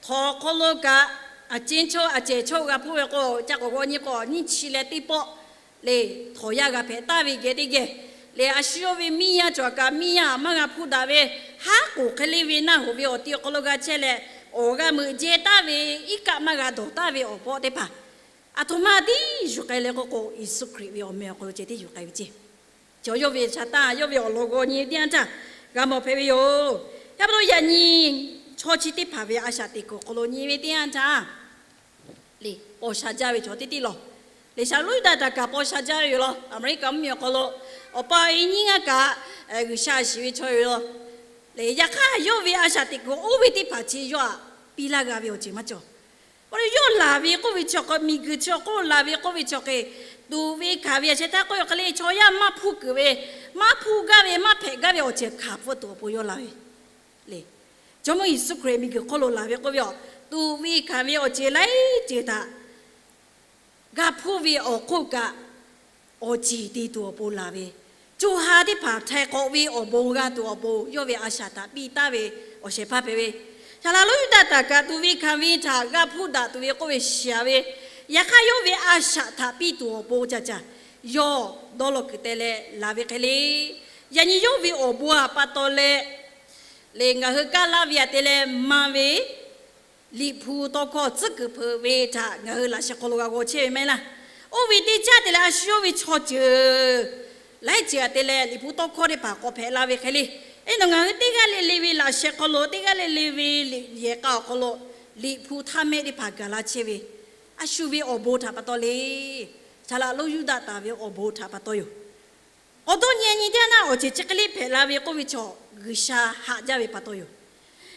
htawnˍ hk'aw lo kaꞈ, aˬ cehˇ chaw aˬ cehˬ chaw g'a hpuˇ ve k'o, ca k'awꞈ g'aw nyi k'o, nyiˇ chi leh teˇ pawˆ le, htawnˍ yaˇ g'a hpehꞈ taˍ ve geh teˇ geh le, a shu yawˇ ve miˇ yaˇ cawˬ kaꞈ miˇ yaˇ maˇ g'a hpuˇ daꞈ ve, haˉ k'oˍ hk'e le ve naˆ hoꞈ ve awˬ ti awˬ hk'aw lo g'a chehˇ leh, awˬ g'a meuꞈ jehˇ taˍ ve, iˉ kaˆ maˇ g'a dawˬ taˍ ve awˬ pawˆ teˇ hpaˍ, aˬ htoꞈ ma tiˉ yuˬ k'ai leh k'oˆ k'o, Yeˍsuˆ Hkriꞈ ve awˬ meh awˬ hk'aw lo ceh tiˉ yuˬ k'ai ve ceˇ. Chi yawˇ ve shaˍ tanˇ, yawˇ ve awˬ lawn g'aw nyi teˇ yanˇ htaˇ g'a mawˬ hpehꞈ ve yoˬ. Chi pa taw yaꞈ nyi chaw chi teˇ hpaˍ ve a shaꞈ teꞈ kuiˬ awˬ hk'aw lo nyi ve teˇ yanˇ htaˇ, le, paw sha jaˇ ve chaw teˇ teˇ lawˬ. Leꞈ shaˍ lonˉ Yuˇdaꞈ htaꞈ kaꞈ paw sha jaˇ ve yoˬ law. Aˍmeˍriˆkaˍ mvuhˇmiˬ awˬ hk'aw lo awˬ pa awˬ e nyiˇ ngaˇ kaꞈ G'uiˬsha shiˍ ve chaw yoˬ law. Le, yaꞈ hk'aˇ yawˇ ve a shaꞈ teꞈ kuiˬ oˇ ve teˇ hpaˍ chi yawˇ htaꞈ piˇ laˇ g'a ve awˬ ceuˬ maˇ cawˬ. K'o, yawˇ laˬ ve k'oˆ ve chaw k'o, miˬguiˬ chi k'oˆ laˬ ve k'oˆ ve chaw hk'e, tuꞈ ve hkanˍ ve a sheh htaˇ k'oˆ ve hk'e le, chaw yaˇ maˇ hpuˇ kuiˬ ve, maˇ hpuˇ gaˇ ve, maˇ hpehꞈ gaˇ ve awˬ ceuˬ hkanˍ pfuhˇ tuˬ awˬ pon yawˇ laˬ ve le. Jawˇmawˇ Yeˍsuˆ Hkriꞈ miˬguiˬ hk'oˆ lo laˬ ve k'oˆ ve a, tuꞈ ve hkanˍ ve awˬ ceuˬ laiˉ ceuˬ htaꞈ g'a hpuˇ ve awˬ hk'oˆ kaꞈ, awˬ ceˬ te tuˬ awˬ pon laˬ ve, co ha teˇ hpaˍ htaiˍ hk'awꞈ ve awˬ bon g'a tuˬ awˬ pon yawˇ ve a shaꞈ htaꞈ piˇ taˍ ve awˬ shehˍ hpaˇ hpehꞈ ve, Saˍ laꞈ lonˉ Yuˇdaꞈ htaꞈ kaꞈ tuꞈ ve hkanˍ ve htaꞈ g'a hpuˇ daꞈ tuˬ ve k'oˆ ve shiˍ ve, yaꞈ hk'aˇ yawˇ ve a shaꞈ htaꞈ piˇ tuˬ awˬ pon caˇ caˇ, yawˇ dawˇ law kuiˬ teh leh laˬ ve hk'e le. Yaꞈ nyi yawˇ ve awˬ bon a pa taw leh, le ngaˬ hui kaˇ laˇ ve aꞈ te leh maˇ ve Liꞈ hpu tawˇ hkawˇ tcuhˉ kuiˬ hpeuꞈ ve htaꞈ ngaˬ hui laꞈ sheh hk'aw lo g'a g'aw chehˇ ve maˇ heˆ laˇ. Oˇ ve teˇ caˇ te leh a shu yawˇ ve chaw ceuˬ laiˉ ceuˬ aꞈ te leh Liꞈ hpu tawˇ hkawˇ teˇ hpaˍ k'awꞈ hpehꞈ la ve hk'e le. Eˬ, nawˬ ngaˬ hui teˇ g'aˇ le le ve laꞈ sheh hk'aw lo, teˇ g'aˇ le le ve liꞈ yehˬ k'a awˬ hk'aw lo Liꞈ hpu htaˇ mehˆ teˇ hpaˍ gaˬ la chehˇ ve, a shu ve awˬ bon htaꞈ pa taw le. Saˍ laꞈ lonˉ Yuˇdaꞈ taˍ ve awˬ bon htaꞈ pa taw yoˬ. Awˬ dawˇ nyi nyi teˇ yanˇ awˬ ceuˬ chi hk'e le hpehꞈ la ve k'oˆ ve chaw, G'uiˬsha haꞈ jaˇ ve pa taw yoˬ.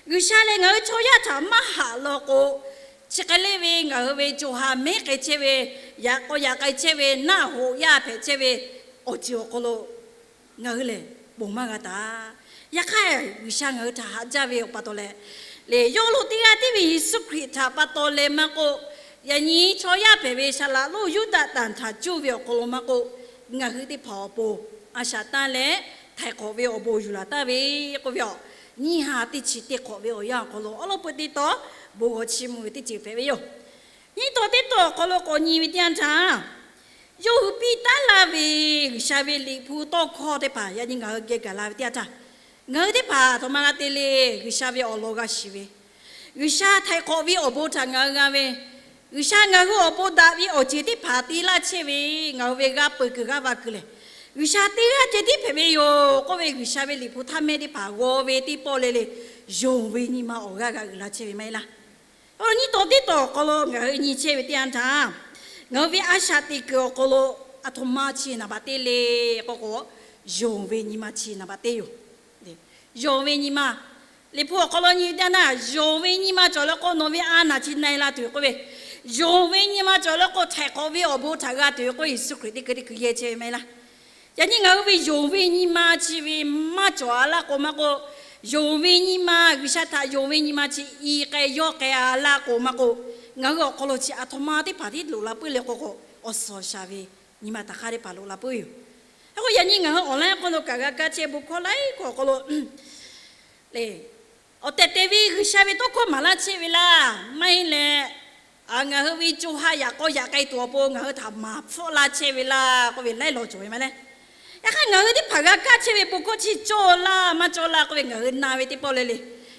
G'uiˬsha lehˬ ngaˬ hui chaw yaˇ htaꞈ maˇ haꞈ law k'o, chi hk'e le ve ngaˬ hui ve co ha mehˉ k'ai chehˇ ve, yaꞈ k'aw yaꞈ k'ai chehˇ ve, naˆ hoꞈ yaˇ hpehꞈ chehˇ ve awˬ ceuˬ awˬ hk'aw lo ngaˬ hui lehˬ ponˬ maˇ g'a taˍ. Yaꞈ hk'aˇ, G'uiˬsha ngaˬ hui htaꞈ haꞈ jaˇ ve awˬ pa taw leh, le yawˇ lo teˇ g'aˇ tiˉ ve Yeˍsuˆ Hkriꞈ htaꞈ pa taw leh maˇ k'oˆ, yaꞈ nyi chaw yaˇ hpehꞈ ve Saˍ laꞈ lonˉ Yuˇdaꞈ tanˬ htaꞈ cuˇ ve awˬ hk'aw lo maˇ k'oˆ, ngaˬ hui teˇ hpaˍ awˬ pon a shaꞈ tanˇ leh htaiˍ hk'awꞈ ve awˬ bon yuˬ laˬ taˍ ve k'oˆ ve a, nyiˇ ha teˇ chi teˇ hk'awꞈ ve awˬ yanˇ awˬ hk'aw lo awˉ lawˉ peuˬ teˇ tawˇ bon g'aw chiˇ mvuh ve teˇ ceuˬ hpehꞈ ve yoˬ. Nyiˇ tawˇ teˇ tawˇ awˬ hk'aw lo k'awꞈ nyi ve teˇ yanˇ htaˇ, yawˇ hui piˇ taˉ laˇ ve G'uiˬsha ve Liꞈ hpu tawˇ hkawˇ teˇ hpaˍ yaꞈ nyi ngaˬ hui geh gaˬ la ve teˇ yanˇ htaˇ, ngaˬ hui teˇ hpaˍ aˬ htoꞈ ma g'a te le. G'uiˬsha ve awˬ lawn g'a shiˍ ve, G'uiˬsha htaiˍ hk'awꞈ ve awˬ bon htaꞈ ngaˬ hui g'a ve, G'uiˬsha ngaˬ hui awˬ pon daꞈ ve awˬ ceuˬ teˇ hpaˍ te laˇ chehˇ ve, ngaˬ hui ve g'a peuˬ kuiˬ g'a va kuiˬ lehˬ, G'uiˬsha teˇ g'aˇ ceh tiˉ hpehꞈ ve yoˬ k'oˆ ve, G'uiˬsha ve Liꞈ hpu htaˇ mehˆ teˇ hpaˍ g'aw ve teˇ pawˆ le le, yonˍ ve nyi ma awˬ g'aˇ g'a uiˍ la chehˇ ve maˇ heˆ laˇ. Awˬ lawn nyiˇ taw teˇ taw awˬ hk'aw lo ngaˬ hui nyi chehˇ ve teˇ yanˇ htaˇ, ngaˬ hui ve a shaꞈ teꞈ kuiˬ awˬ hk'aw lo aˬ htoꞈ ma chi naˍ baꞈ teˇ le k'oˆ k'o, yonˍ ve nyi ma chi naˍ baꞈ teˇ yoˬ. Yonˍ ve nyi ma, Liꞈ hpu awˬ hk'aw lo nyi teˇ yanˇ htaˇ, yonˍ ve nyi ma cawˬ leh k'o nawˬ ve a naˬ chi na-e la tuˬ ve k'oˆ ve, yonˍ ve nyi ma cawˬ leh k'o htaiˍ hk'awꞈ ve awˬ bon htaꞈ g'a tuˬ ve k'oˆ, Yeˍsuˆ Hkriꞈ teˇ hkui teˇ hkui yehˇ chehˇ ve maˇ heˆ laˇ. Yaꞈ nyi ngaˬ hui ve yonˍ ve nyi ma chi ve maˇ cawˬ a laˇ k'o maˇ k'oˆ, yonˍ ve nyi ma, G'uiˬsha htaꞈ yonˍ ve nyi ma chi i k'ai yawˇ k'ai a laˇ k'o maˇ k'oˆ, ngaˬ hui awˬ hk'aw lo chi aˬ htoꞈ ma teˇ hpaˍ tiˉ loꞈ la puiˉ le k'o k'o, awˬ suhˍ awˬ shaˍ ve nyi ma taꞈ hk'aˇ teˇ hpaˍ loꞈ la puiˉ yoˬ. Hk'e k'o yaꞈ nyi ngaˬ hui awˬ laˇ hk'aw lo kaꞈ g'a kaˇ chehˇ bon hkawˇ laiˉ hkawˇ awˬ hk'aw lo le, awˬ tehˬ tehˬ ve G'uiˬsha ve tawˇ hkawˇ maˍ laˇ chehˇ ve laˇ, maˇ heˆ leh, ngaˬ hui ve co ha yaꞈ k'aw yaꞈ k'ai tuˬ awˬ pon ngaˬ hui htaꞈ maˍ hpfuhˆ laˇ chehˇ ve laˇ k'oˆ ve laiˉ law cawˬ ve maˇ heˆ. Yaꞈ hk'aˇ ngaˬ hui teˇ hpaˍ g'a kaˇ chehˇ ve bon hkawˇ chi cawˇ laˇ maˇ cawˇ laˇ k'oˆ ve ngaˬ hui na ve teˇ pawˆ leh le,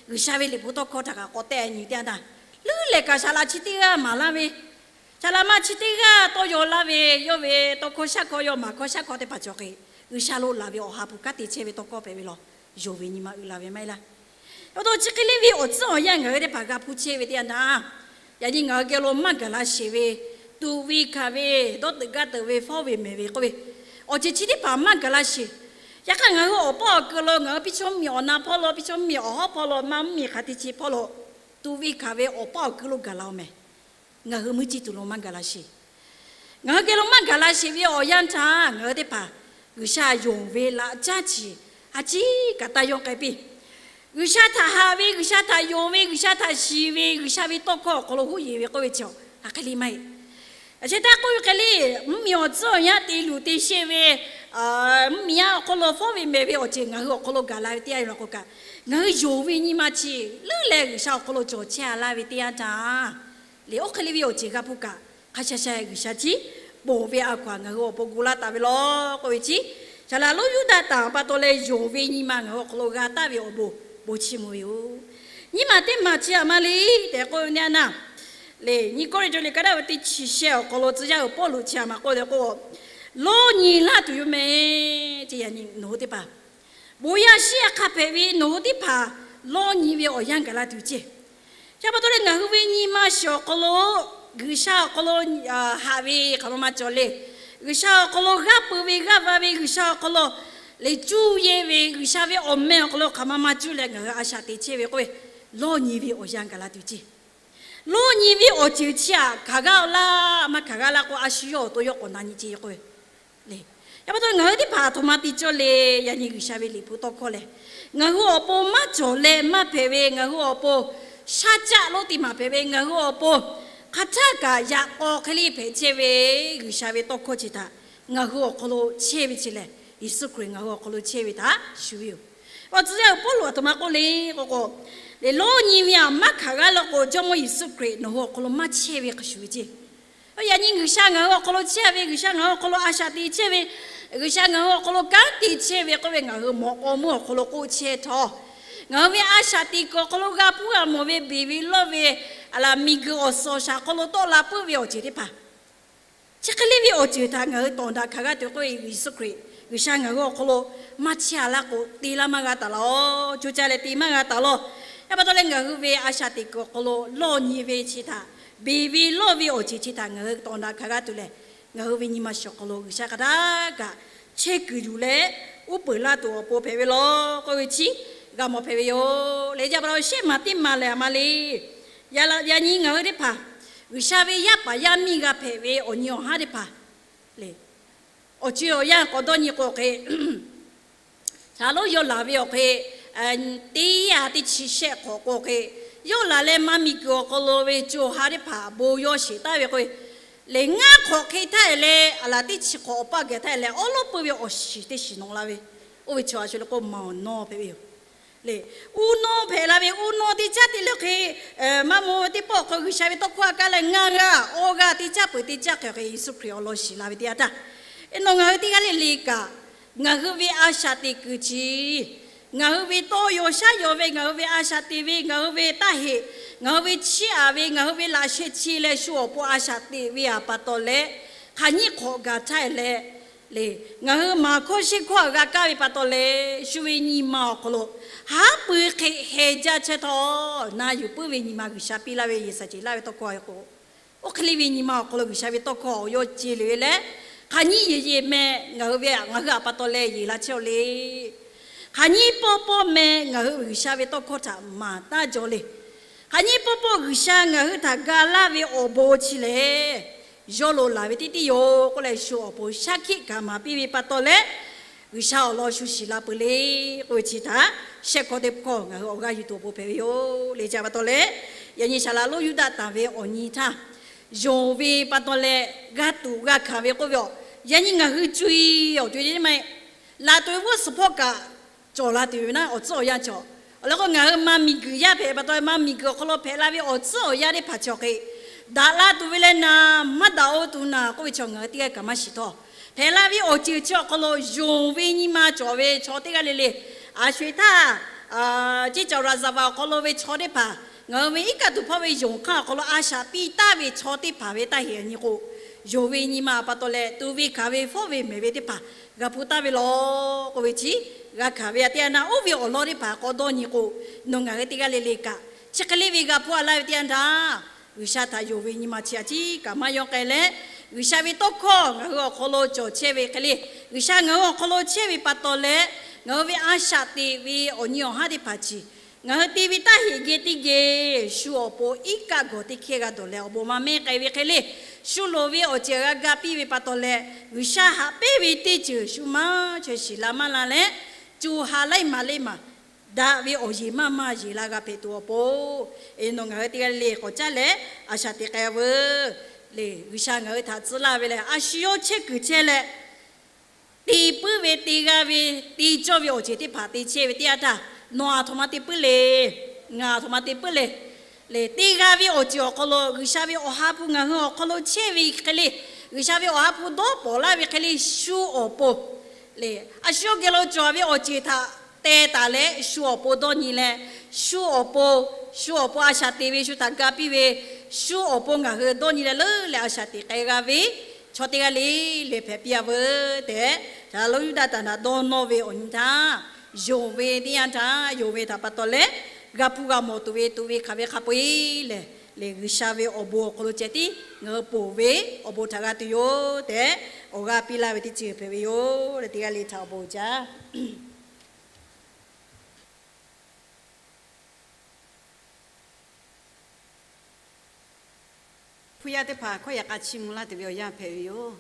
G'uiˬsha ve liꞈ hpu tawˇ hkawˇ htaꞈ kaꞈ k'awꞈ tehˆ nyi teˇ yanˇ htaˇ, leuˉ lehˬ kaꞈ saˍ laꞈ chi teˇ g'aˇ maˍ laˇ ve, saˍ laꞈ ma chi teˇ g'aˇ tawˇ yaw laˇ ve, yawˇ ve tawˇ hkawˇ shaˉ hkawˇ, yawˇ maˍ hkawˇ shaˉ hkawˇ teˇ hpaˍ cawˬ hk'e, G'uiˬsha lo laˬ ve awˬ ha hpu kanˉ te chehˇ ve tawˇ hkawˇ hpehꞈ ve law. Yonˍ ve nyi ma uiˍ la ve maˇ heˆ laˇ. Awˬ to chi hk'e le ve awˬ tcuhˉ awˬ yanˇ ngaˬ hui teˇ hpaˍ g'a hpuˇ chehˇ ve teˇ yanˇ htaˇ, yaꞈ nyi ngaˬ hui geh lo maˇ gaˬ la sheˍ ve, tuꞈ ve hkanˍ ve, dawˇ teuꞈ gaˇ teuꞈ ve, fawˉ ve mehˍ ve k'oˆ ve, awˬ ceuˬ chi teˇ hpaˍ maˇ gaˬ la sheˍ. Yaꞈ hk'aˇ ngaˬ hui awˬ paˇ awˬ keu lo, ngaˬ hui piˇ chaw mvuhˇmiˬ awˬ na hpawˇ lo, piˇ chaw mvuhˇmiˬ awˬ hawˉ hpawˇ lo, maˇ mvuhˇmiˬ hk'aˬ te chi hpawˇ lo, tuꞈ ve hkanˍ ve awˬ paˇ awˬ keu lo gaˬ la-oˬ mehˍ. Ngaˬ hui meuˇ chi tuˬ lo maˇ gaˬ la sheˍ. Ngaˬ hui geh lo maˇ gaˬ la sheˍ ve awˬ yanˇ htaˇ ngaˬ hui teˇ hpaˍ G'uiˬsha yonˍ ve laꞈ caˉ chi a ciˉ kaꞈ taˇ yawˇ k'ai piˇ. G'uiˬsha htaꞈ haꞈ ve, G'uiˬsha htaꞈ yonˍ ve, G'uiˬsha htaꞈ shiˍ ve, G'uiˬsha ve tawˇ hkawˇ awˬ hk'aw lo huˉ yeˬ ve k'oˆ ve chi a hk'e le maˇ heˆ. Aˬ chehˇ taˇ k'oˆ ve hk'e le, mvuhˇmiˬ awˬ tcuhˉ awˬ yanˇ te luˬ te sheˆ ve, mvuhˇmiˬ yaˇ awˬ hk'aw lo fawˉ ve mehˍ ve awˬ ceuˬ ngaˬ hui awˬ hk'aw lo gaˬ la ve teˇ yanˇ yoˬ law k'o kaꞈ, ngaˬ hui yonˍ ve nyi ma chi leuˉ leh G'uiˬsha awˬ hk'aw lo cawˬ chehˇ a laˇ ve teˇ yanˇ htaˇ, le oˇ hk'e le ve awˬ ceuˬ g'a hpuˇ kaꞈ, hk'a sha sha G'uiˬsha chi ponˬ ve a hkaw-anˬ ngaˬ hui awˬ pon gu laˇ taˍ ve law k'oˆ ve chi, saˍ laꞈ lonˉ Yuˇdaꞈ tanˬ pa taw leh yonˍ ve nyi ma ngaˬ hui awˬ hk'aw lo g'a taˍ ve awˬ bon bon chiˇ mvuh ve yoˬ. Nyiˇ maˬ teˇ maˬ chi aˬ ma le tehꞈ k'oˆ ve teˇ yanˇ htaˇ, le nyiˇ Kawˇrenˍhtuˆ liꞈ ka daˇ ve teˇ chi shehˆ awˬ hk'aw lo tcuh yaˇ uiˍ Pawˇluꞈ chi aˬ ma k'oˆ leh k'o, lawˇ nyi laˇ tuˬ yoˬ mehˍ. Chi yaꞈ nyi nawˬ hui teˇ hpaˍ bon yaˇ shiˉ yaˇ hk'a hpehꞈ ve nawˬ hui teˇ hpaˍ lawˇ nyi ve awˬ yanˇ gaˬ la tuˬ ceˇ. Chi pa taw leh ngaˬ hui ve nyi ma shiˍ awˬ hk'aw lo G'uiˬsha awˬ hk'aw lo haꞈ ve hk'aˬ ma ma cawˬ le. G'uiˬsha awˬ hk'aw lo g'aˇ peu ve g'aˇ va ve, G'uiˬsha awˬ hk'aw lo le cuˇ yehˇ ve, G'uiˬsha ve awˬ meh awˬ hk'aw lo hk'aˬ ma ma cuˇ leh ngaˬ hui a shaꞈ teꞈ chehˇ ve k'oˆ ve, lawˇ nyi ve awˬ yanˇ gaˬ la tuˬ ceˇ. Lawˇ nyi ve awˬ ceuˬ chi aꞈ hkanˍ g'aˇ laˇ maˇ hkanˍ g'aˇ laˇ k'o, a shu yawˇ awˬ to yawˇ k'awꞈ na nyi ceˇ k'oˆ ve le. Yaꞈ pa taw ngaˬ hui teˇ hpaˍ aˬ htoꞈ ma te cawˇ le. Yaꞈ nyi G'uiˬsha ve liꞈ hpu tawˇ hkawˇ lehˬ, ngaˬ hui awˬ pon maˇ cawˬ leh maˇ hpehꞈ ve, ngaˬ hui awˬ pon shaˉ caˆ lonˉ te maˍ hpehꞈ ve, ngaˬ hui awˬ pon hk'aˬ htaˇ kaꞈ yaꞈ k'aw hk'e le hpehꞈ chehˇ ve G'uiˬsha ve tawˇ hkawˇ chi htaꞈ ngaˬ hui awˬ hk'aw lo chehˇ ve chi lehˬ, Yeˍsuˆ Hkriꞈ ngaˬ hui awˬ hk'aw lo chehˇ ve htaꞈ shuˍ ve yoˬ. Awˬ tcuhˉ yaˇ uiˍ Pawˇluꞈ aˬ htoꞈ ma k'oˆ le k'o k'o, le lawˇ nyi ve aꞈ maˇ hkanˍ g'aˇ law k'o, Jawˇmawˇ Yeˍsuˆ Hkriꞈ nawˬ hui awˬ hk'aw lo maˇ chehˇ ve hk'a shuˍ ve ceˇ. Yaꞈ nyi G'uiˬsha ngaˬ hui awˬ hk'aw lo chehˇ ve, G'uiˬsha ngaˬ hui awˬ hk'aw lo a shaꞈ teꞈ chehˇ ve, G'uiˬsha ngaˬ hui awˬ hk'aw lo kanˉ te chehˇ ve k'oˆ ve ngaˬ hui mawꞈ k'aw meuˇ awˬ hk'aw lo k'oˆ chehˇ htawˇ, ngaˬ hui ve a shaꞈ teꞈ kuiˬ awˬ hk'aw lo g'a hpuˇ g'a mawˬ ve beˬ ve lawˇ ve aˬ laˬ miˬguiˬ awˬ suhˍ awˬ shaˍ hk'aw lo tawˆ la puiˉ ve awˬ ceuˬ teˇ hpaˍ, chi hk'e le ve awˬ ceuˬ htaꞈ ngaˬ hui tawˍ daꞈ hkanˍ g'a tuˬ k'oˆ ve, Yeˍsuˆ Hkriꞈ G'uiˬsha ngaˬ hui awˬ hk'aw lo maˇ chehˇ a laˇ k'o, te laˇ maˇ g'a taˍ law. Co caˇ leh te maˇ g'a taˍ law. Yaꞈ pa taw leh ngaˬ hui ve a shaꞈ teꞈ kuiˬ awˬ hk'aw lo lawˇ nyi ve chi htaꞈ, beˬ ve lawˇ ve awˬ ceuˬ chi htaꞈ ngaˬ hui tawˍ daꞈ hkanˍ g'a tuˬ lehˬ, ngaˬ hui ve nyi ma shiˍ awˬ hk'aw lo G'uiˬsha hk'aˬ htaˇ kaꞈ chehˇ kuiˬ yuˬ leh uˉ peunˍ laˇ tuˬ awˬ pon hpehꞈ ve law k'oˆ ve chi g'a mawˬ hpehꞈ ve yoˬ. Leh yaꞈ pa taw shehˆ maˬ teˇ maˬ lehˬ aˬ ma le. Yaꞈ nyi ngaˬ hui teˇ hpaˍ G'uiˬsha ve yaˇ paˍ yaˇ miˇ g'a hpehꞈ ve awˬ nyi awˬ haˉ teˇ hpaˍ le, awˬ co awˬ yanˇ k'awꞈ dawˇ nyi k'o hk'e, shaˍ lonˉ yawˇ laˬ ve awˬ hk'e, teˇ yanˇ teˇ chi shehˆ hk'awꞈ k'o hk'e, yawˇ laˬ leh maˇ miˬguiˬ awˬ hk'aw lo ve co ha teˇ hpaˍ bon yawˇ sheˍ taˍ ve k'o, lehˬ ngaˇ hk'awꞈ hk'e htaˇ leh aˬ laˬ teˇ chi hk'awꞈ awˬ paˇ geh htaˇ leh awˉ lawˉ peuˇ ve awˬ shiˍ teˇ shiˍ nawꞈ la ve, oˇ ve chi a shu le k'o maˍ awˬ nawˇ hpehꞈ ve yoˬ. Le, uˇ nawˇ hpehꞈ la ve, uˇ nawˇ teˇ caˉ te leh hk'e, maˇ maw teˇ pawˆ hk'aw G'uiˬsha ve tawˇ hkawˇ a kaˇ leh ngaˇ g'aˇ awˇ g'aˇ teˇ caˉ peuˬ teˇ caˉ hk'e hk'e Yeˍsuˆ Hkriꞈ awˬ lawn shiˍ la ve teˇ yanˇ htaˇ, eˬ nawˬ ngaˬ hui teˇ g'aˇ le le kaꞈ, ngaˬ hui ve a shaꞈ teꞈ kuiˬ chi, ngaˬ hui ve tawˇ yaw shaˉ yaw ve, ngaˬ hui ve a shaꞈ teꞈ ve, ngaˬ hui ve taˇ heꞈ, ngaˬ hui ve chiˇ aꞈ ve, ngaˬ hui ve laꞈ sheh chi leh shu awˬ pon a shaꞈ teꞈ ve aˬ pa taw leh, hk'aˬ nyiˇ hk'awꞈ gaˬ htaˇ leh le, ngaˬ hui maˍ hkawˇ sheˆ hkawˇ g'a kaˇ ve pa taw leh, shu ve nyi ma awˬ hk'aw lo haˉ pui hk'e heh jaˇ chehˇ htawˇ, na yuˬ puiˉ ve nyi ma G'uiˬsha piˇ laˇ ve, yehˬ shaˍ ceˬ laˇ ve tawˇ hkawˇ a k'o, oˇ hk'e le ve nyi ma awˬ hk'aw lo G'uiˬsha ve tawˇ hkawˇ awˬ yawˇ ce le ve leh, hk'aˬ nyiˇ yeˬ yeˬ meh ngaˬ hui ve, ngaˬ hui a pa taw leh yeˬ la chehˇ-oˬ le. Hk'aˬ nyiˇ pawˆ pawˆ meh ngaˬ hui G'uiˬsha ve tawˇ hkawˇ htaꞈ maˍ taˇ jaw le. Hk'aˬ nyiˇ pawˆ pawˆ G'uiˬsha ngaˬ hui htaꞈ ga laˇ ve awˬ bon chi lehˬ, yawˇ lo laˬ ve teˇ tiˉ yoˬ k'oˆ leh, shu awˬ pon shaˉ hkiˆ kaꞈ maˍ piˇ ve pa taw leh, G'uiˬsha awˬ lawn shu shiˍ la peuˬ le k'oˆ ve chi htaꞈ shehˆ hkawˇ teˇ hkawˇ ngaˬ hui awˬ g'aˇ yuˬ tuˬ awˬ pon hpehꞈ ve yoˬ le. Chi pa taw leh, yaꞈ nyi Saˍ laꞈ lonˉ Yuˇdaꞈ tanˬ ve awˬ nyi htaˇ, yonˍ ve pa taw leh g'a tuꞈ g'a hkanˍ ve k'oˆ ve a, yaꞈ nyi ngaˬ hui co-e awˬ co-e maˇ heˆ. Laˬ tuˬ ve g'uˇ suhˍ hpawˇ kaꞈ cawˬ la tuˬ ve naˉ, awˬ tcuhˉ awˬ yanˇ cawˬ. Awˬ lawn k'o, ngaˬ hui maˇ miˬguiˬ yaˇ hpehꞈ pa taw, maˇ miˬguiˬ awˬ hk'aw lo hpehꞈ la ve awˬ tcuhˉ awˬ yanˇ teˇ hpaˍ chi awˬ hk'e, daꞈ la tuˬ ve leh naˍ, maˇ daꞈ-o tuˬ naˍ k'oˆ ve chi ngaˬ hui teˇ g'aˇ kaꞈ maˇ shiˍ htawˇ, hpehꞈ la ve awˬ ceuˬ chi awˬ hk'aw lo yonˍ ve nyi ma cawˬ ve chaw teˇ g'aˇ le le, a sho-eˬ htaˇ, ceˇ caˬ raˍ zaˍ vaꞈ awˬ hk'aw lo ve chaw teˇ hpaˍ, ngaˬ hui ve iˉ kaˆ tuˬ hpawˇ ve yonˍ hk'aˇ awˬ hk'aw lo a shaꞈ piˇ taˍ ve chaw teˇ hpaˍ ve taˇ heꞈ nyi k'o, yonˍ ve nyi ma pa taw leh tuꞈ ve hkanˍ ve fawˉ ve mehˍ ve teˇ hpaˍ g'a hpu taˍ ve law k'oˆ ve chi, g'a hkanˍ ve aꞈ teˇ yanˇ naˉ, oˇ ve awˬ lawn teˇ hpaˍ k'awꞈ dawˇ nyi k'o, nawˬ ngaˬ hui teˇ g'aˇ le le kaꞈ chi hk'e le ve g'a hpu a laˇ ve teˇ yanˇ htaˇ, G'uiˬsha htaꞈ yonˍ ve nyi ma chi a ciˉ kaꞈ maˇ yawˇ k'ai leh, G'uiˬsha ve tawˇ hkawˇ ngaˬ hui awˬ hk'aw lo cawˬ chehˇ ve hk'e le, G'uiˬsha ngaˬ hui awˬ hk'aw lo chehˇ ve pa taw leh, ngaˬ hui ve a shaꞈ teꞈ ve awˬ nyi awˬ haˉ teˇ hpaˍ chi ngaˬ hui te ve taˇ heꞈ geh teˇ geh shu awˬ pon iˉ kaˆ gawˬ teˇ hkehˇ g'a dawˬ leh awˬ bon maˇ mehˉ k'ai ve hk'e le, shu loˍ ve awˬ ceuˬ g'a ga piˇ ve pa taw leh, G'uiˬsha haꞈ pehnˇ ve teˇ ceuˬ shu maˇ chaweh shiˍ la maˇ la leh, co ha laiˉ maˬ laiˉ maˬ daꞈ ve awˬ yeˬ maˇ maˇ yeˬ la g'a hpehꞈ tuˬ awˬ pon, nawˬ ngaˬ hui teˇ g'aˇ le le k'awꞈ caˉ leh a shaꞈ teꞈ k'ai veuˬ le. G'uiˬsha ngaˬ hui htaꞈ tcuh laˇ ve lehˬ, a shu yawˇ chehˇ kuiˬ chehˇ leh te puiˉ ve, te g'a ve, te cawˇ ve awˬ ceuˬ teˇ hpaˍ te chehˇ ve teˇ yanˇ htaˇ, nawˬ aˬ htoꞈ ma te puiˉ le, ngaˬ aˬ htoꞈ ma te puiˉ le. Lehˬ, te g'a ve awˬ ceuˬ awˬ hk'aw lo G'uiˬsha ve Awˬ ha hpu ngaˬ hui awˬ hk'aw lo chehˇ ve hk'e le, G'uiˬsha ve Awˬ ha hpu dawˇ pawˍ laˇ ve hk'e le, shu awˬ pon lehˬ, a shu yawˇ geh lo cawˬ ve awˬ ceuˬ htaꞈ teh taˍ leh shu awˬ pon dawˇ nyi leh, shu awˬ pon, shu awˬ pon a shaꞈ teꞈ ve shu htaꞈ ga piˇ ve, shu awˬ pon ngaˬ hui dawˇ nyi leh leuˉ leh a shaꞈ teꞈ k'ai g'a ve chaw teˇ g'aˇ le le hpehꞈ piˇ a veuˬ tehꞈ, Saˍ laꞈ lonˉ Yuˇdaꞈ tanˬ htaꞈ dawˇ nawˇ ve awˬ nyi htaˇ, yonˍ ve teˇ yanˇ htaˇ yonˍ ve htaꞈ pa taw leh, g'a hpu g'a mawˬ tuˬ ve tuꞈ ve hkanˍ ve hk'a peu-eˬ lehˬ, lehˬ G'uiˬsha ve awˬ bon awˬ hk'aw lo ceh tiˉ ngaˬ hui ponˬ ve awˬ bon htaꞈ g'a tuˬ yoˬ tehꞈ, awˬ g'aˇ piˇ laˇ ve teˇ ceuˬ hpehꞈ ve yoˬ leh, teˇ g'aˇ le htaꞈ awˬ bon uiˍ jaˇ. Hpu yaˇ teˇ hpaˍ hkawˇ yaꞈ k'a chiˇ mvuh laˇ tuˬ ve awˬ yanˇ hpehꞈ ve yoˬ.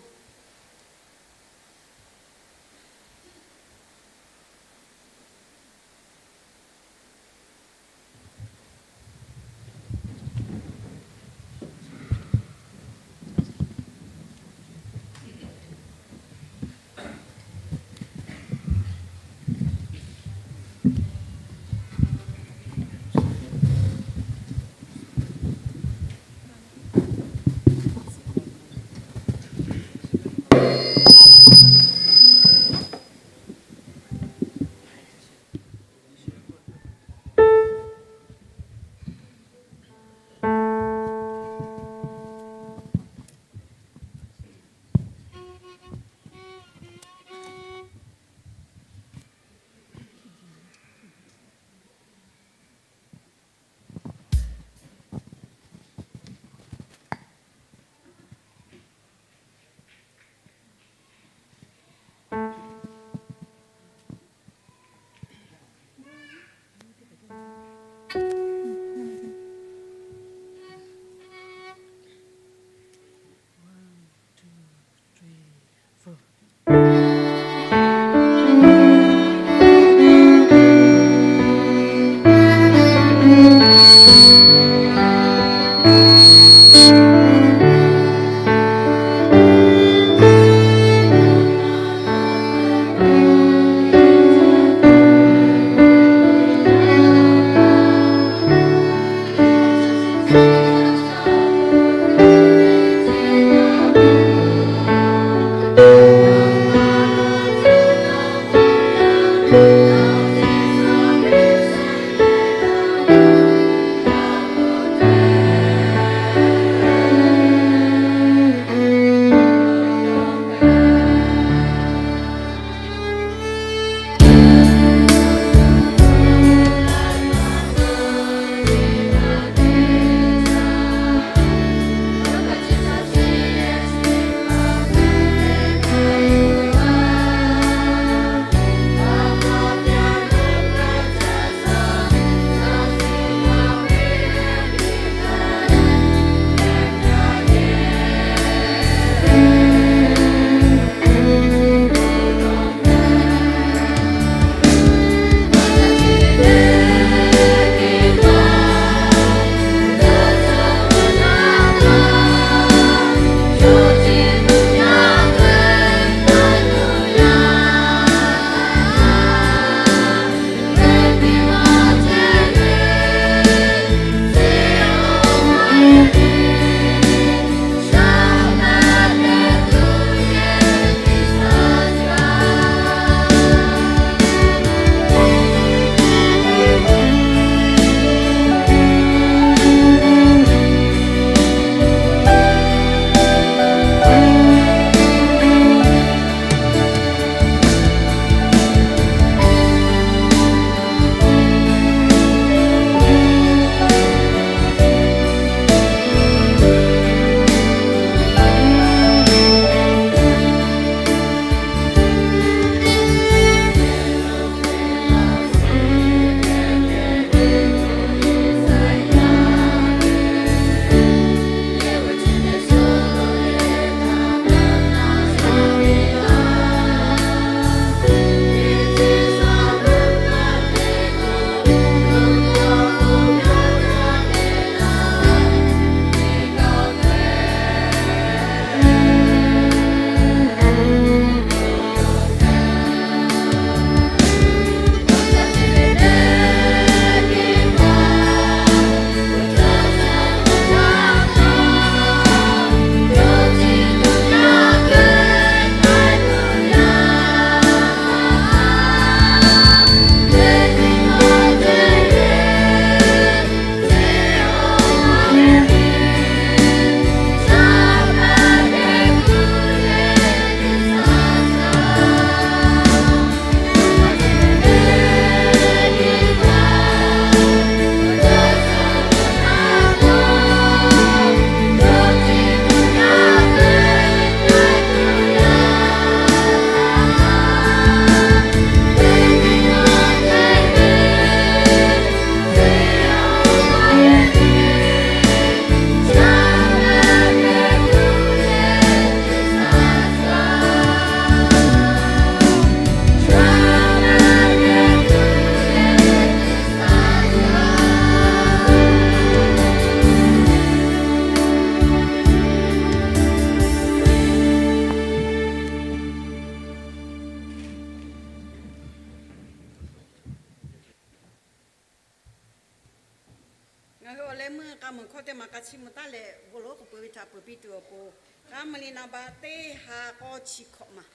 Ngaˬ hui awˬ leh meuˇ k'a muiˬ hkawˇ teˇ maˬ k'a chiˇ mvuh taˉ leh bon lawˬ k'oˍ pui ve htaꞈ peuˬ piˇ tuˬ awˬ pon, k'a muiˬ liꞈ naˍ baꞈ teˇ ha k'awˇ chi hkawꞈ maˬ,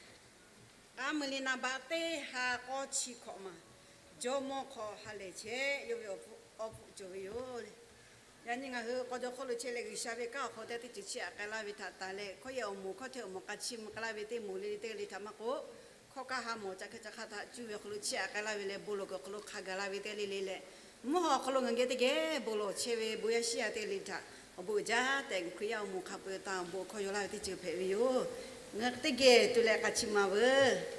k'a muiˬ liꞈ naˍ baꞈ teˇ ha k'awˇ chi hkawꞈ maˬ, Jawˇmawˇ hk'aw ha lehˬ chehˇ yawˇ ve awˬ hpu cawˬ ve yoˬ. Yaꞈ nyi ngaˬ hui k'aw jaw hk'oˆ lo chehˇ leh G'uiˬsha ve kanˉ awˬ hk'aw teˇ ceuˬ chi htaꞈ k'ai laˇ ve htaꞈ tanˬ leh, hkawˇ yehˬ awˬ moˍ hkawˇ hteˇ awˬ moˍ k'a chiˇ mvuh k'ai laˇ ve teˇ moˍ le le teˇ g'aˇ le htaꞈ maˇ k'oˆ, hkawˇ kaˇ ha mawˬ ca hkui ca hk'a htaꞈ cuˇ ve awˬ hk'aw lo chiˇ aꞈ k'ai laˇ ve leh bon lawˬ kuiˬ awˬ hk'aw lo hk'a gaˬ la ve teˇ g'aˇ le le leh, mvuhˇ haw awˬ hk'aw lo ngaˬ geh teˇ geh bon lawˬ chehˇ ve bon yaˇ shiˉ yaˇ teˇ g'aˇ le htaꞈ awˬ bon uiˍ jaˇ tehꞈ Hkriꞈ yaˇ awˬ moˍ hk'a peu-eˬ taˍ awˬ bon awˬ hkawˇ yaw laˇ ve teˇ ceuˬ hpehꞈ ve yoˬ. Ngaˬ hui teˇ geh tu leh k'a chiˇ ma veuˬ.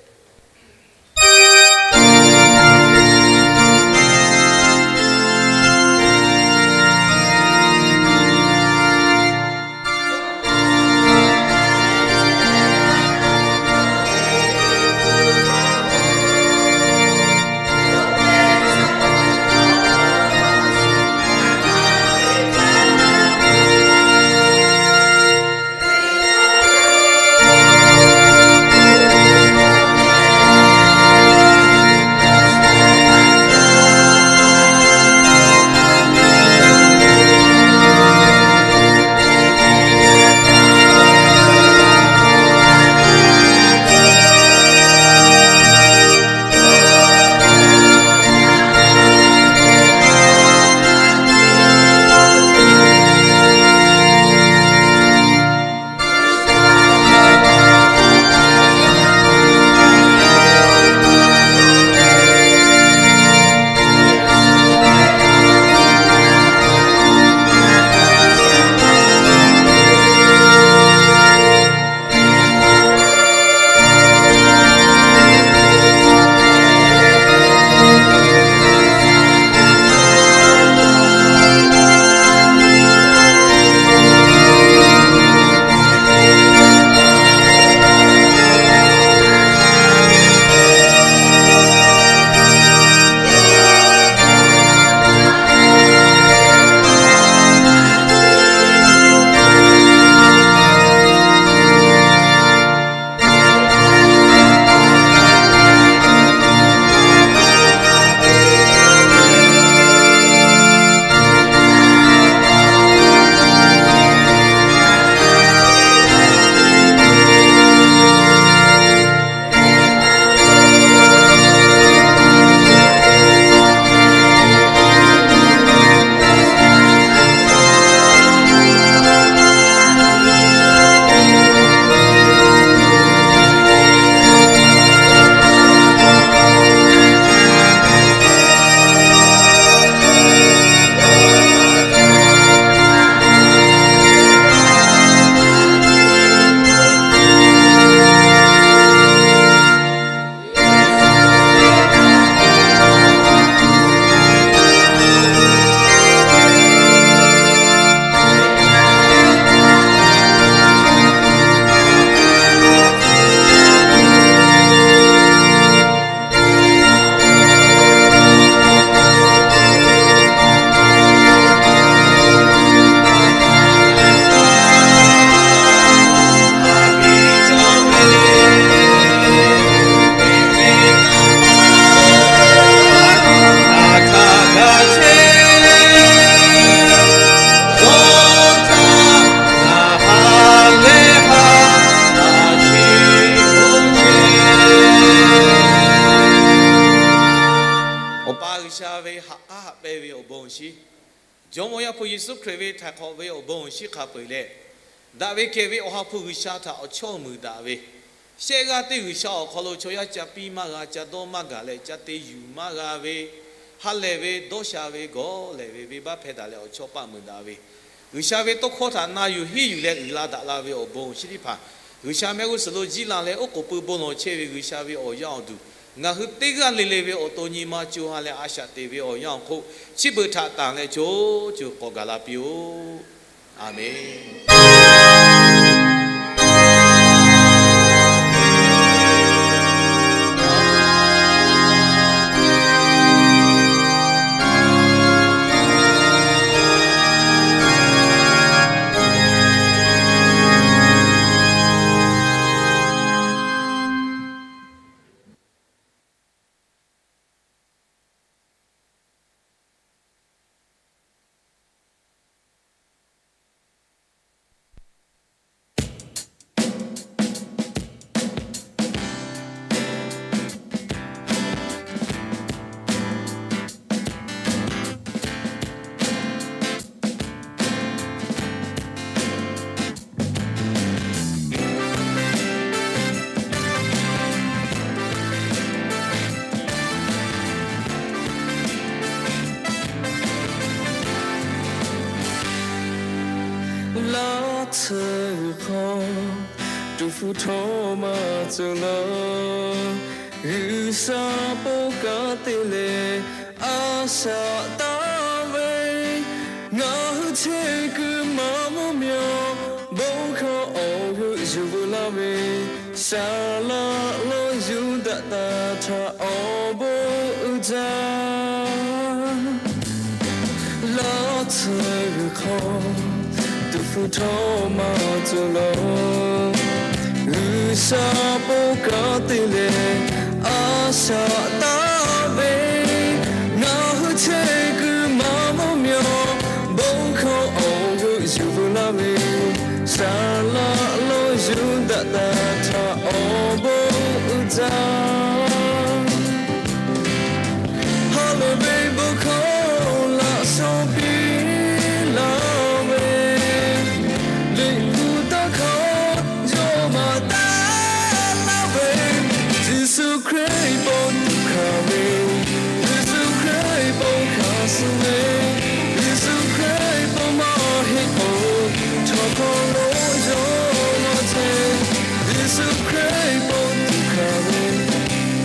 Awˬ pa G'uiˬsha ve haꞈ k'aˉ haꞈ pehnˇ ve awˬ bon awˬ shinˉ, Jawˇmawˇ Yaˇ hpu Yeˍsuˆ Hkriꞈ ve htaiˍ hk'awꞈ ve awˬ bon awˬ shinˉ hk'a peu-eˬ leh, daꞈ ve kehˬ ve Awˬ ha hpu G'uiˬsha htaꞈ awˬ chawˇ muiˍ daꞈ ve, shehˆ g'aˇ teˇ G'uiˬsha awˬ hk'aw lo chaw yaˇ ca piˇ maˇ g'a, ca dawˇ maˇ gaˬ leh ca te yuˬ maˇ g'a ve, ha lehˬ ve, dawˇ sha ve, gawˬ lehˬ ve, venˇbaˆ hpehˇ daꞈ leh awˬ chawˇ paˆ muiˍ daꞈ ve, G'uiˬsha ve tawˇ hkawˇ htaꞈ na yuˬ henˇ yuˬ leh uiˍ la daꞈ la ve awˬ bon awˬ shinˉ teˇ hpaˍ, G'uiˬsha mehˆ g'uˇ suhˍ lo jiˇ la leh oˉ k'oˍ pui bon lawˬ chehˇ ve G'uiˬsha ve awˬ yanˇ awˬ duˬ, ngaˬ hui teˇ g'aˇ le le ve awˬ to nyi ma co ha leh a shaꞈ teꞈ ve awˬ yanˇ awˬ hk'oˆ, chi beuꞈ htaꞈ tanˬ leh co co k'awꞈ gaˬ la piˇ-oˆ. Aˍmenˍ. tsuhˇ g'uiˬ hk'aw, tuˍ hpfuh htawˇ maˇ tcuh laˇ. G'uiˬsha pon kanˉ te leh a shaꞈ taˍ ve, ngaˬ hui chehˇ kuiˬ maˇ mvuhˇ miˬ awˬ bon hkawˇ awˬ g'euˆ yuˬ veu laˇ ve, saˍ laꞈ lo yuˬ daꞈ taˍ htaꞈ awˬ bon uiˍ jaˇ. Laˇ tsuhˇ g'uiˬ hk'aw, tuˍ hpfuh htawˇ maˇ tcuh laˇ. G'uiˬsha pon kanˉ te leh a shaꞈ taˍ ve, ngaˬ hui chehˇ kuiˬ maˇ mvuhˇ miˬ awˬ bon hkawˇ awˬ g'euˆ yuˬ veu laˇ ve, saˍ laꞈ lo yuˬ daꞈ taˍ htaꞈ awˬ bon uiˍ jaˇ. Ha lehˬ ve bon hkawˇ laꞈ shawnˍ piˇ laˇ ve, Liꞈ hpu tawˇ hkawˇ yawˇ maˍ taˍ laˇ ve, Yeˍsuˆ Hkriꞈ pon tuꞈ hkanˍ ve, Yeˍsuˆ Hkriꞈ pon hkanˍ suh ve, Yeˍsuˆ Hkriꞈ pon maˇ heˆ k'o, chaw hk'aw lo yawˇ maˇ chehˇ. Yeˍsuˆ Hkriꞈ pon tuꞈ hkanˍ ve,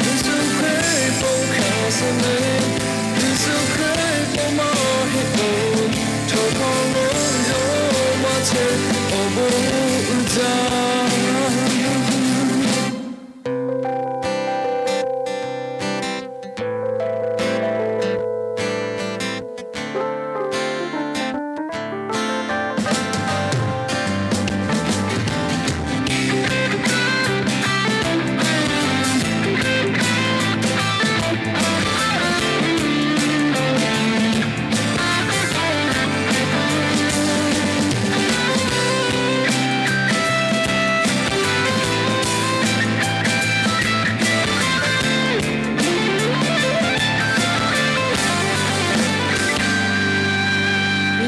Yeˍsuˆ Hkriꞈ pon hkanˍ suh ve, Yeˍsuˆ Hkriꞈ pon maˇ heˆ k'o, chaw hk'aw lo yawˇ maˇ chehˇ. Awˬ bon uiˍ jaˇ.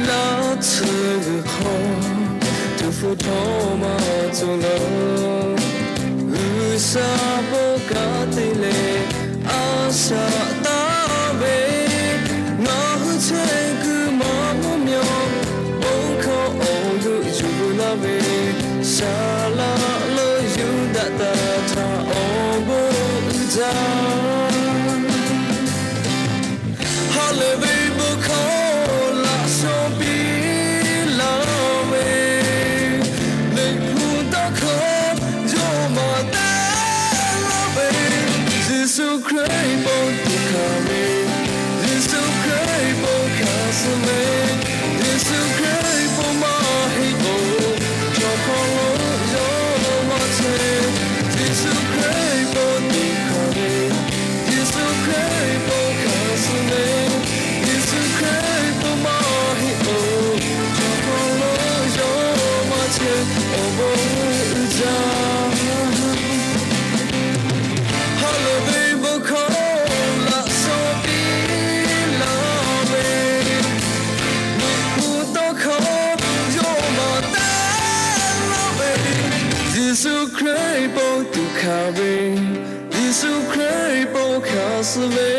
Laˇ tsuhˇ g'uiˬ hk'aw, tuˍ hpfuh htawˇ maˇ tcuh laˇ. G'uiˬsha pon kanˉ te leh a shaꞈ taˍ ve, ngaˬ hui chehˇ kuiˬ maˇ mvuhˇ miˬ awˬ bon hkawˇ awˬ g'euˆ yuˬ veu laˇ ve, saˍ laꞈ lo yuˬ daꞈ taˍ htaꞈ awˬ bon uiˍ jaˇ. Ha lehˬ ve bon hkawˇ laꞈ shawnˍ piˇ laˇ ve, Liꞈ hpu tawˇ hkawˇ yawˇ maˍ taˍ laˇ ve, Yeˍsuˆ Hkriꞈ pon tuꞈ hkanˍ ve, Yeˍsuˆ Hkriꞈ pon hkanˍ suh ve, Yeˍsuˆ Hkriꞈ pon maˇ heˆ k'o, chaw hk'aw lo yawˇ maˇ chehˇ. Yeˍsuˆ Hkriꞈ pon tuꞈ hkanˍ ve, Yeˍsuˆ Hkriꞈ pon hkanˍ suh ve, Yeˍsuˆ Hkriꞈ pon maˇ heˆ k'o, chaw hk'aw lo yawˇ maˇ chehˇ. Awˬ bon uiˍ jaˇ. Ha lehˬ ve bon hkawˇ laꞈ shawnˍ piˇ laˇ ve, Liꞈ hpu tawˇ hkawˇ yawˇ maˍ taˍ laˇ ve, Yeˍsuˆ Hkriꞈ pon tuꞈ hkanˍ ve, Yeˍsuˆ Hkriꞈ pon hkanˍ suh ve,